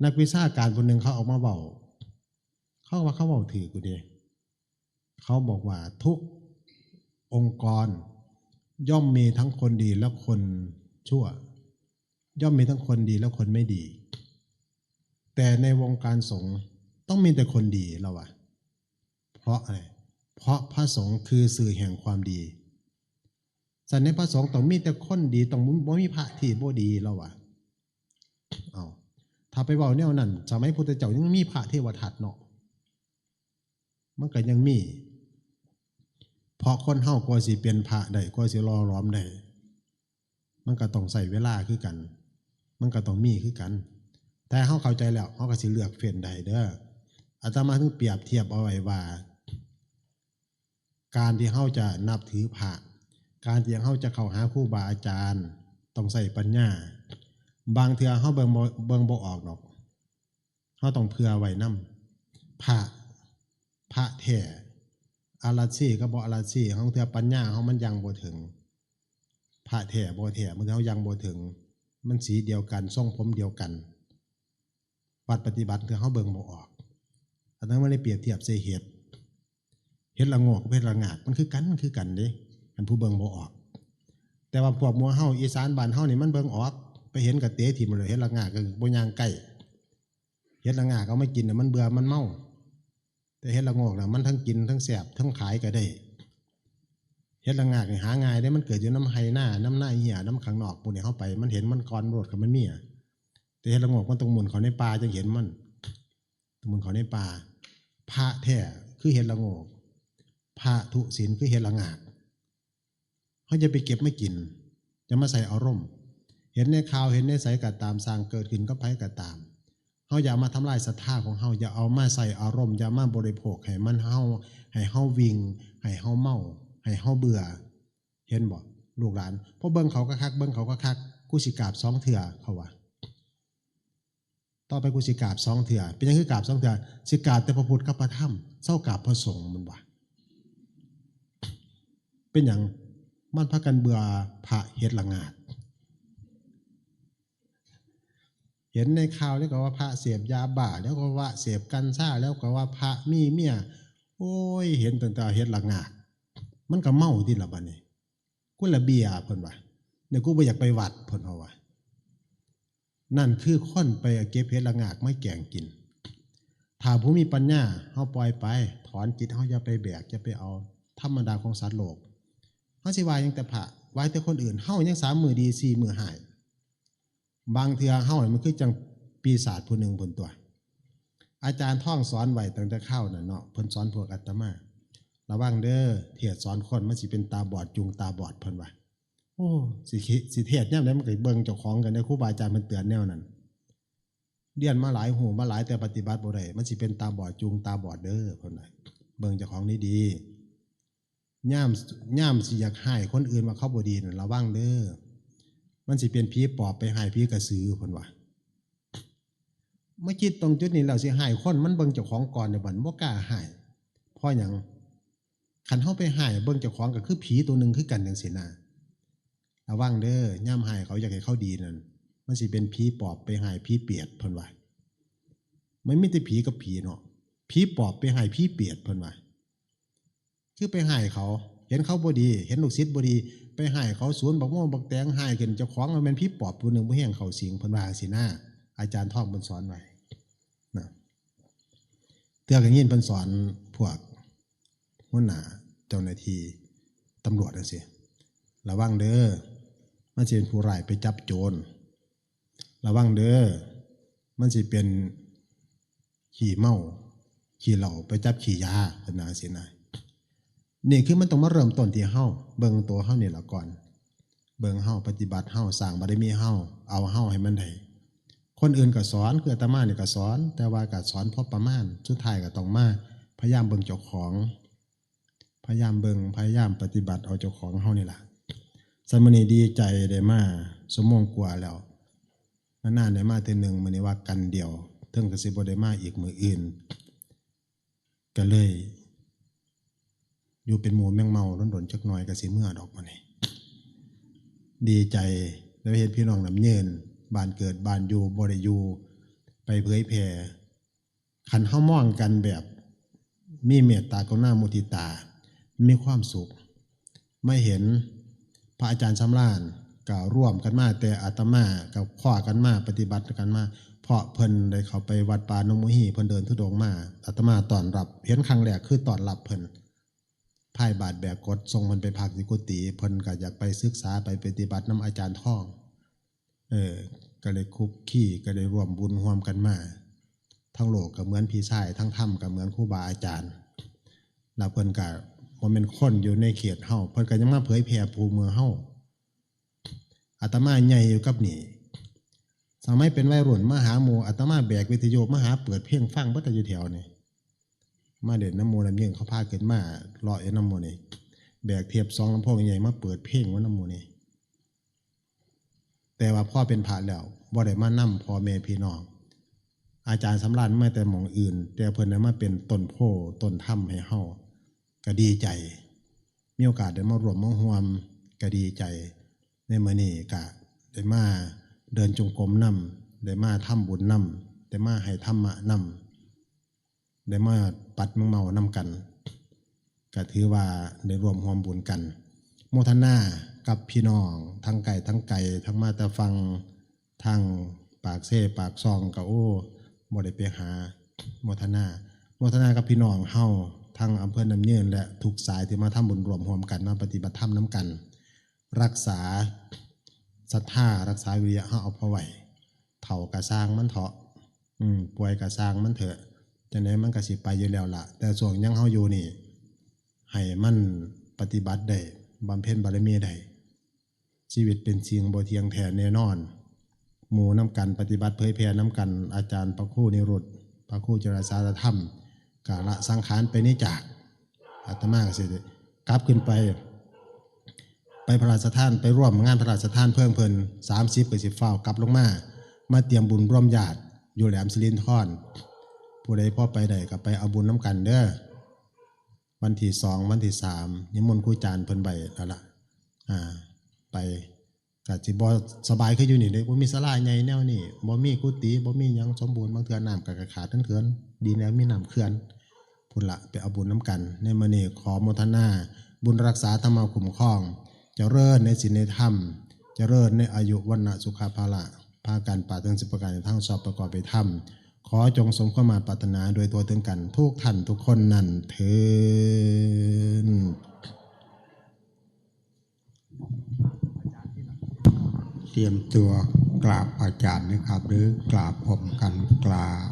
นักวิชาการคนหนึ่งเขาออกมาเว้า เขาว่าเขาเว้าถืกอยู่เด้ เขาบอกว่าทุกองค์กรย่อมมีทั้งคนดีและคนชั่ว ย่อมมีทั้งคนดีและคนไม่ดี แต่ในวงการสงฆ์ต้องมีแต่คนดี ลาวว่า เพราะอะไร เพราะพระสงฆ์คือสื่อแห่งความดี ซั่นในพระสงฆ์ต้องมีแต่คนดี ต้องบ่มีพระที่บ่ดี ลาวว่า เอา ถ้าไปเว้าแนวนั้น สมัยพุทธเจ้ายังมีพระเทวทัตเนาะ มันก็ยังมี เพราะคนเฮากว่าสิเป็นพระได้ กว่าสิหล่อหลอมได้ มันก็ต้องใช้เวลาคือกัน มันก็ต้องมีคือกัน แต่เฮาเข้าใจแล้ว เฮาก็สิเลือกเฟ้นได้เด้อ อาตมาถึงเปรียบเทียบเอาไว้ว่า การที่เฮาจะนับถือพระ การที่เฮาจะเข้าหาครูบาอาจารย์ ต้องใช้ปัญญา บางเทื่อเฮาเบิ่งบ่ เบิ่งบ่ออกดอก เฮาต้องเผื่อไว้นำ พระ พระแท้ อารัสซีกับบ่อารัสซี บางเทื่อปัญญาเฮามันยังบ่ถึง พระแท้บ่แท้ บางเทื่อเฮายังบ่ถึง มันสีเดียวกัน ทรงผมเดียวกัน วัดปฏิบัติเทื่อเฮาเบิ่งบ่ออก อันนั้นมันเลยเปรียบเทียบใส่เห็ด เห็ดละโงกกับเห็ดละงาก มันคือกัน คือกันเด้ อันผู้เบิ่งบ่ออก แต่ว่าพวกหมู่เฮาอีสานบ้านเฮานี่มันเบิ่งออก ไปเห็นก็เตะถิ่มเลย เห็ดละงากก็บ่ย่างใกล้ เห็ดละงากเอามากินน่ะมันเบื่อมันเมา แต่เห็ดละโงกน่ะมันทั้งกินทั้งแซ่บทั้งขายก็ได้ เห็ดละงากนี่หาง่ายเด้ มันเกิดอยู่นำไฮ่นา นำนาเฮีย นำข้างนอก พวกนี้เฮาไป มันเห็นมันก่อนโลด คันมันมีอะ แต่เห็ดละโงกมันต้องหมุนเข้าในป่าจั่งเห็นมัน หมุนเข้าในป่า พระแท้คือเห็ดละโงก พระทุศีลคือเห็ดละงาก เฮาอย่าไปเก็บมากิน อย่ามาใส่อารมณ์ เห็นในข่าว เห็นในไสก็ตาม สร้างเกิดขึ้นกับไผก็ตาม เฮาอย่ามาทำลายศรัทธาของเฮา อย่าเอามาใส่อารมณ์ อย่ามาบริโภคให้มันเฮา ให้เฮาวิ่ง ให้เฮาเมา ให้เฮาเบื่อ เห็นบ่ ลูกหลาน พอเบิ่งเขาคักๆ เบิ่งเขาคักๆ กูสิกราบสองเทื่อ เขาว่า ต่อไปกูสิกราบสองเทื่อ เป็นหยังคือกราบสองเทื่อ สิกราบแต่พระพุทธกับพระธรรม เซากราบพระสงฆ์ มันว่า เป็นหยัง มันพากันเบื่อพระเห็ดละงาก เห็นในข่าวแล้วก็ว่าพระเสพยาบ้า แล้วก็ว่าเสพกัญชา แล้วก็ว่าพระมีเมีย โอ้ย เห็นตั้งแต่เห็ดละงาก มันก็เมาติล่ะบัดนี้ กูละเบีย เพิ่นว่า เดี๋ยวกูบ่อยากไปวัด เพิ่นว่า นั่นคือคนไปเก็บเห็ดละงากมาแกงกิน ถ้าผู้มีปัญญา เฮาปล่อยไป ถอนจิต เฮาอย่าไปแบก อย่าไปเอา ธรรมดาของสัตว์โลก เฮาสิว่าหยังแต่พระ ว่าแต่คนอื่น เฮายังสามมื้อดี สี่มื้อฮ้าย บางเทื่อเฮานี่มันคือจั่งปีศาจผู้หนึ่งพู้นตั๊ว อาจารย์ทองสอนไว้ตั้งแต่คราวนั้นเนาะ เพิ่นสอนพวกอาตมา ระวังเด้อ เทศน์สอนคนมันสิเป็นตาบอดจูงตาบอด เพิ่นว่า โอ้ สิคิ สิเทศน์ยามใดมันก็เบิ่งเจ้าของกันเด้อ ครูบาอาจารย์เพิ่นเตือนแนวนั้น เรียนมาหลาย ฮู้มาหลาย แต่ปฏิบัติบ่ได้ มันสิเป็นตาบอดจูงตาบอดเด้อ เพิ่นว่า เบิ่งเจ้าของดีๆ ยาม ยามสิอยากฮ้ายคนอื่นว่าเขาบ่ดีนั่น ระวังเด้อ มันสิเป็นผีปอบไปฮ้ายผีกระสือ เพิ่นว่า มาคิดตรงจุดนี้แล้วสิฮ้ายคน มันเบิ่งเจ้าของก่อนเด้อบัด บ่กล้าฮ้าย เพราะหยัง คันเฮาไปฮ้ายเบิ่งเจ้าของก็คือผีตัวหนึ่งคือกันจั่งซี้นะ ระวังเด้อ ยามฮ้ายเขาอยากให้เขาดีนั่น มันสิเป็นผีปอบไปให้ผีเปรตเพิ่นว่า มันมีแต่ผีกับผีเนาะ ผีปอบไปให้ผีเปรตเพิ่นว่า คือไปให้เขา เห็นเขาบ่ดี เห็นลูกศิษย์บ่ดี ไปให้เขาสวนบักม่วงบักแตง ให้ขึ้นเจ้าของว่าแม่นผีปอบผู้หนึ่ง บ่แห้งเข้าสิง เพิ่นว่าจั่งซี้นะ อาจารย์ทองเพิ่นสอนไว้นะ เทื่อก็ยินเพิ่นสอนพวกหัวหน้าเจ้าหน้าที่ตำรวจจั่งซี้ ระวังเด้อ มันสิเป็นผู้ร้ายไปจับโจร ระวังเด้อ มันสิเป็นขี้เมา ขี้เหล้า ไปจับขี้ยา เพิ่นว่าจั่งซี้นะ นี่คือมันต้องมาเริ่มต้นที่เฮา เบิ่งตัวเฮานี่ล่ะก่อน เบิ่งเฮา ปฏิบัติเฮา สร้างบารมีเฮา เอาเฮาให้มันได้ คนอื่นก็สอน คืออาตมานี่ก็สอน แต่ว่าก็สอนพอประมาณ สุดท้ายก็ต้องมาพยายามเบิ่งเจ้าของ พยายามเบิ่ง พยายามปฏิบัติเอาเจ้าของเฮานี่ล่ะ ซั่นมื้อนี้ดีใจได้มาชั่วโมงกว่าแล้ว นานๆได้มาเทื่อหนึ่ง มื้อนี้ว่ากันเดียว เทิงก็สิบ่ได้มาอีกมื้ออื่น ก็เลย อยู่เป็นหมู่แมงเม่าโดนๆจักหน่อยก็สิเมือดอกมื้อนี้ ดีใจได้เห็นพี่น้องน้ำเยิน บ้านเกิดบ้านอยู่ บ่ได้อยู่ ไปเผยแผ่ คันเฮามองกันแบบมีเมตตากรุณามุทิตา มีความสุข มาเห็นพระอาจารย์สำราญก็ร่วมกันมา แต่อาตมาก็พ้อกันมา ปฏิบัติกันมา เพราะเพิ่นได้เข้าไปวัดป่าหนองหมูฮี เพิ่นเดินธุดงค์มา อาตมาต้อนรับ เห็นครั้งแรกคือต้อนรับเพิ่น พายบาตรแบกกฐส่งเพิ่นไปพักอยู่กุฏิ เพิ่นก็อยากไปศึกษาไปปฏิบัตินำอาจารย์ทอง เออ ก็เลยคุกคี ก็ได้ร่วมบุญร่วมกันมา ทั้งโลกก็เหมือนพี่ชาย ทั้งธรรมก็เหมือนครูบาอาจารย์ แล้วเพิ่นก็บ่แม่นคนอยู่ในเขตเฮา เพิ่นก็ยังมาเผยแผ่ผู้เมืองเฮา อาตมาใหญ่อยู่กับนี่ สมัยเป็นวัยรุ่นมาหาหมู่ อาตมาแบกวิทยุมาหาเปิดเพลงฟังเบิดอยู่แถวนี่ มาเล่นนำหมู่นำเยิน เขาพาขึ้นมาเลาะอยู่นำหมู่นี่ แบกเทปสองลำโพงใหญ่มาเปิดเพลงไว้นำหมู่นี่ แต่ว่าพอเป็นพระแล้วบ่ได้มานำพ่อแม่พี่น้อง อาจารย์สำราญมาแต่หม่องอื่น แต่เพิ่นได้มาเป็นต้นโพธิ์ต้นธรรมให้เฮา ก็ดีใจ มีโอกาสได้มาร่วมมาร่วมก็ดีใจ ในมื้อนี้ก็ได้มาเดินจงกรมนำ ได้มาทำบุญนำ ได้มาให้ธรรมะนำ ได้มาปัดแมงเม่านำกัน ก็ถือว่าได้ร่วมร่วมบุญกัน โมทนากับพี่น้องทั้งไกลทั้งไกล ทั้งมาแต่ฝั่งทางปากเซปากซองก็ โอ้ บ่ได้ไปหา โมทนา โมทนากับพี่น้องเฮาทั้งอำเภอน้ำเยิน และทุกสายที่มาทำบุญร่วมร่วมกัน มาปฏิบัติธรรมนำกัน รักษาศรัทธา รักษาวิริยะเฮาเอาพอไหว เฒ่าก็ซ่างมันเถาะ อืม ป่วยก็ซ่างมันเถอะ จั่งใดมันก็สิไปอยู่แล้วล่ะ แต่ช่วงยังเฮาอยู่นี่ ให้มันปฏิบัติได้ บำเพ็ญบารมีได้ ชีวิตเป็นสิ่งบ่เที่ยงแท้แน่นอน หมู่นำกันปฏิบัติเผยแผ่นำกัน อาจารย์พระครูนิรุต พระครูจิรสารธรรม ก็ละสังขารไปนี้จาก อาตมาก็สิกลับขึ้นไป ไปพระราชทาน ไปร่วมงานพระราชทานเพลิงเพิ่น สามสิบ ก็สิฟ้าวกลับลงมา มาเตรียมบุญร่วมญาติอยู่แหลมสิรินธร ผู้ใดพอไปได้ก็ไปเอาบุญนำกันเด้อ วันที่สอง วันที่สาม นิมนต์ครูอาจารย์เพิ่นไว้แล้วล่ะ อ่า ไป ก็สิบ่สบายคืออยู่นี่เด้ บ่มีศาลาใหญ่แนวนี้ บ่มีกุฏิ บ่มีหยังสมบูรณ์ บางเทื่อน้ำก็ขาดเถื่อนๆ ดีแนวมีน้ำเขื่อน พุ้นละ ไปเอาบุญนำกัน ในมื้อนี้ขอโมทนา บุญรักษาธรรมคุ้มครอง เจริญในศีลในธรรม เจริญในอายุวรรณะสุขะพละ พากันปรารถนาสิ่งประการทั้งชอบประกอบไปธรรม ขอจงสมความมาปรารถนาโดยทั่วถึงกัน ทุกท่านทุกคนนั่นเทอญ เตรียมตัวกราบอาจารย์นะครับ หรือกราบพร้อมกัน กราบ